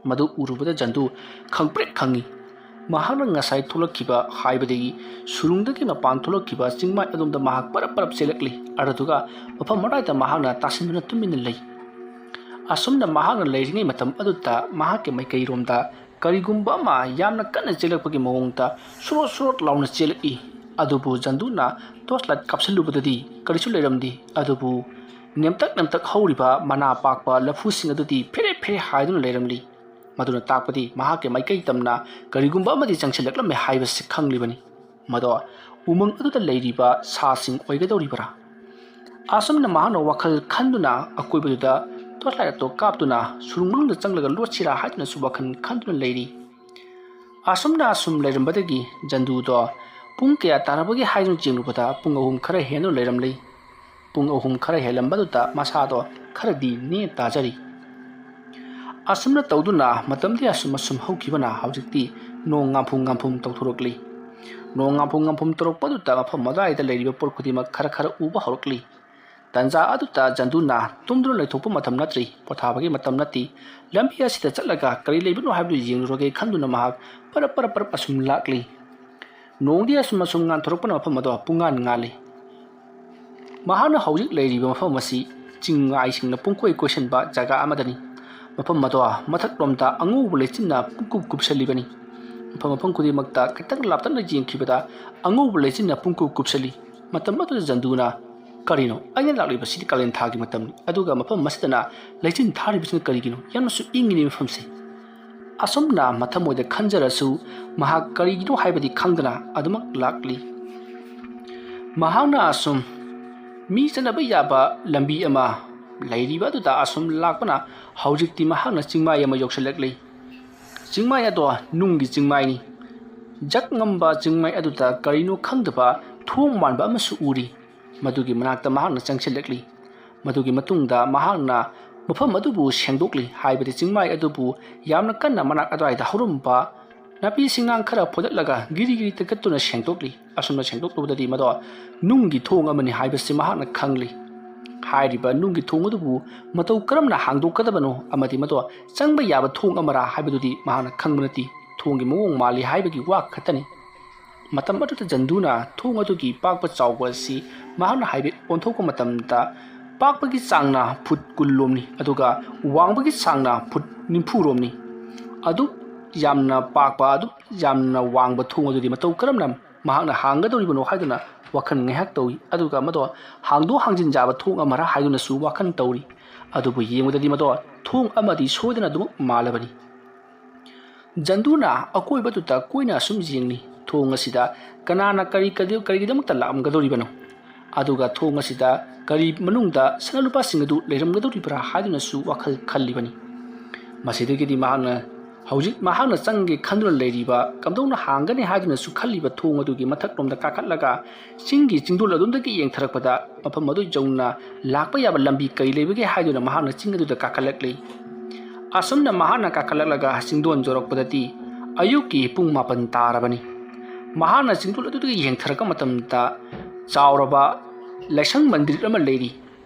ꯃꯗꯨ ꯎꯔꯨꯕꯗ ꯖꯟꯗꯨ ꯈꯪꯄ꯭ꯔꯦꯛ ꯈꯪꯏ꯫ ꯃꯍꯥꯛꯅ ꯉꯁꯥꯏ ꯊꯣꯛꯂꯛꯈꯤꯕ ꯍꯥꯏꯕꯗꯒꯤ ꯁꯨꯔꯨꯡꯗꯒꯤ ꯃꯄꯥꯟ ꯊꯣꯛꯂꯛꯈꯤꯕ ꯆꯤꯡꯃꯥꯏ ꯑꯗꯣꯝꯗ ꯃꯍꯥꯛ ꯄꯔꯞ ꯄꯔꯞ ꯆꯦꯜꯂꯛꯂꯤ꯫ ꯑꯗꯨꯗꯨꯒ ꯃꯐꯝ ꯑꯗꯨꯋꯥꯏꯗ ꯃꯍꯥꯛꯅ ꯇꯥꯁꯤꯟꯗꯨꯅ ꯇꯨꯃꯤꯟꯅ ꯂꯩ꯫ ꯑꯁꯨꯝꯅ ꯃꯍꯥꯛꯅ ꯂꯩꯔꯤꯉꯩ ꯃꯇꯝ ꯑꯗꯨꯗ ꯃꯍꯥꯛꯀꯤ ꯃꯥꯏꯀꯩꯔꯣꯝꯗ ꯀꯔꯤꯒꯨꯝꯕ ꯑꯃ ꯌꯥꯝꯅ ꯀꯟꯅ ꯆꯦꯜꯂꯛꯄꯒꯤ ꯃꯑꯣꯡꯗ ꯁꯨꯔꯣꯠ ꯁꯨꯔꯣꯠ ꯂꯥꯎꯅ ꯆꯦꯜꯂꯛꯏ꯫ ꯑꯗꯨꯕꯨ ꯖꯟꯗꯨꯅ ꯇꯣꯔꯆ ꯂꯥꯏꯠ ꯀꯥꯞꯁꯤꯜꯂꯨꯕꯗꯗꯤ ꯀꯔꯤꯁꯨ ꯂꯩꯔꯝꯗꯦ꯫ ꯑꯗꯨꯕꯨ ꯅꯦꯝꯇꯛ ꯅꯦꯝꯇꯛ ꯍꯧꯔꯤꯕ ꯃꯅꯥ ꯄꯥꯛꯄ ꯂꯐꯨꯁꯤꯡ ꯑꯗꯨꯗꯤ ꯐꯦꯔꯦ ꯐꯦꯔꯦ ꯍꯥꯏꯗꯨꯅ ꯂꯩꯔꯝꯂꯤ꯫ ꯃꯗꯨꯅ ꯇꯥꯛꯄꯗꯤ ꯃꯍꯥꯛꯀꯤ ꯃꯥꯏꯀꯩ ꯇꯝꯅ ꯀꯔꯤꯒꯨꯝꯕ ꯑꯃꯗꯤ ꯆꯪꯁꯤꯜꯂꯛꯂꯝꯃꯦ ꯍꯥꯏꯕꯁꯤ ꯈꯪꯂꯤꯕꯅꯤ꯫ ꯃꯗꯣ ꯎꯃꯪ ꯑꯗꯨꯗ ꯂꯩꯔꯤꯕ ꯁꯥꯁꯤꯡ ꯑꯣꯏꯒꯗꯧꯔꯤꯕꯔꯥ? ꯑꯁꯨꯝꯅ ꯃꯍꯥꯛꯅ ꯋꯥꯈꯜ ꯈꯟꯗꯨꯅ ꯑꯀꯣꯏꯕꯗꯨꯗ ꯇꯣꯔꯆ ꯂꯥꯏꯠ ꯑꯗꯨ ꯀꯥꯞꯇꯨꯅ ꯁꯨꯔꯨꯡ ꯃꯅꯨꯡꯗ ꯆꯪꯂꯒ ꯂꯣꯠꯁꯤꯔꯥ ꯍꯥꯏꯗꯨꯅꯁꯨ ꯋꯥꯈꯜ ꯈꯟꯗꯨꯅ ꯂꯩꯔꯤ꯫ ꯑꯁꯨꯝꯅ ꯑꯁꯨꯝ ꯂꯩꯔꯝꯕꯗꯒꯤ ꯖꯟꯗꯨꯗꯣ ꯄꯨꯡ ꯀꯌꯥ ꯇꯥꯔꯕꯒꯦ ꯍꯥꯏꯗꯨꯅ ꯌꯦꯡꯂꯨꯕꯗ ꯄꯨꯡ ꯑꯍꯨꯝ ꯈꯔ ꯍꯦꯟꯗꯨꯅ ꯂꯩꯔꯝꯂꯤ꯫ ꯄꯨꯡ ꯑꯍꯨꯝ ꯈꯔ ꯍꯦꯜꯂꯝꯕꯗꯨꯗ ꯃꯁꯥꯗꯣ ꯈꯔꯗꯤ ꯅꯦ ꯇꯥꯖꯔꯤ꯫ ꯑꯁꯨꯝꯅ ꯇꯧꯗꯨꯅ ꯃꯇꯝꯗꯤ ꯑꯁꯨꯝ ꯑꯁꯨꯝ ꯍꯧꯈꯤꯕꯅ ꯍꯧꯖꯤꯛꯇꯤ ꯅꯣꯡ ꯉꯥꯝꯐꯨꯝ ꯉꯥꯝꯐꯨꯝ ꯇꯧꯊꯣꯔꯛꯂꯤ꯫ ꯅꯣꯡ ꯉꯥꯝꯐꯨꯝ ꯉꯥꯝꯐꯨꯝ ꯇꯧꯔꯛꯄꯗꯨꯗ ꯃꯐꯝ ꯑꯗꯨꯋꯥꯏꯗ ꯂꯩꯔꯤꯕ ꯄꯣꯠ ꯈꯨꯗꯤꯡꯃꯛ ꯈꯔ ꯈꯔ ꯎꯕ ꯍꯧꯔꯛꯂꯤ꯫ ꯇꯟꯖꯥ ꯑꯗꯨꯗ ꯖꯟꯗꯨꯅ ꯇꯨꯝꯗꯨꯅ ꯂꯩꯊꯣꯛꯄ ꯃꯇꯝ ꯅꯠꯇ꯭ꯔꯤ, ꯄꯣꯊꯥꯕꯒꯤ ꯃꯇꯝ ꯅꯠꯇꯦ꯫ ꯂꯝꯕꯤ ꯑꯁꯤꯗ ꯆꯠꯂꯒ ꯀꯔꯤ ꯂꯩꯕꯅꯣ ꯍꯥꯏꯕꯗꯨ ꯌꯦꯡꯂꯨꯔꯒꯦ ꯈꯟꯗꯨꯅ ꯃꯍꯥꯛ ꯄꯔꯞ ꯄꯔꯞ ꯄꯔꯞ ꯑꯁꯨꯝ ꯂꯥꯛꯂꯤ꯫ ꯅꯣꯡꯗꯤ ꯑꯁꯨꯝ ꯑꯁꯨꯝ ꯉꯥꯟꯊꯣꯔꯛꯄꯅ ꯃꯐꯝ ꯑꯗꯣ ꯄꯨꯡꯉꯥꯟ ꯉꯥꯜꯂꯤ꯫ ꯃꯍꯥꯛꯅ ꯍꯧꯖꯤꯛ ꯂꯩꯔꯤꯕ ꯃꯐꯝ ꯑꯁꯤ ꯆꯤꯡꯃꯥꯏꯁꯤꯡꯅ ꯄꯨꯡꯀꯣꯏ ꯀꯣꯏꯁꯤꯟꯕ ꯖꯒꯥ ꯑꯃꯗꯅꯤ꯫ ꯃꯐꯝ ꯑꯗꯣ ꯃꯊꯛꯂꯣꯝꯗ ꯑꯉꯧꯕ ꯂꯩꯆꯤꯟꯅ ꯄꯨꯡꯀꯨꯞ ꯀꯨꯞꯁꯜꯂꯤꯕꯅꯤ꯫ ꯃꯐꯝ ꯃꯐꯝ ꯈꯨꯗꯤꯡꯃꯛꯇ ꯈꯤꯇꯪ ꯂꯥꯞꯇꯛꯅ ꯌꯦꯡꯈꯤꯕꯗ ꯑꯉꯧꯕ ꯂꯩꯆꯤꯟꯅ ꯄꯨꯡꯀꯨꯞ ꯀꯨꯞꯁꯜꯂꯤ꯫ ꯃꯇꯝ ꯑꯗꯨꯗ ꯖꯟꯗꯨꯅ, "ꯀꯔꯤꯅꯣ? ꯑꯩꯅ ꯂꯥꯛꯂꯤꯕꯁꯤꯗꯤ ꯀꯥꯂꯦꯟ ꯊꯥꯒꯤ ꯃꯇꯝꯅꯤ, ꯑꯗꯨꯒ ꯃꯐꯝ ꯑꯁꯤꯗꯅ ꯂꯩꯆꯤꯟ ꯊꯥꯔꯤꯕꯁꯤꯅ ꯀꯔꯤꯒꯤꯅꯣ? ꯌꯥꯝꯅꯁꯨ ꯏꯪꯉꯤꯅꯦ ꯃꯐꯝꯁꯦ꯫" ꯑꯁꯨꯝꯅ ꯃꯊꯃꯣꯏꯗ ꯈꯟꯖꯔꯁꯨ ꯃꯍꯥꯛ ꯀꯔꯤꯒꯤꯅꯣ ꯍꯥꯏꯕꯗꯤ ꯈꯪꯗꯅ ꯑꯗꯨꯃꯛ ꯂꯥꯛꯂꯤ꯫ ꯃꯍꯥꯛꯅ ꯑꯁꯨꯝ ꯃꯤ ꯆꯠꯅꯕ ꯌꯥꯕ ꯂꯝꯕꯤ ꯑꯃ ꯂꯩꯔꯤꯕ ꯑꯗꯨꯗ ꯑꯁꯨꯝ ꯂꯥꯛꯄꯅ ꯍꯧꯖꯤꯛꯇꯤ ꯃꯍꯥꯛꯅ ꯆꯤꯡꯃꯥꯏ ꯑꯃ ꯌꯧꯁꯤꯜꯂꯛꯂꯤ꯫ ꯆꯤꯡꯃꯥꯏ ꯑꯗꯣ ꯅꯨꯡꯒꯤ ꯆꯤꯡꯃꯥꯏꯅꯤ꯫ ꯖꯛ ꯉꯝꯕ ꯆꯤꯡꯃꯥꯏ ꯑꯗꯨꯗ ꯀꯔꯤꯅꯣ ꯈꯪꯗꯕ ꯊꯣꯡ ꯃꯥꯟꯕ ꯑꯃꯁꯨ ꯎꯔꯤ꯫ ꯃꯗꯨꯒꯤ ꯃꯅꯥꯛꯇ ꯃꯍꯥꯛꯅ ꯆꯪꯁꯤꯜꯂꯛꯂꯤ꯫ ꯃꯗꯨꯒꯤ ꯃꯇꯨꯡꯗ ꯃꯍꯥꯛꯅ ꯃꯐꯝ ꯑꯗꯨꯕꯨ ꯁꯦꯡꯗꯣꯛꯂꯤ, ꯍꯥꯏꯕꯗꯤ ꯆꯤꯡꯃꯥꯏ ꯑꯗꯨꯕꯨ ꯌꯥꯝꯅ ꯀꯟꯅ ꯃꯅꯥꯛ ꯑꯗꯨꯋꯥꯏꯗ ꯍꯧꯔꯝꯕ ꯅꯥꯄꯤ ꯁꯤꯡꯅꯥꯡ ꯈꯔ ꯐꯣꯏꯗꯠꯂꯒ ꯒꯤꯔꯤ ꯒꯤꯔꯤ ꯇꯛꯀꯠꯇꯨꯅ ꯁꯦꯡꯗꯣꯛꯂꯤ꯫ ꯑꯁꯨꯝꯅ ꯁꯦꯡꯗꯣꯛꯂꯨꯕꯗꯗꯤ ꯃꯗꯣ ꯅꯨꯡꯒꯤ ꯊꯣꯡ ꯑꯃꯅꯤ ꯍꯥꯏꯕꯁꯤ ꯃꯍꯥꯛꯅ ꯈꯪꯂꯤ꯫ ꯍꯥꯏꯔꯤꯕ ꯅꯨꯡꯒꯤ ꯊꯣꯡ ꯑꯗꯨꯕꯨ ꯃꯇꯧ ꯀꯔꯝꯅ ꯍꯥꯡꯗꯣꯛꯀꯗꯕꯅꯣ ꯑꯃꯗꯤ ꯃꯗꯣ ꯆꯪꯕ ꯌꯥꯕ ꯊꯣꯡ ꯑꯃꯔꯥ ꯍꯥꯏꯕꯗꯨꯗꯤ ꯃꯍꯥꯛꯅ ꯈꯪꯕ ꯅꯠꯇꯦ꯫ ꯊꯣꯡꯒꯤ ꯃꯑꯣꯡ ꯃꯥꯜꯂꯤ ꯍꯥꯏꯕꯒꯤ ꯋꯥ ꯈꯛꯇꯅꯤ꯫ ꯃꯇꯝ ꯑꯗꯨꯗ ꯖꯟꯗꯨꯅ ꯊꯣꯡ ꯑꯗꯨꯒꯤ ꯄꯥꯛꯄ ꯆꯥꯎꯕ ꯑꯁꯤ ꯃꯍꯥꯛꯅ ꯍꯥꯏꯐꯦꯠ ꯑꯣꯟꯊꯣꯛꯄ ꯃꯇꯝꯗ, ꯄꯥꯛꯄꯒꯤ ꯆꯥꯡꯅ ꯐꯨꯠ ꯀꯨꯟ ꯂꯣꯝꯅꯤ, ꯑꯗꯨꯒ ꯋꯥꯡꯕꯒꯤ ꯆꯥꯡꯅ ꯐꯨꯠ ꯅꯤꯐꯨ ꯔꯣꯝꯅꯤ꯫ ꯑꯗꯨꯛ ꯌꯥꯝꯅ ꯄꯥꯛꯄ, ꯑꯗꯨꯛ ꯌꯥꯝꯅ ꯋꯥꯡꯕ ꯊꯣꯡ ꯑꯗꯨꯗꯤ ꯃꯇꯧ ꯀꯔꯝꯅ ꯃꯍꯥꯛꯅ ꯍꯥꯡꯒꯗꯧꯔꯤꯕꯅꯣ ꯍꯥꯏꯗꯨꯅ ꯋꯥꯈꯜ ꯉꯥꯏꯍꯥꯛ ꯇꯧꯏ꯫ ꯑꯗꯨꯒ ꯃꯗꯣ ꯍꯥꯡꯗꯣꯛ ꯍꯥꯡꯖꯤꯟ ꯌꯥꯕ ꯊꯣꯡ ꯑꯃꯔ ꯍꯥꯏꯗꯨꯅꯁꯨ ꯋꯥꯈꯜ ꯇꯧꯔꯤ꯫ ꯑꯗꯨꯕꯨ ꯌꯦꯡꯕꯗꯗꯤ ꯃꯗꯣ ꯊꯣꯡ ꯑꯃꯗꯤ ꯁꯣꯏꯗꯅ ꯑꯗꯨꯃꯛ ꯃꯥꯜꯂꯕꯅꯤ꯫ ꯖꯟꯗꯨꯅ ꯑꯀꯣꯏꯕꯗꯨꯗ ꯀꯣꯏꯅ ꯑꯁꯨꯝ ꯌꯦꯡꯂꯤ꯫ ꯊꯣꯡ ꯑꯁꯤꯗ ꯀꯅꯥꯅ ꯀꯔꯤ, ꯀꯔꯤ, ꯀꯔꯤꯒꯤꯗꯃꯛꯇ ꯂꯥꯛꯂꯝꯒꯗꯧꯔꯤꯕꯅꯣ? ꯑꯗꯨꯒ ꯊꯣꯡ ꯑꯁꯤꯗ ꯀꯔꯤ ꯃꯅꯨꯡꯗ ꯁꯅꯥ ꯂꯨꯄꯥꯁꯤꯡ ꯑꯗꯨ ꯂꯩꯔꯝꯒꯗꯧꯔꯤꯕ꯭ꯔꯥ ꯍꯥꯏꯗꯨꯅꯁꯨ ꯋꯥꯈꯜ ꯈꯜꯂꯤꯕꯅꯤ꯫ ꯃꯁꯤꯗꯒꯤꯗꯤ ꯃꯍꯥꯛꯅ ꯍꯧꯖꯤꯛ ꯃꯍꯥꯛꯅ ꯆꯪꯒꯦ ꯈꯟꯗꯨꯅ ꯂꯩꯔꯤꯕ, ꯀꯝꯗꯧꯅ ꯍꯥꯡꯒꯅꯤ ꯍꯥꯏꯗꯨꯅꯁꯨ ꯈꯜꯂꯤꯕ ꯊꯣꯡ ꯑꯗꯨꯒꯤ ꯃꯊꯛꯂꯣꯝꯗ ꯀꯥꯈꯠꯂꯒ ꯆꯤꯡꯒꯤ ꯆꯤꯡꯗꯣꯜ ꯑꯗꯨꯗꯒꯤ ꯌꯦꯡꯊꯔꯛꯄꯗ ꯃꯐꯝ ꯑꯗꯨ ꯌꯧꯅ ꯂꯥꯛꯄ ꯌꯥꯕ ꯂꯝꯕꯤ ꯀꯔꯤ ꯂꯩꯕꯒꯦ ꯍꯥꯏꯗꯨꯅ ꯃꯍꯥꯛꯅ ꯆꯤꯡ ꯑꯗꯨꯗ ꯀꯥꯈꯠꯂꯛꯂꯤ꯫ ꯑꯁꯨꯝꯅ ꯃꯍꯥꯛꯅ ꯀꯥꯈꯠꯂꯛꯂꯒ ꯆꯤꯡꯗꯣꯟ ꯌꯧꯔꯛꯄꯗꯗꯤ ꯑꯌꯨꯛꯀꯤ ꯄꯨꯡ ꯃꯥꯄꯟ ꯇꯥꯔꯕꯅꯤ꯫ ꯃꯍꯥꯛꯅ ꯆꯤꯡꯗꯣꯜ ꯑꯗꯨꯗꯒꯤ ꯌꯦꯡꯊꯔꯛꯄ ꯃꯇꯝꯗ ꯆꯥꯎꯔꯕ ꯂꯥꯏꯁꯪ ꯃꯟꯗꯤꯔ ꯑꯃ ꯂꯩꯔꯤ꯫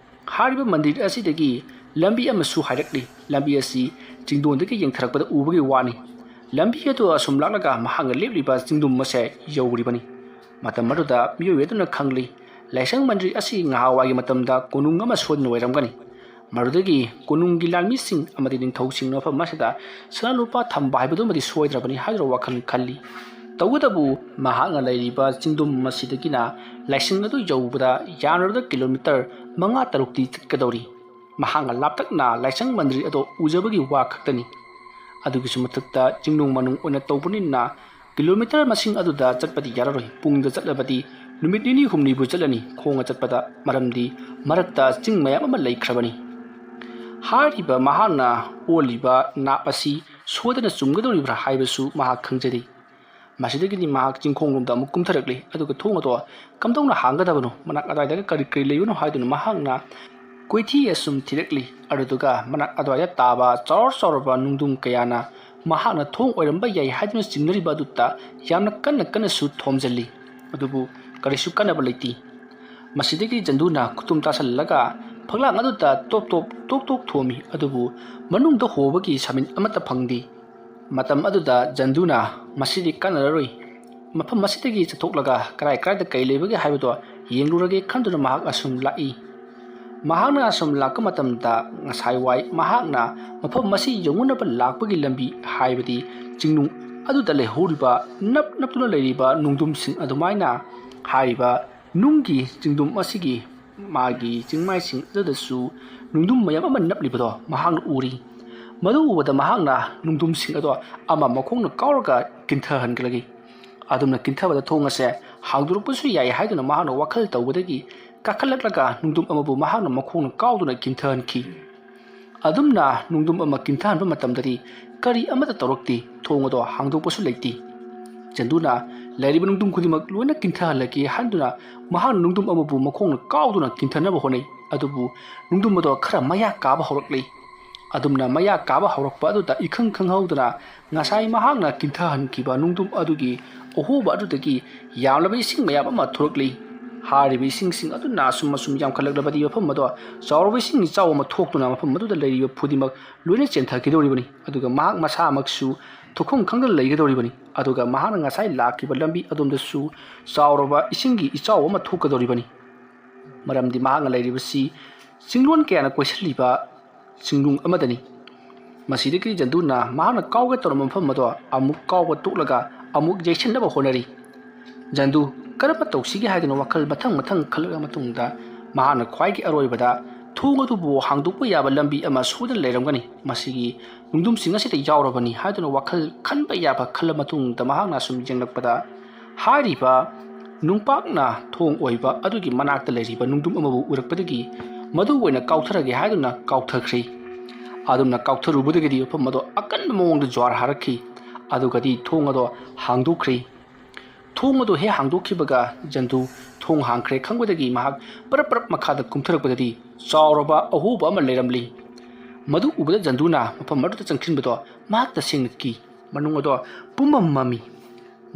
ꯍꯥꯏꯔꯤꯕ ꯃꯟꯗꯤꯔ ꯑꯁꯤꯗꯒꯤ ꯂꯝꯕꯤ ꯑꯃꯁꯨ ꯍꯥꯏꯔꯛꯂꯤ꯫ ꯂꯝꯕꯤ ꯑꯁꯤ ꯆꯤꯡꯗꯣꯟꯗꯒꯤ ꯌꯦꯡꯊꯔꯛꯄꯗ ꯎꯕꯒꯤ ꯋꯥꯅꯤ꯫ ꯂꯝꯕꯤ ꯑꯗꯨ ꯑꯁꯨꯝ ꯂꯥꯛꯂꯒ ꯃꯍꯥꯛꯅ ꯂꯦꯞꯂꯤꯕ ꯆꯤꯡꯗꯨꯝ ꯑꯁꯦ ꯌꯧꯔꯤꯕꯅꯤ꯫ ꯃꯇꯝ ꯑꯗꯨꯗ ꯃꯤꯑꯣꯏ ꯑꯗꯨꯅ ꯈꯪꯂꯤ, ꯂꯥꯏꯁꯪ ꯃꯟꯗꯤꯔ ꯑꯁꯤ ꯉꯍꯥꯟꯋꯥꯏꯒꯤ ꯃꯇꯝꯗ ꯀꯣꯅꯨꯡ ꯑꯃ ꯁꯣꯏꯗꯅ ꯑꯣꯏꯔꯝꯒꯅꯤ꯫ ꯃꯗꯨꯗꯒꯤ ꯀꯣꯅꯨꯡꯒꯤ ꯂꯥꯟꯃꯤꯁꯤꯡ ꯑꯃꯗꯤ ꯅꯤꯡꯊꯧꯁꯤꯡꯅ ꯃꯐꯝ ꯑꯁꯤꯗ ꯁꯅꯥ ꯂꯨꯄꯥ ꯊꯝꯕ ꯍꯥꯏꯕꯗꯨꯃꯗꯤ ꯁꯣꯏꯗ꯭ꯔꯕꯅꯤ ꯍꯥꯏꯗꯨꯅ ꯋꯥꯈꯜ ꯈꯜꯂꯤ꯫ ꯇꯧꯕꯇꯕꯨ ꯃꯍꯥꯛꯅ ꯂꯩꯔꯤꯕ ꯆꯤꯡꯗꯨꯝ ꯑꯁꯤꯗꯒꯤꯅ ꯂꯥꯏꯁꯪ ꯑꯗꯨ ꯌꯧꯕꯗ ꯌꯥꯝꯂꯕꯗ ꯀꯤꯂꯣꯃꯤꯇꯔ ꯃꯉꯥ ꯇꯔꯨꯛꯇꯤ ꯆꯠꯀꯗꯧꯔꯤ꯫ ꯃꯍꯥꯛꯅ ꯂꯥꯞꯇꯛꯅ ꯂꯥꯏꯁꯪ ꯃꯟꯗꯤꯔ ꯑꯗꯨ ꯎꯖꯕꯒꯤ ꯋꯥ ꯈꯛꯇꯅꯤ꯫ ꯑꯗꯨꯒꯤꯁꯨ ꯃꯊꯛꯇ ꯆꯤꯡꯅꯨꯡ ꯃꯅꯨꯡ ꯑꯣꯏꯅ ꯇꯧꯕꯅꯤꯅ ꯀꯤꯂꯣꯃꯤꯇꯔ ꯃꯁꯤꯡ ꯑꯗꯨꯗ ꯆꯠꯄꯗꯤ ꯌꯥꯔꯔꯣꯏ꯫ ꯄꯨꯡꯗ ꯆꯠꯂꯕꯗꯤ ꯅꯨꯃꯤꯠ ꯅꯤꯅꯤ ꯍꯨꯝꯅꯤꯕꯨ ꯆꯠꯂꯅꯤ ꯈꯣꯡꯅ ꯆꯠꯄꯗ, ꯃꯔꯝꯗꯤ ꯃꯔꯛꯇ ꯆꯤꯡ ꯃꯌꯥꯝ ꯑꯃ ꯂꯩꯈ꯭ꯔꯕꯅꯤ꯫ ꯍꯥꯏꯔꯤꯕ ꯃꯍꯥꯛꯅ ꯑꯣꯜꯂꯤꯕ ꯅꯥꯞ ꯑꯁꯤ ꯁꯣꯏꯗꯅ ꯆꯨꯝꯒꯗꯧꯔꯤꯕ꯭ꯔꯥ ꯍꯥꯏꯕꯁꯨ ꯃꯍꯥꯛ ꯈꯪꯖꯗꯦ꯫ ꯃꯁꯤꯗꯒꯤꯗꯤ ꯃꯍꯥꯛ ꯆꯤꯡꯈꯣꯡꯂꯣꯝꯗ ꯑꯃꯨꯛ ꯀꯨꯝꯊꯔꯛꯂꯤ, ꯑꯗꯨꯒ ꯊꯣꯡ ꯑꯗꯣ ꯀꯝꯗꯧꯅ ꯍꯥꯡꯒꯗꯕꯅꯣ, ꯃꯅꯥꯛ ꯑꯗꯥꯏꯗꯒ ꯀꯔꯤ ꯀꯔꯤ ꯂꯩꯕꯅꯣ ꯍꯥꯏꯗꯨꯅ ꯃꯍꯥꯛꯅ ꯀꯣꯏꯊꯤ ꯑꯁꯨꯝ ꯊꯤꯔꯛꯂꯤ꯫ ꯑꯗꯨꯗꯨꯒ ꯃꯅꯥꯛ ꯑꯗꯨꯋꯥꯏꯗ ꯇꯥꯕ ꯆꯥꯎꯔ ꯆꯥꯎꯔꯕ ꯅꯨꯡꯗꯨꯝ ꯀꯌꯥꯅ ꯃꯍꯥꯛꯅ ꯊꯣꯡ ꯑꯣꯏꯔꯝꯕ ꯌꯥꯏ ꯍꯥꯏꯗꯨꯅ ꯆꯤꯡꯅꯔꯤꯕ ꯑꯗꯨꯗ ꯌꯥꯝꯅ ꯀꯟꯅ ꯀꯟꯅꯁꯨ ꯊꯣꯝꯖꯤꯜꯂꯤ꯫ ꯑꯗꯨꯕꯨ ꯀꯔꯤꯁꯨ ꯀꯥꯟꯅꯕ ꯂꯩꯇꯦ꯫ ꯃꯁꯤꯗꯒꯤ ꯖꯟꯗꯨꯅ ꯈꯨꯇꯨꯝ ꯇꯥꯁꯜꯂꯒ ꯐꯛꯂꯥꯡ ꯑꯗꯨꯗ ꯇꯣꯞ ꯇꯣꯞ ꯇꯣꯛ ꯇꯣꯛ ꯊꯣꯝꯃꯤ, ꯑꯗꯨꯕꯨ ꯃꯅꯨꯡꯗ ꯍꯣꯕꯒꯤ ꯁꯥꯃꯤꯟ ꯑꯃꯠꯇ ꯐꯪꯗꯦ꯫ ꯃꯇꯝ ꯑꯗꯨꯗ ꯖꯟꯗꯨꯅ ꯃꯁꯤꯗꯤ ꯀꯥꯟꯅꯔꯔꯣꯏ, ꯃꯐꯝ ꯑꯁꯤꯗꯒꯤ ꯆꯠꯊꯣꯛꯂꯒ ꯀꯔꯥꯏ ꯀꯔꯥꯏꯗ ꯀꯩ ꯂꯩꯕꯒꯦ ꯍꯥꯏꯕꯗꯣ ꯌꯦꯡꯂꯨꯔꯒꯦ ꯈꯟꯗꯨꯅ ꯃꯍꯥꯛ ꯑꯁꯨꯝ ꯂꯥꯛꯏ꯫ ꯃꯍꯥꯛꯅ ꯑꯁꯨꯝ ꯂꯥꯛꯄ ꯃꯇꯝꯗ ꯉꯁꯥꯏ ꯋꯥꯏ ꯃꯍꯥꯛꯅ ꯃꯐꯝ ꯑꯁꯤ ꯌꯧꯅꯅꯕ ꯂꯥꯛꯄꯒꯤ ꯂꯝꯕꯤ, ꯍꯥꯏꯕꯗꯤ ꯆꯤꯡꯅꯨꯡ ꯑꯗꯨꯗ ꯂꯩꯍꯧꯔꯤꯕ ꯅꯞ ꯅꯞꯇꯨꯅ ꯂꯩꯔꯤꯕ ꯅꯨꯡꯗꯨꯝꯁꯤꯡ ꯑꯗꯨꯃꯥꯏꯅ ꯍꯥꯏꯔꯤꯕ ꯅꯨꯡꯒꯤ ꯆꯤꯡꯗꯨꯝ ꯑꯁꯤꯒꯤ ꯃꯥꯒꯤ ꯆꯤꯡꯃꯥꯏꯁꯤꯡ ꯑꯗꯨꯗꯁꯨ ꯅꯨꯡꯗꯨꯝ ꯃꯌꯥꯝ ꯑꯃ ꯅꯞꯂꯤꯕꯗꯣ ꯃꯍꯥꯛꯅ ꯎꯔꯤ꯫ ꯃꯗꯨ ꯎꯕꯗ ꯃꯍꯥꯛꯅ ꯅꯨꯡꯗꯨꯝꯁꯤꯡ ꯑꯗꯣ ꯑꯃ ꯃꯈꯣꯡꯅ ꯀꯥꯎꯔꯒ ꯀꯤꯟꯊꯍꯟꯈꯤꯂꯒꯤ꯫ ꯑꯗꯨꯝꯅ ꯀꯤꯟꯊꯕꯗ ꯊꯣꯡ ꯑꯁꯦ ꯍꯥꯡꯗꯣꯔꯛꯄꯁꯨ ꯌꯥꯏ ꯍꯥꯏꯗꯨꯅ ꯃꯍꯥꯛꯅ ꯋꯥꯈꯜ ꯇꯧꯕꯗꯒꯤ ꯀꯥꯈꯠꯂꯛꯂꯒ ꯅꯨꯡꯗꯨꯝ ꯑꯃꯕꯨ ꯃꯍꯥꯛꯅ ꯃꯈꯣꯡꯅ ꯀꯥꯎꯗꯨꯅ ꯀꯤꯟꯊꯍꯟꯈꯤ꯫ ꯑꯗꯨꯝꯅ ꯅꯨꯡꯗꯨꯝ ꯑꯃ ꯀꯤꯟꯊꯍꯟꯕ ꯃꯇꯝꯗꯗꯤ ꯀꯔꯤ ꯑꯃꯠꯇ ꯇꯧꯔꯛꯇꯦ꯫ ꯊꯣꯡ ꯑꯗꯣ ꯍꯥꯡꯗꯣꯛꯄꯁꯨ ꯂꯩꯇꯦ꯫ ꯖꯟꯗꯨꯅ ꯂꯩꯔꯤꯕ ꯅꯨꯡꯗꯨꯝ ꯈꯨꯗꯤꯡꯃꯛ ꯂꯣꯏꯅ ꯀꯤꯟꯊꯍꯜꯂꯒꯦ ꯍꯥꯏꯗꯨꯅ ꯃꯍꯥꯛꯅ ꯅꯨꯡꯗꯨꯝ ꯑꯃꯕꯨ ꯃꯈꯣꯡꯅ ꯀꯥꯎꯗꯨꯅ ꯀꯤꯟꯊꯅꯕ ꯍꯣꯠꯅꯩ꯫ ꯑꯗꯨꯕꯨ ꯅꯨꯡꯗꯨꯝ ꯑꯗꯣ ꯈꯔ ꯃꯌꯥ ꯀꯥꯕ ꯍꯧꯔꯛꯂꯤ꯫ ꯑꯗꯨꯝꯅ ꯃꯌꯥ ꯀꯥꯕ ꯍꯧꯔꯛꯄ ꯑꯗꯨꯗ ꯏꯈꯪ ꯈꯪꯍꯧꯗꯅ ꯉꯁꯥꯏ ꯃꯍꯥꯛꯅ ꯀꯤꯟꯊꯍꯟꯈꯤꯕ ꯅꯨꯡꯗꯨꯝ ꯑꯗꯨꯒꯤ ꯑꯍꯣꯕ ꯑꯗꯨꯗꯒꯤ ꯌꯥꯝꯂꯕ ꯏꯁꯤꯡ ꯃꯌꯥꯝ ꯑꯃ ꯊꯣꯔꯛꯂꯤ꯫ ꯍꯥꯏꯔꯤꯕ ꯏꯁꯤꯡꯁꯤꯡ ꯑꯗꯨꯅ ꯑꯁꯨꯝ ꯑꯁꯨꯝ ꯌꯥꯝꯈꯠꯂꯛꯂꯕꯗꯤ ꯃꯐꯝ ꯑꯗꯣ ꯆꯥꯎꯔꯕ ꯏꯁꯤꯡ ꯏꯆꯥꯎ ꯑꯃ ꯊꯣꯛꯇꯨꯅ ꯃꯐꯝ ꯑꯗꯨꯗ ꯂꯩꯔꯤꯕ ꯐꯨꯗꯤꯡꯃꯛ ꯂꯣꯏꯅ ꯆꯦꯟꯊꯈꯤꯗꯧꯔꯤꯕꯅꯤ꯫ ꯑꯗꯨꯒ ꯃꯍꯥꯛ ꯃꯁꯥꯃꯛꯁꯨ ꯊꯣꯛꯐꯝ ꯈꯪꯗꯅ ꯂꯩꯒꯗꯧꯔꯤꯕꯅꯤ꯫ ꯑꯗꯨꯒ ꯃꯍꯥꯛꯅ ꯉꯁꯥꯏ ꯂꯥꯛꯈꯤꯕ ꯂꯝꯕꯤ ꯑꯗꯣꯝꯗꯁꯨ ꯆꯥꯎꯔꯕ ꯏꯁꯤꯡꯒꯤ ꯏꯆꯥꯎ ꯑꯃ ꯊꯣꯛꯀꯗꯧꯔꯤꯕꯅꯤ꯫ ꯃꯔꯝꯗꯤ ꯃꯍꯥꯛꯅ ꯂꯩꯔꯤꯕꯁꯤ ꯆꯤꯡꯂꯣꯟ ꯀꯌꯥꯅ ꯀꯣꯏꯁꯤꯜꯂꯤꯕ ꯆꯤꯡꯅꯨꯡ ꯑꯃꯗꯅꯤ꯫ ꯃꯁꯤꯗꯒꯤ ꯖꯟꯗꯨꯅ ꯃꯍꯥꯛꯅ ꯀꯥꯎꯒꯦ ꯇꯧꯔꯝꯕ ꯃꯐꯝ ꯑꯗꯣ ꯑꯃꯨꯛ ꯀꯥꯎꯕ ꯇꯣꯛꯂꯒ ꯑꯃꯨꯛ ꯌꯩꯁꯤꯟꯅꯕ ꯍꯣꯠꯅꯔꯤ꯫ ꯖꯟꯗꯨ ꯀꯔꯝꯕ ꯇꯧꯁꯤꯒꯦ ꯍꯥꯏꯗꯨꯅ ꯋꯥꯈꯜ ꯃꯊꯪ ꯃꯊꯪ ꯈꯜꯂꯛꯂꯕ ꯃꯇꯨꯡꯗ ꯃꯍꯥꯛꯅ ꯈ꯭ꯋꯥꯏꯒꯤ ꯑꯔꯣꯏꯕꯗ ꯊꯣꯡ ꯑꯗꯨꯕꯨ ꯍꯥꯡꯗꯣꯛꯄ ꯌꯥꯕ ꯂꯝꯕꯤ ꯑꯃ ꯁꯣꯏꯗꯅ ꯂꯩꯔꯝꯒꯅꯤ꯫ ꯃꯁꯤꯒꯤ ꯅꯨꯡꯗꯨꯝꯁꯤꯡ ꯑꯁꯤꯗ ꯌꯥꯎꯔꯕꯅꯤ ꯍꯥꯏꯗꯨꯅ ꯋꯥꯈꯜ ꯈꯟꯕ ꯌꯥꯕ ꯈꯜꯂ ꯃꯇꯨꯡꯗ ꯃꯍꯥꯛꯅ ꯁꯨꯝ ꯌꯦꯡꯂꯛꯄꯗ ꯍꯥꯏꯔꯤꯕ ꯅꯨꯡꯄꯥꯛꯅ ꯊꯣꯡ ꯑꯣꯏꯕ ꯑꯗꯨꯒꯤ ꯃꯅꯥꯛꯇ ꯂꯩꯔꯤꯕ ꯅꯨꯡꯗꯨꯝ ꯑꯃꯕꯨ ꯎꯔꯛꯄꯗꯒꯤ ꯃꯗꯨ ꯑꯣꯏꯅ ꯀꯥꯎꯊꯔꯒꯦ ꯍꯥꯏꯗꯨꯅ ꯀꯥꯎꯊꯈ꯭ꯔꯦ꯫ ꯑꯗꯨꯝꯅ ꯀꯥꯎꯊꯔꯨꯕꯗꯒꯤꯗꯤ ꯃꯐꯝ ꯑꯗꯣ ꯑꯀꯟꯕ ꯃꯑꯣꯡꯗ ꯖ꯭ꯋꯥꯔ ꯍꯥꯔꯛꯈꯤ꯫ ꯑꯗꯨꯒꯗꯤ ꯊꯣꯡ ꯑꯗꯣ ꯍꯥꯡꯗꯣꯛꯈ꯭ꯔꯦ꯫ ꯊꯣꯡ ꯑꯗꯨ ꯍꯦꯛ ꯍꯥꯡꯗꯣꯛꯈꯤꯕꯒ ꯖꯟꯗꯨ ꯊꯣꯡ ꯍꯥꯡꯈ꯭ꯔꯦ ꯈꯪꯕꯗꯒꯤ ꯃꯍꯥꯛ ꯄꯔꯞ ꯄꯔꯞ ꯃꯈꯥꯗ ꯀꯨꯝꯊꯔꯛꯄꯗꯗꯤ ꯆꯥꯎꯔꯕ ꯑꯍꯣꯕ ꯑꯃ ꯂꯩꯔꯝꯂꯤ꯫ ꯃꯗꯨ ꯎꯕꯗ ꯖꯟꯗꯨꯅ ꯃꯐꯝ ꯑꯗꯨꯗ ꯆꯪꯁꯤꯟꯕꯗꯣ ꯃꯍꯥꯛ ꯇꯁꯦꯡꯅ ꯀꯤ꯫ ꯃꯅꯨꯡ ꯑꯗꯣ ꯄꯨꯝꯃꯝ ꯃꯝꯃꯤ꯫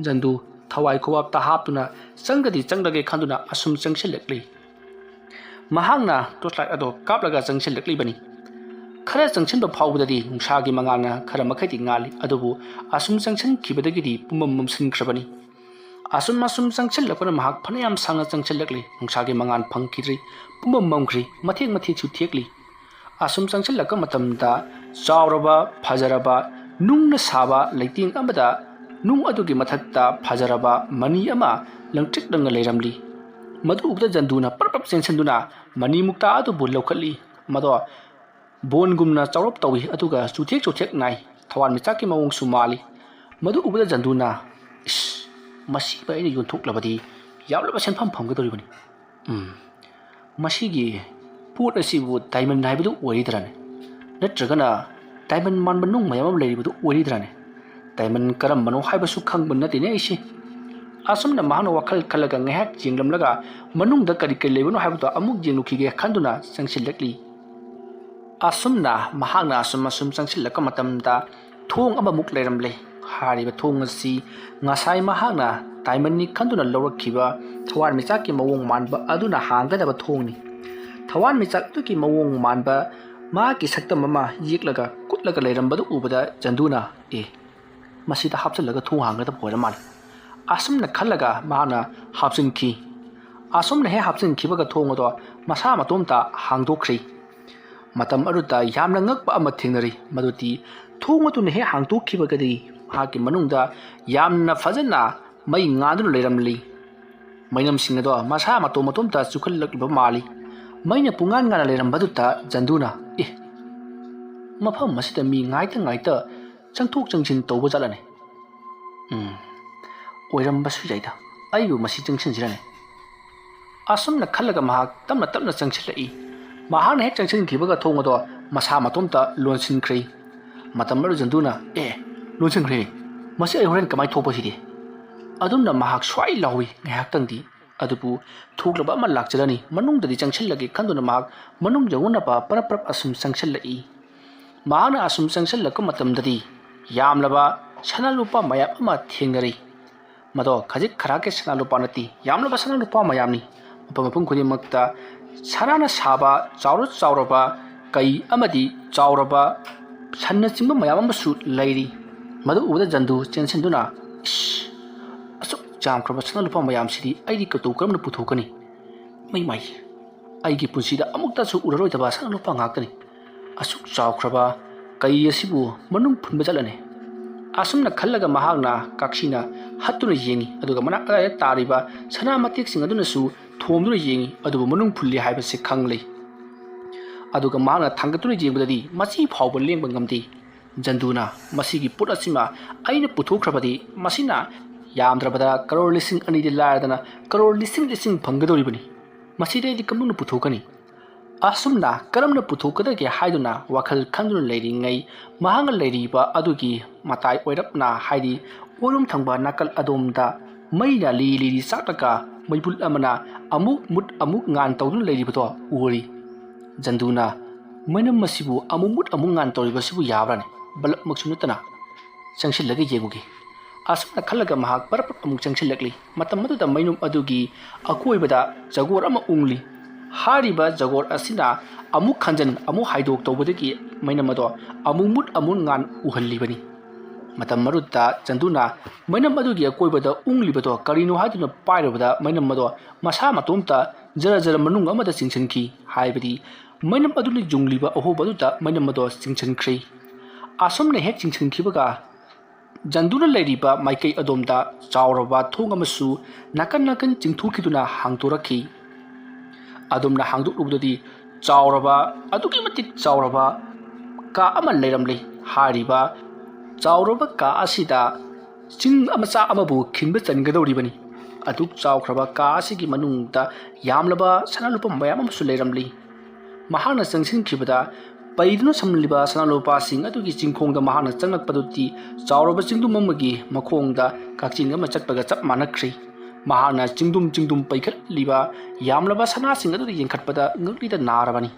ꯖꯟꯗꯨ ꯊꯋꯥꯏ ꯈꯨꯋꯥꯞꯇ ꯍꯥꯞꯇꯨꯅ ꯆꯪꯒꯗꯤ ꯆꯪꯂꯒꯦ ꯈꯟꯗꯨꯅ ꯑꯁꯨꯝ ꯆꯪꯁꯤꯜꯂꯛꯂꯤ꯫ ꯃꯍꯥꯛꯅ ꯇꯣꯔꯆ ꯂꯥꯏꯠ ꯑꯗꯣ ꯀꯥꯞꯂꯒ ꯆꯪꯁꯤꯜꯂꯛꯂꯤꯕꯅꯤ꯫ ꯈꯔ ꯆꯪꯁꯤꯟꯕ ꯐꯥꯎꯕꯗꯗꯤ ꯅꯨꯡꯁꯥꯒꯤ ꯃꯉꯥꯜꯅ ꯈꯔ ꯃꯈꯩꯗꯤ ꯉꯥꯜꯂꯤ, ꯑꯗꯨꯕꯨ ꯑꯁꯨꯝ ꯆꯪꯁꯤꯟꯈꯤꯕꯗꯒꯤꯗꯤ ꯄꯨꯝꯃꯝ ꯃꯝꯁꯤꯟꯈ꯭ꯔꯕꯅꯤ꯫ ꯑꯁꯨꯝ ꯑꯁꯨꯝ ꯆꯪꯁꯤꯜꯂꯛꯄꯅ ꯃꯍꯥꯛ ꯐꯅꯌꯥꯝ ꯁꯥꯡꯅ ꯆꯪꯁꯤꯜꯂꯛꯂꯤ꯫ ꯅꯨꯡꯁꯥꯒꯤ ꯃꯉꯥꯜ ꯐꯪꯈꯤꯗ꯭ꯔꯤ꯫ ꯄꯨꯝꯃꯝ ꯃꯝꯈ꯭ꯔꯤ꯫ ꯃꯊꯦꯛ ꯃꯊꯦꯛꯁꯨ ꯊꯦꯛꯂꯤ꯫ ꯑꯁꯨꯝ ꯆꯪꯁꯤꯜꯂꯛꯄ ꯃꯇꯝꯗ ꯆꯥꯎꯔꯕ, ꯐꯖꯔꯕ, ꯅꯨꯡꯅ ꯁꯥꯕ ꯂꯩꯇꯦꯡ ꯑꯃꯗ ꯅꯨꯡ ꯑꯗꯨꯒꯤ ꯃꯊꯛꯇ ꯐꯖꯔꯕ ꯃꯅꯤ ꯑꯃ ꯂꯪꯇ꯭ꯔꯤꯛ ꯂꯪꯅ ꯂꯩꯔꯝꯂꯤ꯫ ꯃꯗꯨ ꯎꯕꯗ ꯖꯟꯗꯨꯅ ꯄꯔꯞ ꯄꯔꯞ ꯆꯦꯟꯁꯤꯟꯗꯨꯅ ꯃꯅꯤ ꯃꯨꯛꯇꯥ ꯑꯗꯨꯕꯨ ꯂꯧꯈꯠꯂꯤ꯫ ꯃꯗꯣ ꯕꯣꯟꯒꯨꯝꯅ ꯆꯥꯎꯔꯞ ꯇꯧꯏ, ꯑꯗꯨꯒ ꯆꯨꯊꯦꯛ ꯆꯨꯊꯦꯛ ꯅꯥꯏ꯫ ꯊꯋꯥꯟꯃꯤꯆꯥꯛꯀꯤ ꯃꯑꯣꯡꯁꯨ ꯃꯥꯜꯂꯤ꯫ ꯃꯗꯨ ꯎꯕꯗ ꯖꯟꯗꯨꯅ, "ꯏꯁ, ꯃꯁꯤꯕꯨ ꯑꯩꯅ ꯌꯣꯟꯊꯣꯛꯂꯕꯗꯤ ꯌꯥꯝꯂꯕ ꯁꯦꯟꯐꯝ ꯐꯪꯒꯗꯧꯔꯤꯕꯅꯤ꯫ ꯎꯝ, ꯃꯁꯤꯒꯤ ꯄꯣꯠ ꯑꯁꯤꯕꯨ ꯗꯥꯏꯃꯟ ꯍꯥꯏꯕꯗꯨ ꯑꯣꯏꯔꯤꯗ꯭ꯔꯅꯦ? ꯅꯠꯇ꯭ꯔꯒꯅ ꯗꯥꯏꯃꯟ ꯃꯥꯟꯕ ꯅꯨꯡ ꯃꯌꯥꯝ ꯑꯃ ꯂꯩꯔꯤꯕꯗꯨ ꯑꯣꯏꯔꯤꯗ꯭ꯔꯥꯅꯦ? ꯗꯥꯏꯃꯟ ꯀꯔꯝꯕꯅꯣ ꯍꯥꯏꯕꯁꯨ ꯈꯪꯕ ꯅꯠꯇꯦꯅꯦ ꯑꯩꯁꯦ꯫ ꯑꯁꯨꯝꯅ ꯃꯍꯥꯛꯅ ꯋꯥꯈꯜ ꯈꯜꯂꯒ ꯉꯥꯏꯍꯥꯛ ꯌꯦꯡꯂꯝꯂꯒ ꯃꯅꯨꯡꯗ ꯀꯔꯤ ꯀꯔꯤ ꯂꯩꯕꯅꯣ ꯍꯥꯏꯕꯗꯣ ꯑꯃꯨꯛ ꯌꯦꯡꯂꯨꯈꯤꯒꯦ ꯈꯟꯗꯨꯅ ꯆꯪꯁꯤꯜꯂꯛꯂꯤ꯫ ꯑꯁꯨꯝꯅ ꯃꯍꯥꯛꯅ ꯑꯁꯨꯝ ꯑꯁꯨꯝ ꯆꯪꯁꯤꯜꯂꯛꯄ ꯃꯇꯝꯗ ꯊꯣꯡ ꯑꯃꯃꯨꯛ ꯂꯩꯔꯝꯂꯦ꯫ ꯍꯥꯏꯔꯤꯕ ꯊꯣꯡ ꯑꯁꯤ ꯉꯁꯥꯏ ꯃꯍꯥꯛꯅ ꯗꯥꯏꯃꯟꯅꯤ ꯈꯟꯗꯨꯅ ꯂꯧꯔꯛꯈꯤꯕ ꯊꯋꯥꯟꯃꯤꯆꯥꯛꯀꯤ ꯃꯑꯣꯡ ꯃꯥꯟꯕ ꯑꯗꯨꯅ ꯍꯥꯡꯒꯗꯕ ꯊꯣꯡꯅꯤ꯫ ꯊꯋꯥꯟꯃꯤꯆꯥꯛ ꯑꯗꯨꯒꯤ ꯃꯑꯣꯡ ꯃꯥꯟꯕ ꯃꯍꯥꯛꯀꯤ ꯁꯛꯇꯝ ꯑꯃ ꯌꯦꯛꯂꯒ ꯀꯨꯠꯂꯒ ꯂꯩꯔꯝꯕꯗꯨ ꯎꯕꯗ ꯖꯟꯗꯨꯅ, "ꯑꯦ, ꯃꯁꯤꯗ ꯍꯥꯞꯆꯤꯜꯂꯒ ꯊꯣꯡ ꯍꯥꯡꯒꯗꯕ ꯑꯣꯏꯔ ꯃꯥꯜꯂꯦ"꯫ ꯑꯁꯨꯝꯅ ꯈꯜꯂꯒ ꯃꯍꯥꯛꯅ ꯍꯥꯞꯆꯤꯟꯈꯤ꯫ ꯑꯁꯨꯝꯅ ꯍꯦꯛ ꯍꯥꯞꯆꯤꯟꯈꯤꯕꯒ ꯊꯣꯡ ꯑꯗꯣ ꯃꯁꯥ ꯃꯇꯣꯝꯇ ꯍꯥꯡꯗꯣꯛꯈ꯭ꯔꯦ꯫ ꯃꯇꯝ ꯑꯗꯨꯗ ꯌꯥꯝꯅ ꯉꯛꯄ ꯑꯃ ꯊꯦꯡꯅꯔꯤ꯫ ꯃꯗꯨꯗꯤ ꯊꯣꯡ ꯑꯗꯨꯅ ꯍꯦꯛ ꯍꯥꯡꯗꯣꯛꯈꯤꯕꯒꯗꯤ ꯃꯍꯥꯛꯀꯤ ꯃꯅꯨꯡꯗ ꯌꯥꯝꯅ ꯐꯖꯅ ꯃꯩ ꯉꯥꯟꯗꯨꯅ ꯂꯩꯔꯝꯂꯤ꯫ ꯃꯩꯅꯝꯁꯤꯡ ꯑꯗꯣ ꯃꯁꯥ ꯃꯇꯣꯝ ꯃꯇꯣꯝꯇ ꯆꯨꯈꯠꯂꯛꯂꯤꯕ ꯃꯥꯜꯂꯤ꯫ ꯃꯩꯅ ꯄꯨꯡꯉꯥꯟ ꯉꯥꯟꯅ ꯂꯩꯔꯝꯕꯗꯨꯗ ꯖꯟꯗꯨꯅ, "ꯑꯦ, ꯃꯐꯝ ꯑꯁꯤꯗ ꯃꯤ ꯉꯥꯏꯇ ꯉꯥꯏꯇ ꯆꯪꯊꯣꯛ ꯆꯪꯁꯤꯟ ꯇꯧꯕ ꯖꯥꯠꯂꯅꯦ? ꯎꯝ, ꯑꯣꯏꯔꯝꯕꯁꯨ ꯌꯥꯏꯗ꯫ ꯑꯩꯕꯨ ꯃꯁꯤ ꯆꯪꯁꯤꯟꯁꯤꯔꯅꯦ?" ꯑꯁꯨꯝꯅ ꯈꯜꯂꯒ ꯃꯍꯥꯛ ꯇꯞꯅ ꯇꯞꯅ ꯆꯪꯁꯤꯜꯂꯛꯏ꯫ ꯃꯍꯥꯛꯅ ꯍꯦꯛ ꯆꯪꯁꯤꯟꯈꯤꯕꯒ ꯊꯣꯡ ꯑꯗꯣ ꯃꯁꯥ ꯃꯇꯣꯝꯇ ꯂꯣꯟꯁꯤꯟꯈ꯭ꯔꯦ꯫ ꯃꯇꯝ ꯑꯗꯨ ꯖꯟꯗꯨꯅ, "ꯑꯦ, ꯂꯣꯟꯁꯤꯟꯈ꯭ꯔꯦꯅꯦ꯫ ꯃꯁꯤ ꯑꯩ ꯍꯣꯔꯦꯟ ꯀꯃꯥꯏꯅ ꯊꯣꯛꯄ ꯁꯤꯗꯤ?" ꯑꯗꯨꯝꯅ ꯃꯍꯥꯛ ꯁ꯭ꯋꯥꯏ ꯂꯥꯎꯏ ꯉꯥꯏꯍꯥꯛꯇꯪꯗꯤ꯫ ꯑꯗꯨꯕꯨ ꯊꯣꯛꯂꯕ ꯑꯃ ꯂꯥꯛꯆꯔꯅꯤ, ꯃꯅꯨꯡꯗꯗꯤ ꯆꯪꯁꯤꯜꯂꯒꯦ ꯈꯟꯗꯨꯅ ꯃꯍꯥꯛ ꯃꯅꯨꯡ ꯌꯧꯅꯅꯕ ꯄꯔꯞ ꯄꯔꯞ ꯑꯁꯨꯝ ꯆꯪꯁꯤꯜꯂꯛꯏ꯫ ꯃꯍꯥꯛꯅ ꯑꯁꯨꯝ ꯆꯪꯁꯤꯜꯂꯛꯄ ꯃꯇꯝꯗꯗꯤ ꯌꯥꯝꯂꯕ ꯁꯅꯥ ꯂꯨꯄꯥ ꯃꯌꯥꯝ ꯑꯃ ꯊꯦꯡꯅꯔꯤ꯫ ꯃꯗꯣ ꯈꯖꯤꯛ ꯈꯔꯥꯛꯀꯤ ꯁꯅꯥ ꯂꯨꯄꯥ ꯅꯠꯇꯦ, ꯌꯥꯝꯂꯕ ꯁꯅꯥ ꯂꯨꯄꯥ ꯃꯌꯥꯝꯅꯤ꯫ ꯃꯐꯝ ꯃꯐꯝ ꯈꯨꯗꯤꯡꯃꯛꯇ ꯁꯅꯥꯅ ꯁꯥꯕ ꯆꯥꯎꯔ ꯆꯥꯎꯔꯕ ꯀꯩ ꯑꯃꯗꯤ ꯆꯥꯎꯔꯕ ꯁꯟꯅꯆꯤꯡꯕ ꯃꯌꯥꯝ ꯑꯃꯁꯨ ꯂꯩꯔꯤ꯫ ꯃꯗꯨ ꯎꯕꯗ ꯖꯟꯗꯨ ꯆꯦꯟꯁꯤꯟꯗꯨꯅ, "ꯏꯁ, ꯑꯁꯨꯛ ꯌꯥꯝꯈ꯭ꯔꯕ ꯁꯅꯥ ꯂꯨꯄꯥ ꯃꯌꯥꯝꯁꯤꯗꯤ ꯑꯩꯗꯤ ꯀꯇꯧ ꯀꯔꯝꯅ ꯄꯨꯊꯣꯛꯀꯅꯤ? ꯃꯩ ꯃꯥꯏ, ꯑꯩꯒꯤ ꯄꯨꯟꯁꯤꯗ ꯑꯃꯨꯛꯇꯁꯨ ꯎꯔꯔꯣꯏꯗꯕ ꯁꯅꯥ ꯂꯨꯄꯥ ꯉꯥꯛꯇꯅꯤ꯫ ꯑꯁꯨꯛ ꯆꯥꯎꯈ꯭ꯔꯕ ꯀꯩ ꯑꯁꯤꯕꯨ ꯃꯅꯨꯡ ꯐꯨꯟꯕ ꯆꯠꯂꯅꯤ"꯫ ꯑꯁꯨꯝꯅ ꯈꯜꯂꯒ ꯃꯍꯥꯛꯅ ꯀꯥꯛꯁꯤꯅ ꯍꯠꯇꯨꯅ ꯌꯦꯡꯉꯤ, ꯑꯗꯨꯒ ꯃꯅꯥꯛ ꯑꯗꯥꯏꯗ ꯇꯥꯔꯤꯕ ꯁꯅꯥ ꯃꯇꯦꯛꯁꯤꯡ ꯑꯗꯨꯅꯁꯨ ꯊꯣꯝꯗꯨꯅ ꯌꯦꯡꯉꯤ, ꯑꯗꯨꯕꯨ ꯃꯅꯨꯡ ꯐꯨꯜꯂꯤ ꯍꯥꯏꯕꯁꯤ ꯈꯪꯂꯤ꯫ ꯑꯗꯨꯒ ꯃꯍꯥꯛꯅ ꯊꯥꯡꯒꯠꯇꯨꯅ ꯌꯦꯡꯕꯗꯗꯤ ꯃꯆꯤ ꯐꯥꯎꯕ ꯂꯦꯡꯕ ꯉꯝꯗꯦ꯫ ꯖꯟꯗꯨꯅ, "ꯃꯁꯤꯒꯤ ꯄꯣꯠ ꯑꯁꯤꯃ ꯑꯩꯅ ꯄꯨꯊꯣꯛꯈ꯭ꯔꯕꯗꯤ ꯃꯁꯤꯅ ꯌꯥꯝꯗ꯭ꯔꯕꯗ ꯀꯔꯣꯔ ꯂꯤꯁꯤꯡ ꯑꯅꯤꯗꯤ ꯂꯥꯏꯔꯗꯅ ꯀꯔꯣꯔ ꯂꯤꯁꯤꯡ ꯂꯤꯁꯤꯡ ꯐꯪꯒꯗꯧꯔꯤꯕꯅꯤ꯫ ꯃꯁꯤꯗꯤ ꯑꯩꯗꯤ ꯀꯝꯗꯧꯅ ꯄꯨꯊꯣꯛꯀꯅꯤ?" ꯑꯁꯨꯝꯅ ꯀꯔꯝꯅ ꯄꯨꯊꯣꯛꯀꯗꯒꯦ ꯍꯥꯏꯗꯨꯅ ꯋꯥꯈꯜ ꯈꯟꯗꯨꯅ ꯂꯩꯔꯤꯉꯩ, ꯃꯍꯥꯛꯅ ꯂꯩꯔꯤꯕ ꯑꯗꯨꯒꯤ ꯃꯇꯥꯏ ꯑꯣꯏꯔꯞꯅ, ꯍꯥꯏꯗꯤ ꯑꯣꯏꯔꯣꯝ ꯊꯪꯕ ꯅꯥꯀꯜ ꯑꯗꯣꯝꯗ ꯃꯩꯅ ꯂꯤꯔꯤ ꯂꯤꯔꯤ ꯆꯥꯛꯂꯒ ꯃꯩꯕꯨꯜ ꯑꯃꯅ ꯑꯃꯨꯛ ꯃꯨꯠ ꯑꯃꯨꯛ ꯉꯥꯟ ꯇꯧꯗꯨꯅ ꯂꯩꯔꯤꯕꯗꯣ ꯎꯔꯤ꯫ ꯖꯟꯗꯨꯅ, "ꯃꯩꯅꯝ ꯑꯁꯤꯕꯨ ꯑꯃꯨꯛ ꯃꯨꯠ ꯑꯃꯨꯛ ꯉꯥꯟ ꯇꯧꯔꯤꯕꯁꯤꯕꯨ ꯌꯥꯕ꯭ꯔꯥꯅꯦ? ꯕꯂꯞꯃꯛꯁꯨ ꯅꯠꯇꯅ꯫ ꯆꯪꯁꯤꯜꯂꯒ ꯌꯦꯡꯉꯨꯒꯦ"꯫ ꯑꯁꯨꯝꯅ ꯈꯜꯂꯒ ꯃꯍꯥꯛ ꯄꯔꯞ ꯄꯔꯞ ꯑꯃꯨꯛ ꯆꯪꯁꯤꯜꯂꯛꯂꯤ꯫ ꯃꯇꯝ ꯑꯗꯨꯗ ꯃꯩꯅꯝ ꯑꯗꯨꯒꯤ ꯑꯀꯣꯏꯕꯗ ꯖꯒꯣꯔ ꯑꯃ ꯎꯪꯂꯤ꯫ ꯍꯥꯏꯔꯤꯕ ꯖꯒꯣꯔ ꯑꯁꯤꯅ ꯑꯃꯨꯛ ꯈꯟꯖꯟ ꯑꯃꯨꯛ ꯍꯥꯏꯗꯣꯛ ꯇꯧꯕꯗꯒꯤ ꯃꯩꯅꯝ ꯑꯗꯣ ꯑꯃꯨꯛ ꯃꯨꯠ ꯑꯃꯨꯛ ꯉꯥꯟ ꯎꯍꯜꯂꯤꯕꯅꯤ꯫ ꯃꯇꯝ ꯑꯗꯨꯗ ꯆꯟꯗꯨꯅ ꯃꯩꯅꯝ ꯑꯗꯨꯒꯤ ꯑꯀꯣꯏꯕꯗ ꯎꯪꯂꯤꯕꯗꯣ ꯀꯔꯤꯅꯣ ꯍꯥꯏꯗꯨꯅ ꯄꯥꯏꯔꯨꯕꯗ ꯃꯩꯅꯝ ꯑꯗꯣ ꯃꯁꯥ ꯃꯇꯣꯝꯇ ꯖꯔ ꯖꯔ ꯃꯅꯨꯡ ꯑꯃꯗ ꯆꯤꯡꯁꯤꯟꯈꯤ꯫ ꯍꯥꯏꯕꯗꯤ ꯃꯩꯅꯝ ꯑꯗꯨꯅ ꯌꯨꯡꯂꯤꯕ ꯑꯍꯣꯕ ꯑꯗꯨꯗ ꯃꯩꯅꯝ ꯑꯗꯣ ꯆꯤꯡꯁꯤꯟꯈ꯭ꯔꯦ꯫ ꯑꯁꯨꯝꯅ ꯍꯦꯛ ꯆꯤꯡꯁꯤꯟꯈꯤꯕꯒ ꯖꯟꯗꯨꯅ ꯂꯩꯔꯤꯕ ꯃꯥꯏꯀꯩ ꯑꯗꯣꯝꯗ ꯆꯥꯎꯔꯕ ꯊꯣꯡ ꯑꯃꯁꯨ ꯅꯥꯀꯟ ꯅꯥꯀꯟ ꯆꯤꯡꯊꯣꯛꯈꯤꯗꯨꯅ ꯍꯥꯡꯗꯣꯔꯛꯈꯤ꯫ ꯑꯗꯣꯝꯅ ꯍꯥꯡꯗꯣꯛꯂꯨꯕꯗꯗꯤ ꯆꯥꯎꯔꯕ, ꯑꯗꯨꯛꯀꯤ ꯃꯇꯤꯛ ꯆꯥꯎꯔꯕ ꯀꯥ ꯑꯃ ꯂꯩꯔꯝꯂꯦ꯫ ꯍꯥꯏꯔꯤꯕ ꯆꯥꯎꯔꯕ ꯀꯥ ꯑꯁꯤꯗ ꯆꯤꯡ ꯃꯆꯥ ꯑꯃꯕꯨ ꯈꯤꯟꯕ ꯆꯟꯒꯗꯧꯔꯤꯕꯅꯤ꯫ ꯑꯗꯨꯛ ꯆꯥꯎꯈ꯭ꯔꯕ ꯀꯥ ꯑꯁꯤꯒꯤ ꯃꯅꯨꯡꯗ ꯌꯥꯝꯂꯕ ꯁꯅꯥ ꯂꯨꯄꯥ ꯃꯌꯥꯝ ꯑꯃꯁꯨ ꯂꯩꯔꯝꯂꯤ꯫ ꯃꯍꯥꯛꯅ ꯆꯪꯁꯤꯟꯈꯤꯕꯗ ꯄꯩꯗꯨꯅ ꯁꯝꯂꯤꯕ ꯁꯅꯥ ꯂꯨꯄꯥꯁꯤꯡ ꯑꯗꯨꯒꯤ ꯆꯤꯡꯈꯣꯡꯗ ꯃꯍꯥꯛꯅ ꯆꯪꯂꯛꯄꯗꯨꯗꯤ ꯆꯥꯎꯔꯕ ꯆꯤꯡꯗꯨꯝ ꯑꯃꯒꯤ ꯃꯈꯣꯡꯗ ꯀꯛꯆꯤꯡ ꯑꯃ ꯆꯠꯄꯒ ꯆꯞ ꯃꯥꯟꯅꯈ꯭ꯔꯦ꯫ ꯃꯍꯥꯛꯅ ꯆꯤꯡꯗꯨꯝ ꯆꯤꯡꯗꯨꯝ ꯄꯩꯈꯠꯂꯤꯕ ꯌꯥꯝꯂꯕ ꯁꯅꯥꯁꯤꯡ ꯑꯗꯨꯗ ꯌꯦꯡꯈꯠꯄꯗ ꯉꯛꯂꯤꯗ ꯅꯥꯔꯕꯅꯤ꯫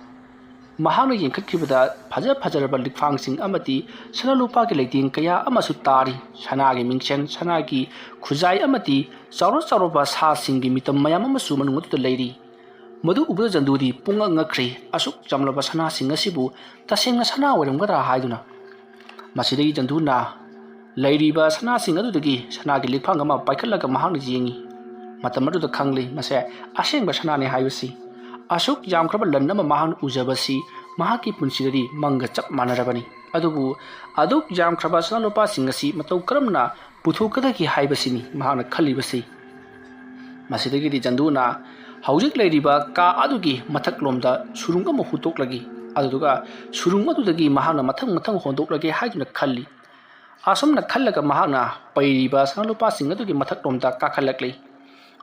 ꯃꯍꯥꯛꯅ ꯌꯦꯡꯈꯠꯈꯤꯕꯗ ꯐꯖ ꯐꯖꯔꯕ ꯂꯤꯛꯐꯥꯡꯁꯤꯡ ꯑꯃꯗꯤ ꯁꯅꯥ ꯂꯨꯄꯥꯒꯤ ꯂꯩꯇꯦꯡ ꯀꯌꯥ ꯑꯃꯁꯨ ꯇꯥꯔꯤ꯫ ꯁꯅꯥꯒꯤ ꯃꯤꯡꯁꯦꯟ, ꯁꯅꯥꯒꯤ ꯈꯨꯖꯥꯏ ꯑꯃꯗꯤ ꯆꯥꯎꯔ ꯆꯥꯎꯔꯕ ꯁꯥꯁꯤꯡꯒꯤ ꯃꯤꯇꯝ ꯃꯌꯥꯝ ꯑꯃꯁꯨ ꯃꯅꯨꯡ ꯑꯗꯨꯗ ꯂꯩꯔꯤ꯫ ꯃꯗꯨ ꯎꯕꯗ ꯖꯟꯗꯨꯗꯤ ꯄꯨꯡꯉꯛ ꯉꯛꯈ꯭ꯔꯦ꯫ ꯑꯁꯨꯛ ꯌꯥꯝꯂꯕ ꯁꯅꯥꯁꯤꯡ ꯑꯁꯤꯕꯨ ꯇꯁꯦꯡꯅ ꯁꯅꯥ ꯑꯣꯏꯔꯝꯒꯗ꯭ꯔꯥ ꯍꯥꯏꯗꯨꯅ꯫ ꯃꯁꯤꯗꯒꯤ ꯖꯟꯗꯨꯅ ꯂꯩꯔꯤꯕ ꯁꯅꯥꯁꯤꯡ ꯑꯗꯨꯗꯒꯤ ꯁꯅꯥꯒꯤ ꯂꯤꯛꯐꯥꯡ ꯑꯃ ꯄꯥꯏꯈꯠꯂꯒ ꯃꯍꯥꯛꯅ ꯌꯦꯡꯉꯤ꯫ ꯃꯇꯝ ꯑꯗꯨꯗ ꯈꯪꯂꯦ ꯃꯁꯦ ꯑꯁꯦꯡꯕ ꯁꯅꯥꯅꯤ ꯍꯥꯏꯕꯁꯤ꯫ ꯑꯁꯨꯛ ꯌꯥꯝꯈ꯭ꯔꯕ ꯂꯟ ꯑꯃ ꯃꯍꯥꯛꯅ ꯎꯖꯕꯁꯤ ꯃꯍꯥꯛꯀꯤ ꯄꯨꯟꯁꯤꯗꯗꯤ ꯃꯪꯒ ꯆꯞ ꯃꯥꯟꯅꯔꯕꯅꯤ꯫ ꯑꯗꯨꯕꯨ ꯑꯗꯨꯛ ꯌꯥꯝꯈ꯭ꯔꯕ ꯁꯅꯥ ꯂꯨꯄꯥꯁꯤꯡ ꯑꯁꯤ ꯃꯇꯧ ꯀꯔꯝꯅ ꯄꯨꯊꯣꯛꯀꯗꯒꯦ ꯍꯥꯏꯕꯁꯤꯅꯤ ꯃꯍꯥꯛꯅ ꯈꯜꯂꯤꯕꯁꯤ꯫ ꯃꯁꯤꯗꯒꯤꯗꯤ ꯖꯟꯗꯨꯅ ꯍꯧꯖꯤꯛ ꯂꯩꯔꯤꯕ ꯀꯥ ꯑꯗꯨꯒꯤ ꯃꯊꯛꯂꯣꯝꯗ ꯁꯨꯔꯨꯡ ꯑꯃ ꯍꯨꯠꯇꯣꯛꯂꯒꯦ, ꯑꯗꯨꯗꯨꯒ ꯁꯨꯔꯨꯡ ꯑꯗꯨꯗꯒꯤ ꯃꯍꯥꯛꯅ ꯃꯊꯪ ꯃꯊꯪ ꯍꯣꯟꯗꯣꯛꯂꯒꯦ ꯍꯥꯏꯗꯨꯅ ꯈꯜꯂꯤ꯫ ꯑꯁꯨꯝꯅ ꯈꯜꯂꯒ ꯃꯍꯥꯛꯅ ꯄꯩꯔꯤꯕ ꯁꯅꯥ ꯂꯨꯄꯥꯁꯤꯡ ꯑꯗꯨꯒꯤ ꯃꯊꯛꯂꯣꯝꯗ ꯀꯥꯈꯠꯂꯛꯂꯤ꯫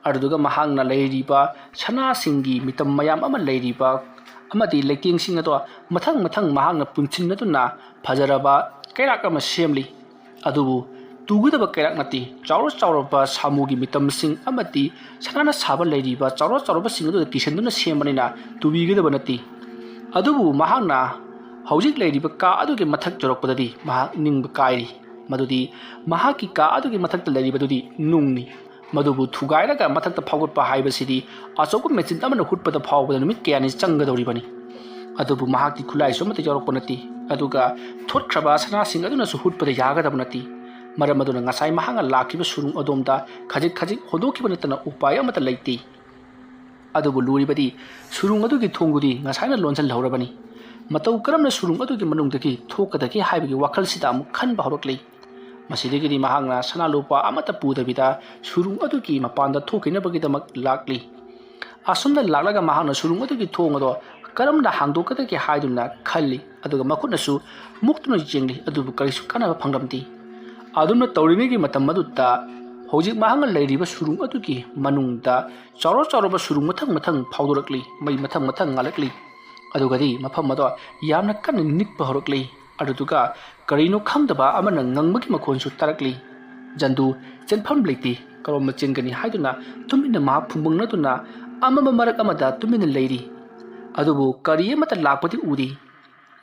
ꯑꯗꯨꯗꯨꯒ ꯃꯍꯥꯛꯅ ꯂꯩꯔꯤꯕ ꯁꯅꯥꯁꯤꯡꯒꯤ ꯃꯤꯇꯝ ꯃꯌꯥꯝ ꯑꯃ ꯂꯩꯔꯤꯕ ꯑꯃꯗꯤ ꯂꯩꯇꯦꯡꯁꯤꯡ ꯑꯗꯣ ꯃꯊꯪ ꯃꯊꯪ ꯃꯍꯥꯛꯅ ꯄꯨꯟꯁꯤꯟꯅꯗꯨꯅ ꯐꯖꯔꯕ ꯀꯩꯔꯥꯛ ꯑꯃ ꯁꯦꯝꯂꯤ꯫ ꯑꯗꯨꯕꯨ ꯇꯨꯒꯗꯕ ꯀꯩꯔꯥꯛ ꯅꯠꯇꯦ, ꯆꯥꯎꯔ ꯆꯥꯎꯔꯕ ꯁꯥꯃꯨꯒꯤ ꯃꯤꯇꯝꯁꯤꯡ ꯑꯃꯗꯤ ꯁꯅꯥꯅ ꯁꯥꯕ ꯂꯩꯔꯤꯕ ꯆꯥꯎꯔ ꯆꯥꯎꯔꯕꯁꯤꯡ ꯑꯗꯨꯗ ꯀꯤꯁꯟꯗꯨꯅ ꯁꯦꯝꯕꯅꯤꯅ ꯇꯨꯕꯤꯒꯗꯕ ꯅꯠꯇꯦ꯫ ꯑꯗꯨꯕꯨ ꯃꯍꯥꯛꯅ ꯍꯧꯖꯤꯛ ꯂꯩꯔꯤꯕ ꯀꯥ ꯑꯗꯨꯒꯤ ꯃꯊꯛ ꯌꯧꯔꯛꯄꯗꯗꯤ ꯃꯍꯥꯛ ꯅꯤꯡꯕ ꯀꯥꯏꯔꯤ꯫ ꯃꯗꯨꯗꯤ ꯃꯍꯥꯛꯀꯤ ꯀꯥ ꯑꯗꯨꯒꯤ ꯃꯊꯛꯇ ꯂꯩꯔꯤꯕꯗꯨꯗꯤ ꯅꯨꯡꯅꯤ꯫ ꯃꯗꯨꯕꯨ ꯊꯨꯒꯥꯏꯔꯒ ꯃꯊꯛꯇ ꯐꯥꯎꯒꯠꯄ ꯍꯥꯏꯕꯁꯤꯗꯤ ꯑꯆꯧꯕ ꯃꯦꯆꯤꯟ ꯑꯃꯅ ꯍꯨꯠꯄꯗ ꯐꯥꯎꯕꯗ ꯅꯨꯃꯤꯠ ꯀꯌꯥꯅꯤ ꯆꯪꯒꯗꯧꯔꯤꯕꯅꯤ꯫ ꯑꯗꯨꯕꯨ ꯃꯍꯥꯛꯇꯤ ꯈꯨꯠꯂꯥꯏꯁꯨ ꯑꯃꯠꯇ ꯌꯥꯎꯔꯛꯄ ꯅꯠꯇꯦ, ꯑꯗꯨꯒ ꯊꯣꯠꯈ꯭ꯔꯕ ꯁꯅꯥꯁꯤꯡ ꯑꯗꯨꯅꯁꯨ ꯍꯨꯠꯄꯗ ꯌꯥꯒꯗꯕ ꯅꯠꯇꯦ꯫ ꯃꯔꯝ ꯑꯗꯨꯅ ꯉꯁꯥꯏ ꯃꯍꯥꯛꯅ ꯂꯥꯛꯈꯤꯕ ꯁꯨꯔꯨꯡ ꯑꯗꯣꯝꯗ ꯈꯖꯤꯛ ꯈꯖꯤꯛ ꯍꯣꯟꯗꯣꯛꯈꯤꯕ ꯅꯠꯇꯅ ꯎꯄꯥꯏ ꯑꯃꯠꯇ ꯂꯩꯇꯦ꯫ ꯑꯗꯨꯕꯨ ꯂꯨꯔꯤꯕꯗꯤ ꯁꯨꯔꯨꯡ ꯑꯗꯨꯒꯤ ꯊꯣꯡꯗꯨꯗꯤ ꯉꯁꯥꯏꯅ ꯂꯣꯟꯁꯤꯜꯍꯧꯔꯕꯅꯤ꯫ ꯃꯇꯧ ꯀꯔꯝꯅ ꯁꯨꯔꯨꯡ ꯑꯗꯨꯒꯤ ꯃꯅꯨꯡꯗꯒꯤ ꯊꯣꯛꯀꯗꯒꯦ ꯍꯥꯏꯕꯒꯤ ꯋꯥꯈꯜꯁꯤꯗ ꯑꯃꯨꯛ ꯈꯟꯕ ꯍꯧꯔꯛꯂꯤ꯫ ꯃꯁꯤꯗꯒꯤꯗꯤ ꯃꯍꯥꯛꯅ ꯁꯅꯥ ꯂꯨꯄꯥ ꯑꯃꯠꯇ ꯄꯨꯗꯕꯤꯗ ꯁꯨꯔꯨꯡ ꯑꯗꯨꯒꯤ ꯃꯄꯥꯟꯗ ꯊꯣꯛꯈꯤꯅꯕꯒꯤꯗꯃꯛ ꯂꯥꯛꯂꯤ꯫ ꯑꯁꯨꯝꯅ ꯂꯥꯛꯂꯒ ꯃꯍꯥꯛꯅ ꯁꯨꯔꯨꯡ ꯑꯗꯨꯒꯤ ꯊꯣꯡ ꯑꯗꯣ ꯀꯔꯝꯅ ꯍꯥꯡꯗꯣꯛꯀꯗꯒꯦ ꯍꯥꯏꯗꯨꯅ ꯈꯜꯂꯤ, ꯑꯗꯨꯒ ꯃꯈꯨꯠꯅꯁꯨ ꯃꯨꯛꯇꯨꯅ ꯌꯦꯡꯂꯤ, ꯑꯗꯨꯕꯨ ꯀꯔꯤꯁꯨ ꯀꯥꯟꯅꯕ ꯐꯪꯂꯝꯗꯦ꯫ ꯑꯗꯨꯝꯅ ꯇꯧꯔꯤꯉꯩꯒꯤ ꯃꯇꯝ ꯑꯗꯨꯗ ꯍꯧꯖꯤꯛ ꯃꯍꯥꯛꯅ ꯂꯩꯔꯤꯕ ꯁꯨꯔꯨꯡ ꯑꯗꯨꯒꯤ ꯃꯅꯨꯡꯗ ꯆꯥꯎꯔ ꯆꯥꯎꯔꯕ ꯁꯨꯔꯨꯡ ꯃꯊꯪ ꯃꯊꯪ ꯐꯥꯎꯗꯣꯔꯛꯂꯤ, ꯃꯩ ꯃꯊꯪ ꯃꯊꯪ ꯉꯥꯜꯂꯛꯂꯤ꯫ ꯑꯗꯨꯒꯗꯤ ꯃꯐꯝ ꯑꯗꯣ ꯌꯥꯝꯅ ꯀꯟꯅ ꯅꯤꯛꯄ ꯍꯧꯔꯛꯂꯤ꯫ ꯑꯗꯨꯗꯨꯒ ꯀꯔꯤꯅꯣ ꯈꯪꯗꯕ ꯑꯃꯅ ꯉꯪꯕꯒꯤ ꯃꯈꯣꯟꯁꯨ ꯇꯥꯔꯛꯂꯤ꯫ ꯖꯟꯗꯨ ꯆꯦꯟꯐꯝ ꯂꯩꯇꯦ, ꯀꯔꯣꯝꯗ ꯆꯦꯟꯒꯅꯤ ꯍꯥꯏꯗꯨꯅ ꯇꯨꯃꯤꯟꯅ ꯃꯍꯥꯛ ꯐꯨꯝꯕꯪꯅꯗꯨꯅ ꯑꯃꯝꯕ ꯃꯔꯛ ꯑꯃꯗ ꯇꯨꯃꯤꯟꯅ ꯂꯩꯔꯤ꯫ ꯑꯗꯨꯕꯨ ꯀꯔꯤ ꯑꯃꯠꯇ ꯂꯥꯛꯄꯗꯤ ꯎꯗꯦ꯫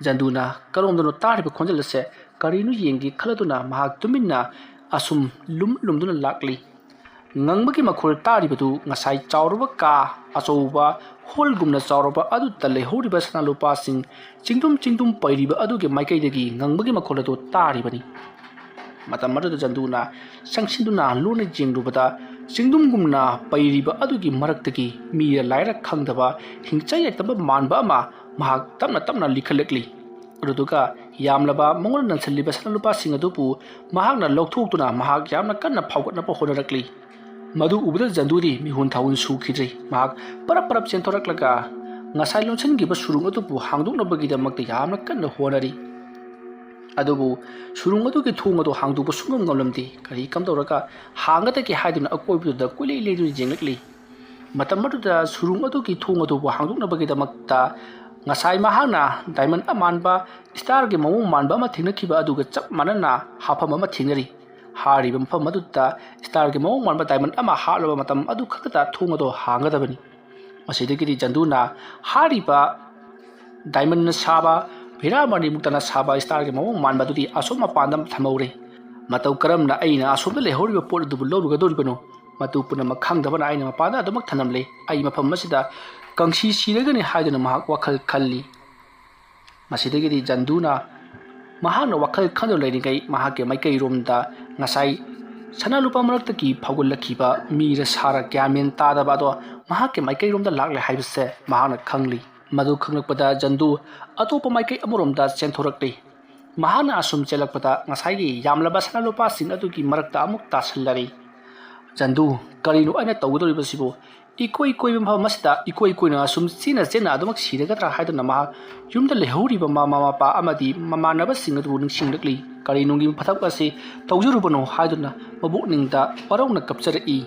ꯖꯟꯗꯨꯅ ꯀꯔꯣꯝꯗꯅꯣ ꯇꯥꯔꯤꯕ ꯈꯣꯟꯖꯦꯜ ꯑꯁꯦ ꯀꯔꯤꯅꯣ ꯌꯦꯡꯒꯦ ꯈꯜꯂꯗꯨꯅ ꯃꯍꯥꯛ ꯇꯨꯃꯤꯟꯅ ꯑꯁꯨꯝ ꯂꯨꯝ ꯂꯨꯝꯗꯨꯅ ꯂꯥꯛꯂꯤ꯫ ꯉꯪꯕꯒꯤ ꯃꯈꯣꯜ ꯇꯥꯔꯤꯕꯗꯨ ꯉꯁꯥꯏ ꯆꯥꯎꯔꯕ ꯀꯥ ꯑꯆꯧꯕ ꯍꯣꯜꯒꯨꯝꯅ ꯆꯥꯎꯔꯕ ꯑꯗꯨꯗ ꯂꯩꯍꯧꯔꯤꯕ ꯁꯅꯥ ꯂꯨꯄꯥꯁꯤꯡ ꯆꯤꯡꯗꯨꯝ ꯆꯤꯡꯗꯨꯝ ꯄꯩꯔꯤꯕ ꯑꯗꯨꯒꯤ ꯃꯥꯏꯀꯩꯗꯒꯤ ꯉꯪꯕꯒꯤ ꯃꯈꯣꯜ ꯑꯗꯨ ꯇꯥꯔꯤꯕꯅꯤ꯫ ꯃꯇꯝ ꯑꯗꯨꯗ ꯖꯟꯗꯨꯅ ꯆꯪꯁꯤꯟꯗꯨꯅ ꯂꯨꯅ ꯌꯦꯡꯂꯨꯕꯗ, ꯆꯤꯡꯗꯨꯝꯒꯨꯝꯅ ꯄꯩꯔꯤꯕ ꯑꯗꯨꯒꯤ ꯃꯔꯛꯇꯒꯤ ꯃꯤꯔ ꯂꯥꯏꯔ ꯈꯪꯗꯕ, ꯍꯤꯡꯆꯥꯏ ꯌꯥꯏꯇꯕ ꯃꯥꯟꯕ ꯑꯃ ꯃꯍꯥꯛ ꯇꯞꯅ ꯇꯞꯅ ꯂꯤꯈꯠꯂꯛꯂꯤ꯫ ꯑꯗꯨꯗꯨꯒ ꯌꯥꯝꯂꯕ ꯃꯉꯣꯟꯗ ꯅꯟꯁꯤꯜꯂꯤꯕ ꯁꯅꯥ ꯂꯨꯄꯥꯁꯤꯡ ꯑꯗꯨꯕꯨ ꯃꯍꯥꯛꯅ ꯂꯧꯊꯣꯛꯇꯨꯅ ꯃꯍꯥꯛ ꯌꯥꯝꯅ ꯀꯟꯅ ꯐꯥꯎꯒꯠꯅꯕ ꯍꯣꯠꯅꯔꯛꯂꯤ꯫ ꯃꯗꯨ ꯎꯕꯗ ꯖꯟꯗꯨꯗꯤ ꯃꯤꯍꯨꯟ ꯊꯥꯍꯨꯟ ꯁꯨꯈꯤꯗ꯭ꯔꯤ꯫ ꯃꯍꯥꯛ ꯄꯔꯞ ꯄꯔꯞ ꯆꯦꯟꯊꯣꯔꯛꯂꯒ ꯉꯁꯥꯏ ꯂꯣꯟꯁꯤꯟꯈꯤꯕ ꯁꯨꯔꯨꯡ ꯑꯗꯨꯕꯨ ꯍꯥꯡꯗꯣꯛꯅꯕꯒꯤꯗꯃꯛꯇ ꯌꯥꯝꯅ ꯀꯟꯅ ꯍꯣꯠꯅꯔꯤ꯫ ꯑꯗꯨꯕꯨ ꯁꯨꯔꯨꯡ ꯑꯗꯨꯒꯤ ꯊꯣꯡ ꯑꯗꯨ ꯍꯥꯡꯗꯣꯛꯄ ꯁꯨꯡꯉꯝ ꯉꯝꯂꯝꯗꯦ꯫ ꯀꯔꯤ ꯀꯝꯗꯧꯔꯒ ꯍꯥꯡꯒꯗꯒꯦ ꯍꯥꯏꯗꯨꯅ ꯑꯀꯣꯏꯕꯗꯨꯗ ꯀꯣꯏꯂꯩ ꯂꯩꯗꯨꯅ ꯌꯦꯡꯂꯛꯂꯤ꯫ ꯃꯇꯝ ꯑꯗꯨꯗ ꯁꯨꯔꯨꯡ ꯑꯗꯨꯒꯤ ꯊꯣꯡ ꯑꯗꯨꯕꯨ ꯍꯥꯡꯗꯣꯛꯅꯕꯒꯤꯗꯃꯛꯇ ꯉꯁꯥꯏ ꯃꯍꯥꯛꯅ diamond ꯑꯃꯥꯟꯕ starꯒꯤ ꯃꯑꯣꯡ ꯃꯥꯟꯕ ꯑꯃ ꯊꯦꯡꯅꯈꯤꯕ ꯑꯗꯨꯒ ꯆꯞ ꯃꯥꯟꯅꯅ ꯍꯥꯞꯐꯝ ꯑꯃ ꯊꯦꯡꯅꯔꯤ꯫ ꯍꯥꯏꯔꯤꯕ ꯃꯐꯝ ꯑꯗꯨꯗ starꯒꯤ ꯃꯑꯣꯡ ꯃꯥꯟꯕ diamond ꯑꯃ ꯍꯥꯠꯂꯕ ꯃꯇꯝ ꯑꯗꯨ ꯈꯛꯇꯗ ꯊꯣꯡ ꯑꯗꯨ ꯍꯥꯡꯒꯗꯕꯅꯤ꯫ ꯃꯁꯤꯗꯒꯤꯗꯤ ꯖꯟꯗꯨꯅ ꯍꯥꯏꯔꯤꯕ diamondꯅ ꯁꯥꯕ, ꯍꯤꯔꯥꯃꯅꯤ ꯃꯨꯛꯇꯥꯅ ꯁꯥꯕ starꯒꯤ ꯃꯑꯣꯡ ꯃꯥꯟꯕ ꯑꯗꯨꯗꯤ ꯑꯁꯣꯝ ꯃꯄꯥꯟꯗ ꯊꯝꯍꯧꯔꯦ꯫ ꯃꯇꯧ ꯀꯔꯝꯅ ꯑꯩꯅ ꯑꯁꯣꯝꯗ ꯂꯩꯍꯧꯔꯤꯕ ꯄꯣꯠ ꯑꯗꯨꯕꯨ ꯂꯧꯔꯨꯒꯗꯧꯔꯤꯕꯅꯣ? ꯃꯗꯨ ꯄꯨꯝꯅꯃꯛ ꯈꯪꯗꯕꯅ ꯑꯩꯅ ꯃꯄꯥꯟꯗ ꯑꯗꯨꯃꯛ ꯊꯝꯂꯝꯂꯦ꯫ ꯑꯩ ꯃꯐꯝ ꯑꯁꯤꯗ ꯀꯪꯁꯤ ꯁꯤꯔꯒꯅꯤ ꯍꯥꯏꯗꯨꯅ ꯃꯍꯥꯛ ꯋꯥꯈꯜ ꯈꯜꯂꯤ꯫ ꯃꯁꯤꯗꯒꯤꯗꯤ ꯖꯟꯗꯨꯅ ꯃꯍꯥꯛꯅ ꯋꯥꯈꯜ ꯈꯟꯗꯨꯅ ꯂꯩꯔꯤꯉꯩ ꯃꯍꯥꯛꯀꯤ ꯃꯥꯏꯀꯩꯔꯣꯝꯗ ꯉꯁꯥꯏ ꯁꯅꯥ ꯂꯨꯄꯥ ꯃꯔꯛꯇꯒꯤ ꯐꯥꯎꯒꯠꯂꯛꯈꯤꯕ ꯃꯤꯔ ꯁꯥꯔ ꯒ꯭ꯌꯥꯟ ꯃꯦꯟ ꯇꯥꯗꯕ ꯑꯗꯣ ꯃꯍꯥꯛꯀꯤ ꯃꯥꯏꯀꯩꯔꯣꯝꯗ ꯂꯥꯛꯂꯦ ꯍꯥꯏꯕꯁꯦ ꯃꯍꯥꯛꯅ ꯈꯪꯂꯤ꯫ ꯃꯗꯨ ꯈꯪꯂꯛꯄꯗ ꯖꯟꯗꯨ ꯑꯇꯣꯞꯄ ꯃꯥꯏꯀꯩ ꯑꯃꯔꯣꯝꯗ ꯆꯦꯟꯊꯣꯔꯛꯂꯤ꯫ ꯃꯍꯥꯛꯅ ꯑꯁꯨꯝ ꯆꯦꯜꯂꯛꯄꯗ ꯉꯁꯥꯏꯒꯤ ꯌꯥꯝꯂꯕ ꯁꯅꯥ ꯂꯨꯄꯥꯁꯤꯡ ꯑꯗꯨꯒꯤ ꯃꯔꯛꯇ ꯑꯃꯨꯛ ꯇꯥꯁꯤꯜꯂꯔꯤ꯫ ꯖꯟꯗꯨ, ꯀꯔꯤꯅꯣ ꯑꯩꯅ ꯇꯧꯒꯗꯧꯔꯤꯕꯁꯤꯕꯨ? ꯏꯀꯣꯏ ꯀꯣꯏꯕ ꯃꯐꯝ ꯑꯁꯤꯗ ꯏꯀꯣꯏ ꯀꯣꯏꯅ ꯑꯁꯨꯝ ꯆꯦꯟꯅ ꯆꯦꯟꯅ ꯑꯗꯨꯃꯛ ꯁꯤꯔꯒꯗ꯭ꯔꯥ ꯍꯥꯏꯗꯨꯅ ꯃꯍꯥꯛ ꯌꯨꯝꯗ ꯂꯩꯍꯧꯔꯤꯕ ꯃꯃꯥ ꯃꯄꯥ ꯑꯃꯗꯤ ꯃꯃꯥꯟꯅꯕꯁꯤꯡ ꯑꯗꯨꯕꯨ ꯅꯤꯡꯁꯤꯡꯂꯛꯂꯤ꯫ ꯀꯔꯤ ꯅꯨꯡꯒꯤ ꯊꯕꯛ ꯑꯁꯤ ꯇꯧꯖꯔꯨꯕꯅꯣ ꯍꯥꯏꯗꯨꯅ ꯃꯕꯣꯛꯅꯤꯡꯗ ꯋꯥꯔꯧꯅ ꯀꯞꯆꯔꯛꯏ꯫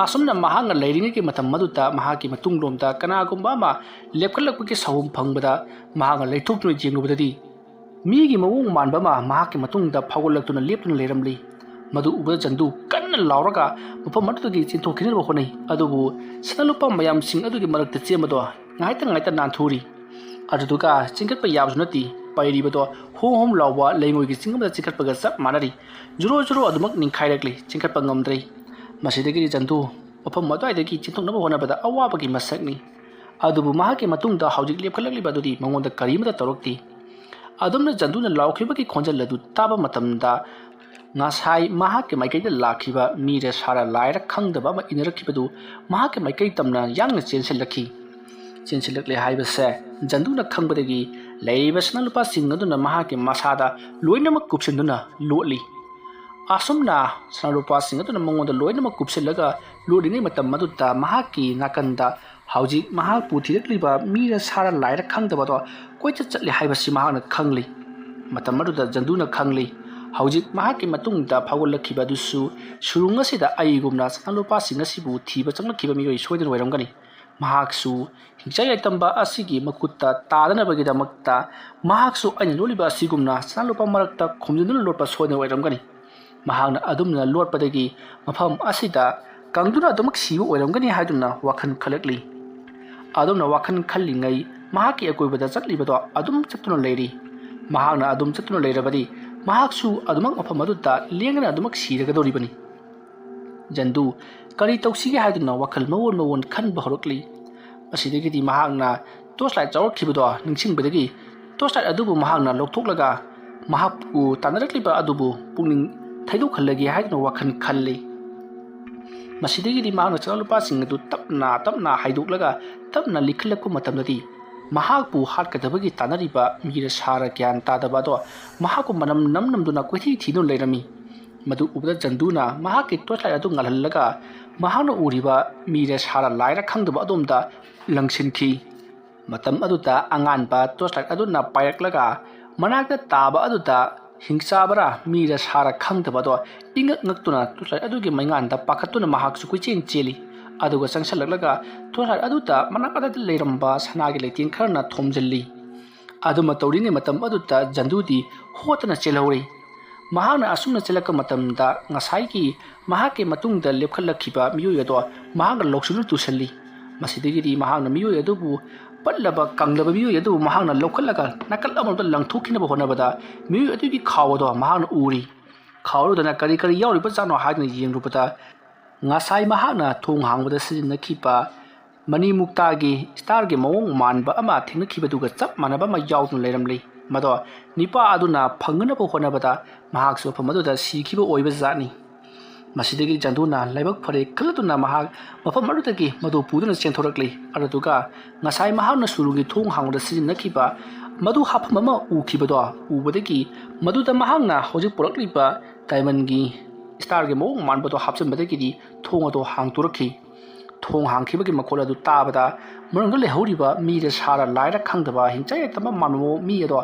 ꯑꯁꯨꯝꯅ ꯃꯍꯥꯛꯅ ꯂꯩꯔꯤꯉꯩꯒꯤ ꯃꯇꯝ ꯑꯗꯨꯗ ꯃꯍꯥꯛꯀꯤ ꯃꯇꯨꯡꯂꯣꯝꯗ ꯀꯅꯥꯒꯨꯝꯕ ꯑꯃ ꯂꯦꯞꯈꯠꯂꯛꯄꯒꯤ ꯁꯥꯎꯍꯨꯝ ꯐꯪꯕꯗ ꯃꯍꯥꯛꯅ ꯂꯩꯊꯣꯛꯇꯨꯅ ꯌꯦꯡꯂꯨꯕꯗꯗꯤ ꯃꯤꯒꯤ ꯃꯑꯣꯡ ꯃꯥꯟꯕ ꯑꯃ ꯃꯍꯥꯛꯀꯤ ꯃꯇꯨꯡꯗ ꯐꯥꯎꯒꯠꯂꯛꯇꯨꯅ ꯂꯦꯞꯇꯨꯅ ꯂꯩꯔꯝꯂꯤ꯫ ꯃꯗꯨ ꯎꯕꯗ ꯖꯟꯗꯨ ꯀꯟꯅ ꯂꯥꯎꯔꯒ ꯃꯐꯝ ꯑꯗꯨꯗꯒꯤ ꯆꯦꯟꯊꯣꯛꯈꯤꯅꯕ ꯍꯣꯠꯅꯩ꯫ ꯑꯗꯨꯕꯨ ꯁꯅꯥ ꯂꯨꯄꯥ ꯃꯌꯥꯝꯁꯤꯡ ꯑꯗꯨꯒꯤ ꯃꯔꯛꯇ ꯆꯦꯟꯕꯗꯣ ꯉꯥꯏꯇ ꯉꯥꯏꯇ ꯅꯥꯟꯊꯨꯔꯤ꯫ ꯑꯗꯨꯗꯨꯒ ꯆꯤꯡꯈꯠꯄ ꯌꯥꯕꯁꯨ ꯅꯠꯇꯦ꯫ ꯄꯩꯔꯤꯕꯗꯣ ꯍꯣꯝ ꯍꯣꯝ ꯂꯥꯎꯕ ꯂꯩꯉꯣꯏꯒꯤ ꯆꯤꯡ ꯑꯃꯗ ꯆꯤꯡꯈꯠꯄꯒ ꯆꯞ ꯃꯥꯟꯅꯔꯤ꯫ ꯖꯣꯔꯣ ꯖꯣꯔꯣ ꯑꯗꯨꯃꯛ ꯅꯤꯡꯈꯥꯏꯔꯛꯂꯤ꯫ ꯆꯤꯡꯈꯠꯄ ꯉꯝꯗ꯭ꯔꯦ꯫ ꯃꯁꯤꯗꯒꯤꯗꯤ ꯖꯟꯗꯨ ꯃꯐꯝ ꯑꯗꯨꯋꯥꯏꯗꯒꯤ ꯆꯦꯟꯊꯣꯛꯅꯕ ꯍꯣꯠꯅꯕꯗ ꯑꯋꯥꯕꯒꯤ ꯃꯁꯛꯅꯤ꯫ ꯑꯗꯨꯕꯨ ꯃꯍꯥꯛꯀꯤ ꯃꯇꯨꯡꯗ ꯍꯧꯖꯤꯛ ꯂꯦꯞꯈꯠꯂꯛꯂꯤꯕ ꯑꯗꯨꯗꯤ ꯃꯉꯣꯟꯗ ꯀꯔꯤꯃꯠꯇ ꯇꯧꯔꯛꯇꯦ꯫ ꯑꯗꯨꯝꯅ ꯖꯟꯗꯨꯅ ꯂꯥꯎꯈꯤꯕꯒꯤ ꯈꯣꯟꯖꯦꯜ ꯑꯗꯨ ꯇꯥꯕ ꯃꯇꯝꯗ ꯉꯁꯥꯏ ꯃꯍꯥꯛꯀꯤ ꯃꯥꯏꯀꯩꯗ ꯂꯥꯛꯈꯤꯕ ꯃꯤꯔ ꯁꯥꯔ ꯂꯥꯏꯔ ꯈꯪꯗꯕ ꯑꯃ ꯏꯟꯅꯔꯛꯈꯤꯕꯗꯨ ꯃꯍꯥꯛꯀꯤ ꯃꯥꯏꯀꯩ ꯇꯝꯅ ꯌꯥꯡꯅ ꯆꯦꯟꯁꯤꯜꯂꯛꯈꯤ꯫ ꯆꯦꯟꯁꯤꯜꯂꯛꯂꯦ ꯍꯥꯏꯕꯁꯦ ꯖꯟꯗꯨꯅ ꯈꯪꯕꯗꯒꯤ ꯂꯩꯔꯤꯕ ꯁꯅꯥ ꯂꯨꯄꯥꯁꯤꯡ ꯑꯗꯨꯅ ꯃꯍꯥꯛꯀꯤ ꯃꯁꯥꯗ ꯂꯣꯏꯅꯃꯛ ꯀꯨꯞꯁꯤꯟꯗꯨꯅ ꯂꯣꯠꯂꯤ꯫ ꯑꯁꯨꯝꯅ ꯁꯅꯥ ꯂꯨꯄꯥꯁꯤꯡ ꯑꯗꯨꯅ ꯃꯉꯣꯟꯗ ꯂꯣꯏꯅꯃꯛ ꯀꯨꯞꯁꯤꯜꯂꯒ ꯂꯣꯠꯂꯤꯉꯩ ꯃꯇꯝ ꯑꯗꯨꯗ ꯃꯍꯥꯛꯀꯤ ꯅꯥꯀꯟꯗ ꯍꯧꯖꯤꯛ ꯃꯍꯥꯛꯄꯨ ꯊꯤꯔꯛꯂꯤꯕ ꯃꯤꯔ ꯁꯥꯔ ꯂꯥꯏꯔ ꯈꯪꯗꯕꯗꯣ ꯀꯣꯏꯆꯠ ꯆꯠꯂꯤ ꯍꯥꯏꯕꯁꯤ ꯃꯍꯥꯛꯅ ꯈꯪꯂꯤ꯫ ꯃꯇꯝ ꯑꯗꯨꯗ ꯖꯟꯗꯨꯅ ꯈꯪꯂꯤ꯫ ꯍꯧꯖꯤꯛ ꯃꯍꯥꯛꯀꯤ ꯃꯇꯨꯡꯗ ꯐꯥꯎꯒꯠꯂꯛꯈꯤꯕ ꯑꯗꯨꯁꯨ ꯁꯨꯔꯨꯡ ꯑꯁꯤꯗ ꯑꯩꯒꯨꯝꯅ ꯁꯅꯥ ꯂꯨꯄꯥꯁꯤꯡ ꯑꯁꯤꯕꯨ ꯊꯤꯕ ꯆꯪꯂꯛꯈꯤꯕ ꯃꯤꯑꯣꯏ ꯁꯣꯏꯗꯅ ꯑꯣꯏꯔꯝꯒꯅꯤ꯫ ꯃꯍꯥꯛꯁꯨ ꯍꯤꯡꯆꯥꯏ ꯌꯥꯏꯇꯝꯕ ꯑꯁꯤꯒꯤ ꯃꯈꯨꯠꯇ ꯇꯥꯗꯅꯕꯒꯤꯗꯃꯛꯇ ꯃꯍꯥꯛꯁꯨ ꯑꯩꯅ ꯂꯣꯠꯂꯤꯕ ꯑꯁꯤꯒꯨꯝꯅ ꯁꯅꯥ ꯂꯨꯄꯥ ꯃꯔꯛꯇ ꯈꯣꯝꯖꯤꯟꯗꯨꯅ ꯂꯣꯠꯄ ꯁꯣꯏꯗꯅ ꯑꯣꯏꯔꯝꯒꯅꯤ꯫ ꯃꯍꯥꯛꯅ ꯑꯗꯨꯝꯅ ꯂꯣꯠꯄꯗꯒꯤ ꯃꯐꯝ ꯑꯁꯤꯗ ꯀꯪꯗꯨꯅ ꯑꯗꯨꯃꯛ ꯁꯤꯕ ꯑꯣꯏꯔꯝꯒꯅꯤ ꯍꯥꯏꯗꯨꯅ ꯋꯥꯈꯜ ꯈꯜꯂꯛꯂꯤ꯫ ꯑꯗꯨꯝꯅ ꯋꯥꯈꯜ ꯈꯜꯂꯤꯉꯩ ꯃꯍꯥꯛꯀꯤ ꯑꯀꯣꯏꯕꯗ ꯆꯠꯂꯤꯕꯗꯣ ꯑꯗꯨꯝ ꯆꯠꯇꯨꯅ ꯂꯩꯔꯤ꯫ ꯃꯍꯥꯛꯅ ꯑꯗꯨꯝ ꯆꯠꯇꯨꯅ ꯂꯩꯔꯕꯗꯤ ꯃꯍꯥꯛꯁꯨ ꯑꯗꯨꯃꯛ ꯃꯐꯝ ꯑꯗꯨꯗ ꯂꯦꯡꯗꯅ ꯑꯗꯨꯃꯛ ꯁꯤꯔꯒꯗꯧꯔꯤꯕꯅꯤ꯫ ꯖꯟꯗꯨ ꯀꯔꯤ ꯇꯧꯁꯤꯒꯦ ꯍꯥꯏꯗꯨꯅ ꯋꯥꯈꯜ ꯃꯑꯣꯟ ꯃꯑꯣꯟ ꯈꯟꯕ ꯍꯧꯔꯛꯂꯤ꯫ ꯃꯁꯤꯗꯒꯤꯗꯤ ꯃꯍꯥꯛꯅ ꯇꯣꯔꯆ ꯂꯥꯏꯠ ꯆꯥꯎꯔꯛꯈꯤꯕꯗꯣ ꯅꯤꯡꯁꯤꯡꯕꯗꯒꯤ ꯇꯣꯔꯆ ꯂꯥꯏꯠ ꯑꯗꯨꯕꯨ ꯃꯍꯥꯛꯅ ꯂꯧꯊꯣꯛꯂꯒ ꯃꯍꯥꯛꯄꯨ ꯇꯥꯟꯅꯔꯛꯂꯤꯕ ꯑꯗꯨꯕꯨ ꯄꯨꯛꯅꯤꯡ ꯊꯩꯗꯣꯛꯍꯜꯂꯒꯦ ꯍꯥꯏꯗꯨꯅ ꯋꯥꯈꯜ ꯈꯜꯂꯤ꯫ ꯃꯁꯤꯗꯒꯤꯗꯤ ꯃꯍꯥꯛꯅ ꯆꯅꯥ ꯂꯨꯄꯥꯁꯤꯡ ꯑꯗꯨ ꯇꯞꯅ ꯇꯞꯅ ꯍꯥꯏꯗꯣꯛꯂꯒ ꯇꯞꯅ ꯂꯤꯈꯠꯂꯛꯄ ꯃꯇꯝꯗꯗꯤ ꯃꯍꯥꯛꯄꯨ ꯍꯥꯠꯀꯗꯕꯒꯤ ꯇꯥꯟꯅꯔꯤꯕ ꯃꯤꯔ ꯁꯥꯔ ꯒ꯭ꯌꯥꯟ ꯇꯥꯗꯕ ꯑꯗꯣ ꯃꯍꯥꯛꯄꯨ ꯃꯅꯝ ꯅꯝ ꯅꯝꯗꯨꯅ ꯀꯣꯏꯊꯤ ꯊꯤꯗꯨꯅ ꯂꯩꯔꯝꯃꯤ꯫ ꯃꯗꯨ ꯎꯕꯗ ꯖꯟꯗꯨꯅ ꯃꯍꯥꯛꯀꯤ ꯇꯣꯔꯆ ꯂꯥꯏꯠ ꯑꯗꯨ ꯉꯥꯜꯍꯜꯂꯒ ꯃꯍꯥꯛꯅ ꯎꯔꯤꯕ ꯃꯤꯔ ꯁꯥꯔ ꯂꯥꯏꯔ ꯈꯪꯗꯕ ꯑꯗꯣꯝꯗ ꯂꯪꯁꯤꯟꯈꯤ꯫ ꯃꯇꯝ ꯑꯗꯨꯗ ꯑꯉꯥꯟꯕ ꯇꯣꯔꯆ ꯂꯥꯏꯠ ꯑꯗꯨꯅ ꯄꯥꯏꯔꯛꯂꯒ ꯃꯅꯥꯛꯇ ꯇꯥꯕ ꯑꯗꯨꯗ ꯍꯤꯡꯆꯥꯕꯔꯥ ꯃꯤꯔ ꯁꯥꯔ ꯈꯪꯗꯕ ꯑꯗꯣ ꯏꯉꯛ ꯉꯛꯇꯨꯅ ꯇꯣꯔꯆ ꯂꯥꯏꯠ ꯑꯗꯨꯒꯤ ꯃꯩꯉꯥꯟꯗ ꯄꯥꯈꯠꯇꯨꯅ ꯃꯍꯥꯛꯁꯨ ꯀꯣꯏꯆꯦꯟ ꯆꯦꯜꯂꯤ꯫ ꯑꯗꯨꯒ ꯆꯪꯁꯤꯜꯂꯛꯂꯒ ꯇꯣꯔꯆ ꯂꯥꯏꯠ ꯑꯗꯨꯗ ꯃꯅꯥꯛ ꯑꯗꯨꯗ ꯂꯩꯔꯝꯕ ꯁꯅꯥꯒꯤ ꯂꯩꯇꯦꯡ ꯈꯔꯅ ꯊꯣꯝꯖꯤꯜꯂꯤ꯫ ꯑꯗꯨꯃ ꯇꯧꯔꯤꯉꯩ ꯃꯇꯝ ꯑꯗꯨꯗ ꯖꯟꯗꯨꯗꯤ ꯍꯣꯠꯇꯅ ꯆꯦꯜꯍꯧꯔꯤ꯫ ꯃꯍꯥꯛꯅ ꯑꯁꯨꯝꯅ ꯆꯦꯜꯂꯛꯄ ꯃꯇꯝꯗ ꯉꯁꯥꯏꯒꯤ ꯃꯍꯥꯛꯀꯤ ꯃꯇꯨꯡꯗ ꯂꯦꯞꯈꯠꯂꯛꯈꯤꯕ ꯃꯤꯑꯣꯏ ꯑꯗꯣ ꯃꯍꯥꯛꯅ ꯂꯧꯁꯤꯟꯗꯨꯅ ꯇꯨꯁꯜꯂꯤ꯫ ꯃꯁꯤꯗꯒꯤꯗꯤ ꯃꯍꯥꯛꯅ ꯃꯤꯑꯣꯏ ꯑꯗꯨꯕꯨ ꯄꯠꯂꯕ ꯀꯪꯂꯕ ꯃꯤꯑꯣꯏ ꯑꯗꯨꯕꯨ ꯃꯍꯥꯛꯅ ꯂꯧꯈꯠꯂꯒ ꯅꯥꯀꯜ ꯑꯃꯔꯣꯝꯗ ꯂꯪꯊꯣꯛꯈꯤꯅꯕ ꯍꯣꯠꯅꯕꯗ ꯃꯤꯑꯣꯏ ꯑꯗꯨꯒꯤ ꯈꯥꯎ ꯑꯗꯣ ꯃꯍꯥꯛꯅ ꯎꯔꯤ꯫ ꯈꯥꯎ ꯑꯗꯨꯗꯅ ꯀꯔꯤ ꯀꯔꯤ ꯌꯥꯎꯔꯤꯕꯖꯥꯠꯅꯣ ꯍꯥꯏꯗꯨꯅ ꯌꯦꯡꯂꯨꯕꯗ ꯉꯁꯥꯏ ꯃꯍꯥꯛꯅ ꯊꯣꯡ ꯍꯥꯡꯕꯗ ꯁꯤꯖꯤꯟꯅꯈꯤꯕ ꯃꯅꯤ ꯃꯨꯛꯇꯥꯒꯤ ꯁ꯭ꯇꯥꯔꯒꯤ ꯃꯑꯣꯡ ꯃꯥꯟꯕ ꯑꯃ ꯊꯦꯡꯅꯈꯤꯕꯗꯨꯒ ꯆꯞ ꯃꯥꯟꯅꯕ ꯑꯃ ꯌꯥꯎꯗꯨꯅ ꯂꯩꯔꯝꯂꯤ꯫ ꯃꯗꯣ ꯅꯤꯄꯥ ꯑꯗꯨꯅ ꯐꯪꯅꯅꯕ ꯍꯣꯠꯅꯕꯗ ꯃꯍꯥꯛꯁꯨ ꯃꯐꯝ ꯑꯗꯨꯗ ꯁꯤꯈꯤꯕ ꯑꯣꯏꯕ ꯖꯥꯠꯅꯤ꯫ ꯃꯁꯤꯗꯒꯤ ꯖꯟꯗꯨꯅ ꯂꯥꯏꯕꯛ ꯐꯔꯦ ꯈꯜꯂꯗꯨꯅ ꯃꯍꯥꯛ ꯃꯐꯝ ꯑꯗꯨꯗꯒꯤ ꯃꯗꯨ ꯄꯨꯗꯨꯅ ꯆꯦꯟꯊꯣꯔꯛꯂꯤ꯫ ꯑꯗꯨꯗꯨꯒ ꯉꯁꯥꯏ ꯃꯍꯥꯛꯅ ꯁꯨꯔꯨꯒꯤ ꯊꯣꯡ ꯍꯥꯡꯕꯗ ꯁꯤꯖꯤꯟꯅꯈꯤꯕ ꯃꯗꯨ ꯍꯥꯞꯐꯝ ꯑꯃ ꯎꯈꯤꯕꯗꯣ ꯎꯕꯗꯒꯤ ꯃꯗꯨꯗ ꯃꯍꯥꯛꯅ ꯍꯧꯖꯤꯛ ꯄꯨꯔꯛꯂꯤꯕ ꯗꯥꯏꯃꯟꯒꯤ ꯁ꯭ꯇꯥꯔꯒꯤ ꯃꯑꯣꯡ ꯃꯥꯟꯕꯗꯣ ꯍꯥꯞꯆꯤꯟꯕꯗꯒꯤꯗꯤ ꯊꯣꯡ ꯑꯗꯨ ꯍꯥꯡꯗꯣꯔꯛꯈꯤ꯫ ꯊꯣꯡ ꯍꯥꯡꯈꯤꯕꯒꯤ ꯃꯈꯣꯜ ꯑꯗꯨ ꯇꯥꯕꯗ ꯃꯅꯨꯡꯗ ꯂꯩꯍꯧꯔꯤꯕ ꯃꯤꯔ ꯁꯥꯔ ꯂꯥꯏꯔ ꯈꯪꯗꯕ ꯍꯤꯡꯆꯥꯏ ꯌꯥꯏꯇꯝꯕ ꯃꯥꯟꯕ ꯃꯤ ꯑꯗꯣ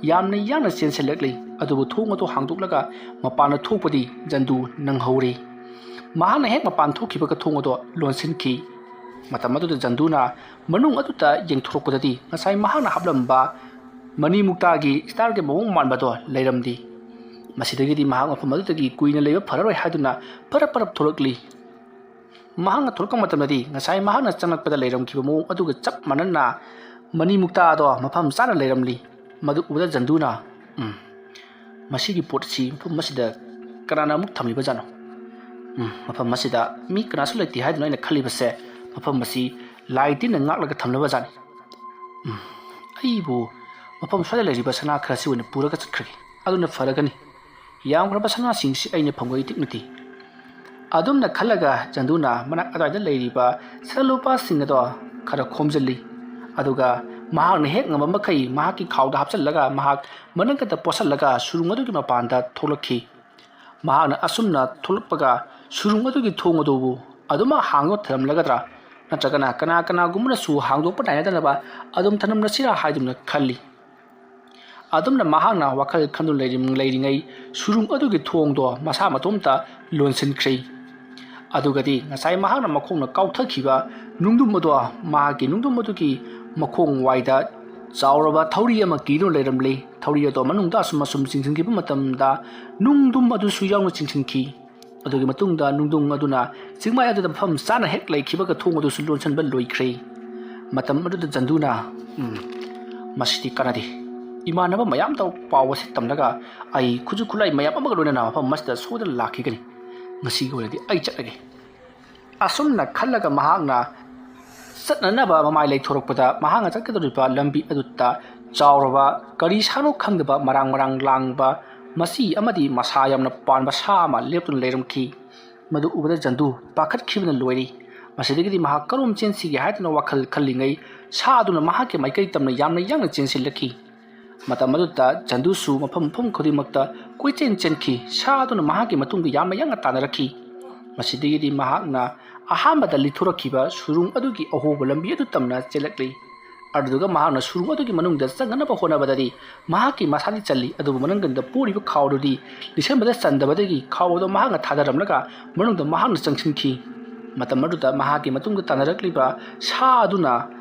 ꯌꯥꯝꯅ ꯌꯥꯡꯅ ꯆꯦꯟꯁꯤꯜꯂꯛꯂꯤ꯫ ꯑꯗꯨꯕꯨ ꯊꯣꯡ ꯑꯗꯨ ꯍꯥꯡꯗꯣꯛꯂꯒ ꯃꯄꯥꯟꯗ ꯊꯣꯛꯄꯗꯤ ꯖꯟꯗꯨ ꯅꯪꯍꯧꯔꯤ꯫ ꯃꯍꯥꯛꯅ ꯍꯦꯛ ꯃꯄꯥꯟ ꯊꯣꯛꯈꯤꯕꯒ ꯊꯣꯡ ꯑꯗꯣ ꯂꯣꯟꯁꯤꯟꯈꯤ꯫ ꯃꯇꯝ ꯑꯗꯨꯗ ꯖꯟꯗꯨꯅ ꯃꯅꯨꯡ ꯑꯗꯨꯗ ꯌꯦꯡꯊꯣꯔꯛꯄꯗꯗꯤ ꯉꯁꯥꯏ ꯃꯍꯥꯛꯅ ꯍꯥꯞꯂꯝꯕ ꯃꯅꯤ ꯃꯨꯛꯇꯥꯒꯤ ꯁ꯭ꯇꯥꯔꯒꯤ ꯃꯑꯣꯡ ꯃꯥꯟꯕꯗꯣ ꯂꯩꯔꯝꯗꯦ꯫ ꯃꯁꯤꯗꯒꯤꯗꯤ ꯃꯍꯥꯛ ꯃꯐꯝ ꯑꯗꯨꯗꯒꯤ ꯀꯨꯏꯅ ꯂꯩꯕ ꯐꯔꯔꯣꯏ ꯍꯥꯏꯗꯨꯅ ꯄꯔꯞ ꯄꯔꯞ ꯊꯣꯛꯂꯛꯂꯤ꯫ ꯃꯍꯥꯛꯅ ꯊꯣꯛꯂꯛꯄ ꯃꯇꯝꯗꯗꯤ ꯉꯁꯥꯏ ꯃꯍꯥꯛꯅ ꯆꯪꯂꯛꯄꯗ ꯂꯩꯔꯝꯈꯤꯕ ꯃꯑꯣꯡ ꯑꯗꯨꯒ ꯆꯞ ꯃꯥꯟꯅꯅ ꯃꯅꯤ ꯃꯨꯛꯇꯥ ꯑꯗꯣ ꯃꯐꯝ ꯆꯥꯅ ꯂꯩꯔꯝꯂꯤ꯫ ꯃꯗꯨ ꯎꯕꯗ ꯖꯟꯗꯨꯅ, "ꯎꯝ, ꯃꯁꯤꯒꯤ ꯄꯣꯠꯁꯤ ꯃꯐꯝ ꯑꯁꯤꯗ ꯀꯅꯥꯅ ꯑꯃꯨꯛ ꯊꯝꯂꯤꯕꯖꯥꯠꯅꯣ? ꯎꯝ, ꯃꯐꯝ ꯑꯁꯤꯗ ꯃꯤ ꯀꯅꯥꯁꯨ ꯂꯩꯇꯦ ꯍꯥꯏꯗꯨꯅ ꯑꯩꯅ ꯈꯜꯂꯤꯕꯁꯦ ꯃꯐꯝ ꯑꯁꯤ ꯂꯥꯏ ꯇꯤꯟꯅ ꯉꯥꯛꯂꯒ ꯊꯝꯂꯕꯖꯥꯠꯅꯤ꯫ ꯎꯝ, ꯑꯩꯕꯨ ꯃꯐꯝ ꯁ꯭ꯋꯥꯏꯗ ꯂꯩꯔꯤꯕ ꯁꯅꯥ ꯈꯔꯁꯤ ꯑꯣꯏꯅ ꯄꯨꯔꯒ ꯆꯠꯈ꯭ꯔꯒꯦ꯫ ꯑꯗꯨꯅ ꯐꯔꯒꯅꯤ꯫ ꯌꯥꯝꯈ꯭ꯔꯕ ꯁꯅꯥꯁꯤꯡꯁꯤ ꯑꯩꯅ ꯐꯪꯕ ꯏꯇꯤꯛ ꯅꯠꯇꯦ"꯫ ꯑꯗꯨꯝꯅ ꯈꯜꯂꯒ ꯖꯟꯗꯨꯅ ꯃꯅꯥꯛ ꯑꯗꯨꯋꯥꯏꯗ ꯂꯩꯔꯤꯕ ꯁꯅꯥ ꯂꯨꯄꯥꯁꯤꯡ ꯑꯗꯣ ꯈꯔ ꯈꯣꯝꯖꯤꯜꯂꯤ꯫ ꯑꯗꯨꯒ ꯃꯍꯥꯛꯅ ꯍꯦꯛ ꯉꯝꯕ ꯃꯈꯩ ꯃꯍꯥꯛꯀꯤ ꯈꯥꯎꯗ ꯍꯥꯞꯆꯤꯜꯂꯒ ꯃꯍꯥꯛ ꯃꯅꯪꯒꯟꯗ ꯄꯣꯠꯁꯤꯜꯂꯒ ꯁꯨꯔꯨꯡ ꯑꯗꯨꯒꯤ ꯃꯄꯥꯟꯗ ꯊꯣꯛꯂꯛꯈꯤ꯫ ꯃꯍꯥꯛꯅ ꯑꯁꯨꯝꯅ ꯊꯣꯛꯂꯛꯄꯒ ꯁꯨꯔꯨꯡ ꯑꯗꯨꯒꯤ ꯊꯣꯡ ꯑꯗꯨꯕꯨ ꯑꯗꯨꯃꯛ ꯍꯥꯡꯗꯨꯅ ꯊꯝꯂꯝꯂꯒꯗ꯭ꯔꯥ, ꯅꯠꯇ꯭ꯔꯒꯅ ꯀꯅꯥ ꯀꯅꯥꯒꯨꯝꯕꯅꯁꯨ ꯍꯥꯡꯗꯣꯛꯄ ꯅꯥꯏꯅꯗꯅꯕ ꯑꯗꯨꯝ ꯊꯝꯂꯝꯂꯁꯤꯔꯥ ꯍꯥꯏꯗꯨꯅ ꯈꯜꯂꯤ꯫ ꯑꯗꯨꯝꯅ ꯃꯍꯥꯛꯅ ꯋꯥꯈꯜ ꯈꯟꯗꯨꯅ ꯂꯩꯔꯤ-, ꯂꯩꯔꯤꯉꯩ ꯁꯨꯔꯨꯡ ꯑꯗꯨꯒꯤ ꯊꯣꯡꯗꯣ ꯃꯁꯥ ꯃꯇꯣꯝꯇ ꯂꯣꯟꯁꯤꯟꯈ꯭ꯔꯦ꯫ ꯑꯗꯨꯒꯗꯤ ꯉꯁꯥꯏ ꯃꯍꯥꯛꯅ ꯃꯈꯣꯡꯅ ꯀꯥꯎꯊꯈꯤꯕ ꯅꯨꯡꯗꯨꯝ ꯑꯗꯣ ꯃꯍꯥꯛꯀꯤ ꯅꯨꯡꯗꯨꯝ ꯑꯗꯨꯒꯤ ꯃꯈꯣꯡ ꯋꯥꯏꯗ ꯆꯥꯎꯔꯕ ꯊꯧꯔꯤ ꯑꯃ ꯀꯤꯗꯨꯅ ꯂꯩꯔꯝꯂꯦ꯫ ꯊꯧꯔꯤ ꯑꯗꯣ ꯃꯅꯨꯡꯗ ꯑꯁꯨꯝ ꯑꯁꯨꯝ ꯆꯤꯡꯁꯤꯟꯈꯤꯕ ꯃꯇꯝꯗ ꯅꯨꯡꯗꯨꯝ ꯑꯗꯨꯁꯨ ꯌꯥꯎꯅ ꯆꯤꯡꯁꯤꯟꯈꯤ꯫ ꯑꯗꯨꯒꯤ ꯃꯇꯨꯡꯗ ꯅꯨꯡꯗꯨꯝ ꯑꯗꯨꯅ ꯆꯤꯡꯃꯥꯏ ꯑꯗꯨꯗ ꯃꯐꯝ ꯆꯥꯅ ꯍꯦꯛ ꯂꯩꯈꯤꯕꯒ ꯊꯣꯡ ꯑꯗꯨꯁꯨ ꯂꯣꯟꯁꯤꯟꯕ ꯂꯣꯏꯈ꯭ꯔꯦ꯫ ꯃꯇꯝ ꯑꯗꯨꯗ ꯖꯟꯗꯨꯅ, "ꯎꯝ, ꯃꯁꯤꯗꯤ ꯀꯥꯟꯅꯗꯦ꯫ ꯏꯃꯥꯟꯅꯕ ꯃꯌꯥꯝꯗ ꯄꯥꯎ ꯑꯁꯤ ꯇꯝꯂꯒ ꯑꯩ ꯈꯨꯠꯁꯨ ꯈꯨꯠꯂꯥꯏ ꯃꯌꯥꯝ ꯑꯃꯒ ꯂꯣꯏꯅꯅ ꯃꯐꯝ ꯑꯁꯤꯗ ꯁꯣꯏꯗꯅ ꯂꯥꯛꯈꯤꯒꯅꯤ꯫ ꯉꯁꯤꯒꯤ ꯑꯣꯏꯅꯗꯤ ꯑꯩ ꯆꯠꯂꯒꯦ"꯫ ꯑꯁꯨꯝꯅ ꯈꯜꯂꯒ ꯃꯍꯥꯛꯅ ꯆꯠꯅꯅꯕ ꯃꯃꯥꯏ ꯂꯩꯊꯣꯔꯛꯄꯗ ꯃꯍꯥꯛꯅ ꯆꯠꯀꯗꯧꯔꯤꯕ ꯂꯝꯕꯤ ꯑꯗꯨꯗ ꯆꯥꯎꯔꯕ ꯀꯔꯤ ꯁꯥꯅꯣ ꯈꯪꯗꯕ ꯃꯔꯥꯡ ꯃꯔꯥꯡ ꯂꯥꯡꯕ ꯃꯆꯤ ꯑꯃꯗꯤ ꯃꯁꯥ ꯌꯥꯝꯅ ꯄꯥꯟꯕ ꯁꯥ ꯑꯃ ꯂꯦꯞꯇꯨꯅ ꯂꯩꯔꯝꯈꯤ꯫ ꯃꯗꯨ ꯎꯕꯗ ꯖꯟꯗꯨ ꯄꯥꯈꯠꯈꯤꯕꯅ ꯂꯣꯏꯔꯤ꯫ ꯃꯁꯤꯗꯒꯤꯗꯤ ꯃꯍꯥꯛ ꯀꯔꯣꯝ ꯆꯦꯟꯁꯤꯒꯦ ꯍꯥꯏꯗꯨꯅ ꯋꯥꯈꯜ ꯈꯜꯂꯤꯉꯩ ꯁꯥ ꯑꯗꯨꯅ ꯃꯍꯥꯛꯀꯤ ꯃꯥꯏꯀꯩ ꯇꯝꯅ ꯌꯥꯝꯅ ꯌꯥꯡꯅ ꯆꯦꯟꯁꯤꯜꯂꯛꯈꯤ꯫ ꯃꯇꯝ ꯑꯗꯨꯗ ꯖꯟꯗꯨꯁꯨ ꯃꯐꯝ ꯃꯐꯝ ꯈꯨꯗꯤꯡꯃꯛꯇ ꯀꯣꯏꯆꯦꯟ ꯆꯦꯟꯈꯤ꯫ ꯁꯥ ꯑꯗꯨꯅ ꯃꯍꯥꯛꯀꯤ ꯃꯇꯨꯡꯗ ꯌꯥꯝꯅ ꯌꯥꯡꯅ ꯇꯥꯟꯅꯔꯛꯈꯤ꯫ ꯃꯁꯤꯗꯒꯤꯗꯤ ꯃꯍꯥꯛꯅ ꯑꯍꯥꯟꯕꯗ ꯂꯤꯊꯣꯔꯛꯈꯤꯕ ꯁꯨꯔꯨꯡ ꯑꯗꯨꯒꯤ ꯑꯍꯣꯕ ꯂꯝꯕꯤ ꯑꯗꯨ ꯇꯝꯅ ꯆꯦꯜꯂꯛꯂꯤ꯫ ꯑꯗꯨꯗꯨꯒ ꯃꯍꯥꯛꯅ ꯁꯨꯔꯨꯡ ꯑꯗꯨꯒꯤ ꯃꯅꯨꯡꯗ ꯆꯪꯅꯅꯕ ꯍꯣꯠꯅꯕꯗꯗꯤ ꯃꯍꯥꯛꯀꯤ ꯃꯁꯥꯗꯤ ꯆꯜꯂꯤ, ꯑꯗꯨꯕꯨ ꯃꯅꯪꯒꯟꯗ ꯄꯣꯔꯤꯕ ꯈꯥꯎ ꯑꯗꯨꯗꯤ ꯂꯤꯁꯟꯕꯗ ꯆꯟꯗꯕꯗꯒꯤ ꯈꯥꯎ ꯑꯗꯨ ꯃꯍꯥꯛꯅ ꯊꯥꯗꯔꯝꯂꯒ ꯃꯅꯨꯡꯗ ꯃꯍꯥꯛꯅ ꯆꯪꯁꯤꯟꯈꯤ꯫ ꯃꯇꯝ ꯑꯗꯨꯗ ꯃꯍꯥꯛꯀꯤ ꯃꯇꯨꯡꯗ ꯇꯥꯟꯅꯔꯛꯂꯤꯕ ꯁꯥ ꯑꯗꯨꯅ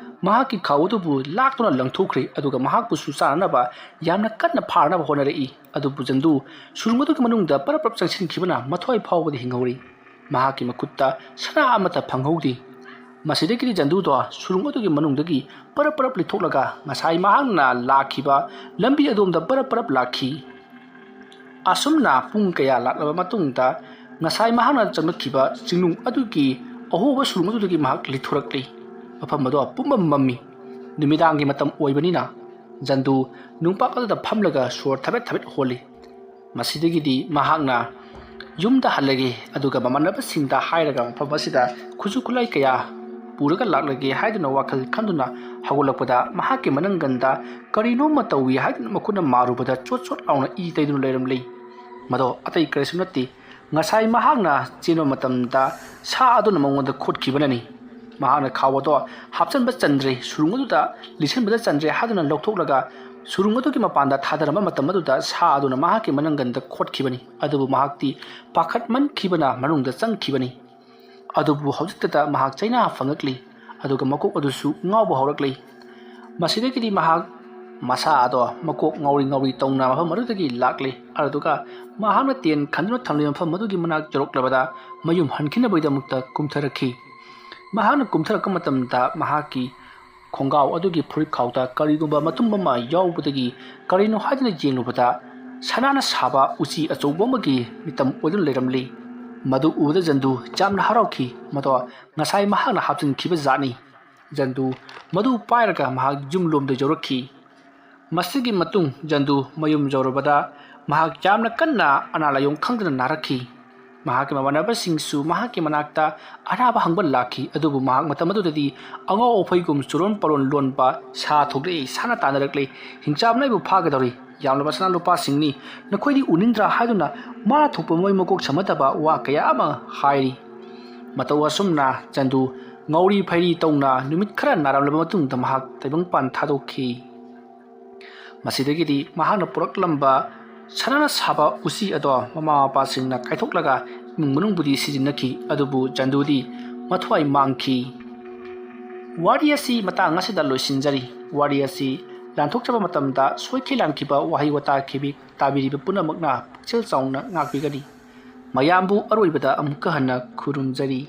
ꯃꯍꯥꯛꯀꯤ ꯈꯥꯎ ꯑꯗꯨꯕꯨ ꯂꯥꯛꯇꯨꯅ ꯂꯪꯊꯣꯛꯈ꯭ꯔꯦ, ꯑꯗꯨꯒ ꯃꯍꯥꯛꯄꯨꯁꯨ ꯆꯥꯅꯅꯕ ꯌꯥꯝꯅ ꯀꯟꯅ ꯐꯥꯅꯕ ꯍꯣꯠꯅꯔꯛꯏ꯫ ꯑꯗꯨꯕꯨ ꯖꯟꯗꯨ ꯁꯨꯔꯨꯡ ꯑꯗꯨꯒꯤ ꯃꯅꯨꯡꯗ ꯄꯔꯞ ꯄꯔꯞ ꯆꯪꯁꯤꯟꯈꯤꯕꯅ ꯃꯊ꯭ꯋꯥꯏ ꯐꯥꯎꯕꯗꯤ ꯍꯤꯡꯍꯧꯔꯤ꯫ ꯃꯍꯥꯛꯀꯤ ꯃꯈꯨꯠꯇ ꯁꯅꯥ ꯑꯃꯠꯇ ꯐꯪꯍꯧꯗꯦ꯫ ꯃꯁꯤꯗꯒꯤꯗꯤ ꯖꯟꯗꯨꯗꯣ ꯁꯨꯔꯨꯡ ꯑꯗꯨꯒꯤ ꯃꯅꯨꯡꯗꯒꯤ ꯄꯔꯞ ꯄꯔꯞ ꯂꯤꯊꯣꯛꯂꯒ ꯉꯁꯥꯏ ꯃꯍꯥꯛꯅ ꯂꯥꯛꯈꯤꯕ ꯂꯝꯕꯤ ꯑꯗꯣꯝꯗ ꯄꯔꯞ ꯄꯔꯞ ꯂꯥꯛꯈꯤ꯫ ꯑꯁꯨꯝꯅ ꯄꯨꯡ ꯀꯌꯥ ꯂꯥꯛꯂꯕ ꯃꯇꯨꯡꯗ ꯉꯁꯥꯏ ꯃꯍꯥꯛꯅ ꯆꯪꯂꯛꯈꯤꯕ ꯆꯤꯡꯅꯨꯡ ꯑꯗꯨꯒꯤ ꯑꯍꯣꯕ ꯁꯨꯔꯨꯡ ꯑꯗꯨꯗꯒꯤ ꯃꯍꯥꯛ ꯂꯤꯊꯣꯔꯛꯂꯤ꯫ ꯃꯐꯝ ꯑꯗꯣ ꯄꯨꯝꯃꯝ ꯃꯝꯃꯤ꯫ ꯅꯨꯃꯤꯗꯥꯡꯒꯤ ꯃꯇꯝ ꯑꯣꯏꯕꯅꯤꯅ ꯖꯟꯗꯨ ꯅꯨꯡꯄꯥꯛ ꯑꯗꯨꯗ ꯐꯝꯂꯒ ꯁꯣꯔ ꯊꯕꯦꯠ ꯊꯕꯦꯠ ꯍꯣꯜꯂꯤ꯫ ꯃꯁꯤꯗꯒꯤꯗꯤ ꯃꯍꯥꯛꯅ ꯌꯨꯝꯗ ꯍꯜꯂꯒꯦ, ꯑꯗꯨꯒ ꯃꯃꯥꯟꯅꯕꯁꯤꯡꯗ ꯍꯥꯏꯔꯒ ꯃꯐꯝ ꯑꯁꯤꯗ ꯈꯨꯠꯁꯨ ꯈꯨꯠꯂꯥꯏ ꯀꯌꯥ ꯄꯨꯔꯒ ꯂꯥꯛꯂꯒꯦ ꯍꯥꯏꯗꯨꯅ ꯋꯥꯈꯜ ꯈꯟꯗꯨꯅ ꯍꯧꯒꯠꯂꯛꯄꯗ ꯃꯍꯥꯛꯀꯤ ꯃꯅꯪꯒꯟꯗ ꯀꯔꯤꯅꯣꯝꯃ ꯇꯧꯏ ꯍꯥꯏꯗꯨꯅ ꯃꯈꯨꯠꯅ ꯃꯥꯔꯨꯕꯗ ꯆꯣꯠ ꯆꯣꯠ ꯂꯥꯎꯅ ꯏ ꯇꯩꯗꯨꯅ ꯂꯩꯔꯝꯂꯤ꯫ ꯃꯗꯣ ꯑꯇꯩ ꯀꯔꯤꯁꯨ ꯅꯠꯇꯦ, ꯉꯁꯥꯏ ꯃꯍꯥꯛꯅ ꯆꯦꯟꯕ ꯃꯇꯝꯗ ꯁꯥ ꯑꯗꯨꯅ ꯃꯉꯣꯟꯗ ꯈꯣꯠꯈꯤꯕꯅꯅꯤ꯫ ꯃꯍꯥꯛꯅ ꯈꯥꯎ ꯑꯗꯣ ꯍꯥꯞꯆꯤꯟꯕ ꯆꯟꯗ꯭ꯔꯦ, ꯁꯨꯔꯨꯡ ꯑꯗꯨꯗ ꯂꯤꯠꯁꯤꯟꯕꯗ ꯆꯟꯗ꯭ꯔꯦ ꯍꯥꯏꯗꯨꯅ ꯂꯧꯊꯣꯛꯂꯒ ꯁꯨꯔꯨꯡ ꯑꯗꯨꯒꯤ ꯃꯄꯥꯟꯗ ꯊꯥꯗꯔꯝꯕ ꯃꯇꯝ ꯑꯗꯨꯗ ꯁꯥ ꯑꯗꯨꯅ ꯃꯍꯥꯛꯀꯤ ꯃꯅꯪꯒꯟꯗ ꯈꯣꯠꯈꯤꯕꯅꯤ꯫ ꯑꯗꯨꯕꯨ ꯃꯍꯥꯛꯇꯤ ꯄꯥꯈꯠꯃꯟꯈꯤꯕꯅ ꯃꯅꯨꯡꯗ ꯆꯪꯈꯤꯕꯅꯤ꯫ ꯑꯗꯨꯕꯨ ꯍꯧꯖꯤꯛꯇꯗ ꯃꯍꯥꯛ ꯆꯩꯅꯥ ꯐꯪꯉꯛꯂꯤ, ꯑꯗꯨꯒ ꯃꯀꯣꯛ ꯑꯗꯨꯁꯨ ꯉꯥꯎꯕ ꯍꯧꯔꯛꯂꯤ꯫ ꯃꯁꯤꯗꯒꯤꯗꯤ ꯃꯍꯥꯛ ꯃꯁꯥ ꯑꯗꯣ ꯃꯀꯣꯛ ꯉꯥꯎꯔꯤ ꯉꯥꯎꯔꯤ ꯇꯧꯅ ꯃꯐꯝ ꯑꯗꯨꯗꯒꯤ ꯂꯥꯛꯂꯤ꯫ ꯑꯗꯨꯗꯨꯒ ꯃꯍꯥꯛꯅ ꯇꯦꯟ ꯈꯟꯗꯨꯅ ꯊꯝꯂꯤꯕ ꯃꯐꯝ ꯑꯗꯨꯒꯤ ꯃꯅꯥꯛ ꯌꯧꯔꯛꯂꯕꯗ ꯃꯌꯨꯝ ꯍꯟꯈꯤꯅꯕꯒꯤꯗꯃꯛꯇ ꯀꯨꯝꯊꯔꯛꯈꯤ꯫ ꯃꯍꯥꯛꯅ ꯀꯨꯝꯊꯔꯛꯄ ꯃꯇꯝꯗ ꯃꯍꯥꯛꯀꯤ ꯈꯣꯡꯒꯥꯎ ꯑꯗꯨꯒꯤ ꯐꯨꯔꯤꯠ ꯈꯥꯎꯗ ꯀꯔꯤꯒꯨꯝꯕ ꯃꯇꯨꯝ ꯑꯃ ꯌꯥꯎꯕꯗꯒꯤ ꯀꯔꯤꯅꯣ ꯍꯥꯏꯗꯨꯅ ꯌꯦꯡꯂꯨꯕꯗ ꯁꯅꯥꯅ ꯁꯥꯕ ꯎꯆꯤ ꯑꯆꯧꯕ ꯑꯃꯒꯤ ꯃꯤꯇꯝ ꯑꯣꯏꯗꯨꯅ ꯂꯩꯔꯝꯂꯤ꯫ ꯃꯗꯨ ꯎꯕꯗ ꯖꯟꯗꯨ ꯌꯥꯝꯅ ꯍꯔꯥꯎꯈꯤ꯫ ꯃꯗꯣ ꯉꯁꯥꯏ ꯃꯍꯥꯛꯅ ꯍꯥꯞꯆꯤꯟꯈꯤꯕ ꯖꯥꯠꯅꯤ꯫ ꯖꯟꯗꯨ ꯃꯗꯨ ꯄꯥꯏꯔꯒ ꯃꯍꯥꯛ ꯌꯨꯝꯂꯣꯝꯗ ꯌꯧꯔꯛꯈꯤ꯫ ꯃꯁꯤꯒꯤ ꯃꯇꯨꯡ ꯖꯟꯗꯨ ꯃꯌꯨꯝ ꯌꯧꯔꯕꯗ ꯃꯍꯥꯛ ꯌꯥꯝꯅ ꯀꯟꯅ ꯑꯅꯥ ꯂꯥꯏꯌꯣꯡ ꯈꯪꯗꯅ ꯅꯥꯔꯛꯈꯤ꯫ ꯃꯍꯥꯛꯀꯤ ꯃꯃꯥꯟꯅꯕꯁꯤꯡꯁꯨ ꯃꯍꯥꯛꯀꯤ ꯃꯅꯥꯛꯇ ꯑꯅꯥꯕ ꯍꯪꯕ ꯂꯥꯛꯈꯤ, ꯑꯗꯨꯕꯨ ꯃꯍꯥꯛ ꯃꯇꯝ ꯑꯗꯨꯗꯗꯤ ꯑꯉꯧ ꯑꯐꯩꯒꯨꯝ ꯆꯨꯔꯣꯟ ꯄꯔꯣꯟ ꯂꯣꯟꯕ ꯁꯥ ꯊꯣꯛꯂꯛꯏ, ꯁꯥꯅ ꯇꯥꯟꯅꯔꯛꯂꯤ, ꯍꯤꯡꯆꯥꯞꯅ ꯑꯩꯕꯨ ꯐꯥꯒꯗꯧꯔꯤ, ꯌꯥꯝꯂꯕ ꯁꯅꯥ ꯂꯨꯄꯥꯁꯤꯡꯅꯤ, ꯅꯈꯣꯏꯗꯤ ꯎꯅꯤꯡꯗ꯭ꯔꯥ ꯍꯥꯏꯗꯨꯅ ꯃꯥꯅ ꯊꯣꯛꯄ ꯃꯣꯏ ꯃꯀꯣꯛ ꯁꯝꯅꯗꯕ ꯋꯥ ꯀꯌꯥ ꯑꯃ ꯍꯥꯏꯔꯤ꯫ ꯃꯇꯧ ꯑꯁꯨꯝꯅ ꯖꯟꯗꯨ ꯉꯧꯔꯤ ꯐꯩꯔꯤ ꯇꯧꯅ ꯅꯨꯃꯤꯠ ꯈꯔ ꯅꯥꯔꯝꯂꯕ ꯃꯇꯨꯡꯗ ꯃꯍꯥꯛ ꯇꯥꯏꯕꯪꯄꯥꯟ ꯊꯥꯗꯣꯛꯈꯤ꯫ ꯃꯁꯤꯗꯒꯤꯗꯤ ꯃꯍꯥꯛꯅ ꯄꯨꯔꯛꯂꯝꯕ ꯁꯅꯥꯅ ꯁꯥꯕ ꯎꯆꯤ ꯑꯗꯣ ꯃꯃꯥ ꯃꯄꯥꯁꯤꯡꯅ ꯀꯥꯏꯊꯣꯛꯂꯒ ꯏꯃꯨꯡ ꯃꯅꯨꯡꯕꯨꯗꯤ ꯁꯤꯖꯤꯟꯅꯈꯤ, ꯑꯗꯨꯕꯨ ꯆꯟꯗꯨꯗꯤ ꯃꯊ꯭ꯋꯥꯏ ꯃꯥꯡꯈꯤ꯫ ꯋꯥꯔꯤ ꯑꯁꯤ ꯃꯇꯥꯡ ꯑꯁꯤꯗ ꯂꯣꯏꯁꯤꯟꯖꯔꯤ꯫ ꯋꯥꯔꯤ ꯑꯁꯤ ꯂꯥꯟꯊꯣꯛꯆꯕ ꯃꯇꯝꯗ ꯁꯣꯏꯈꯤ ꯂꯥꯟꯈꯤꯕ ꯋꯥꯍꯩ ꯋꯥꯇꯥ ꯈꯤꯕꯤ ꯇꯥꯕꯤꯔꯤꯕ ꯄꯨꯝꯅꯃꯛꯅ ꯄꯨꯛꯆꯦꯜ ꯆꯥꯎꯅ ꯉꯥꯛꯄꯤꯒꯅꯤ꯫ ꯃꯌꯥꯝꯕꯨ ꯑꯔꯣꯏꯕꯗ ꯑꯃꯨꯛꯀ ꯍꯟꯅ ꯈꯨꯔꯨꯝꯖꯔꯤ꯫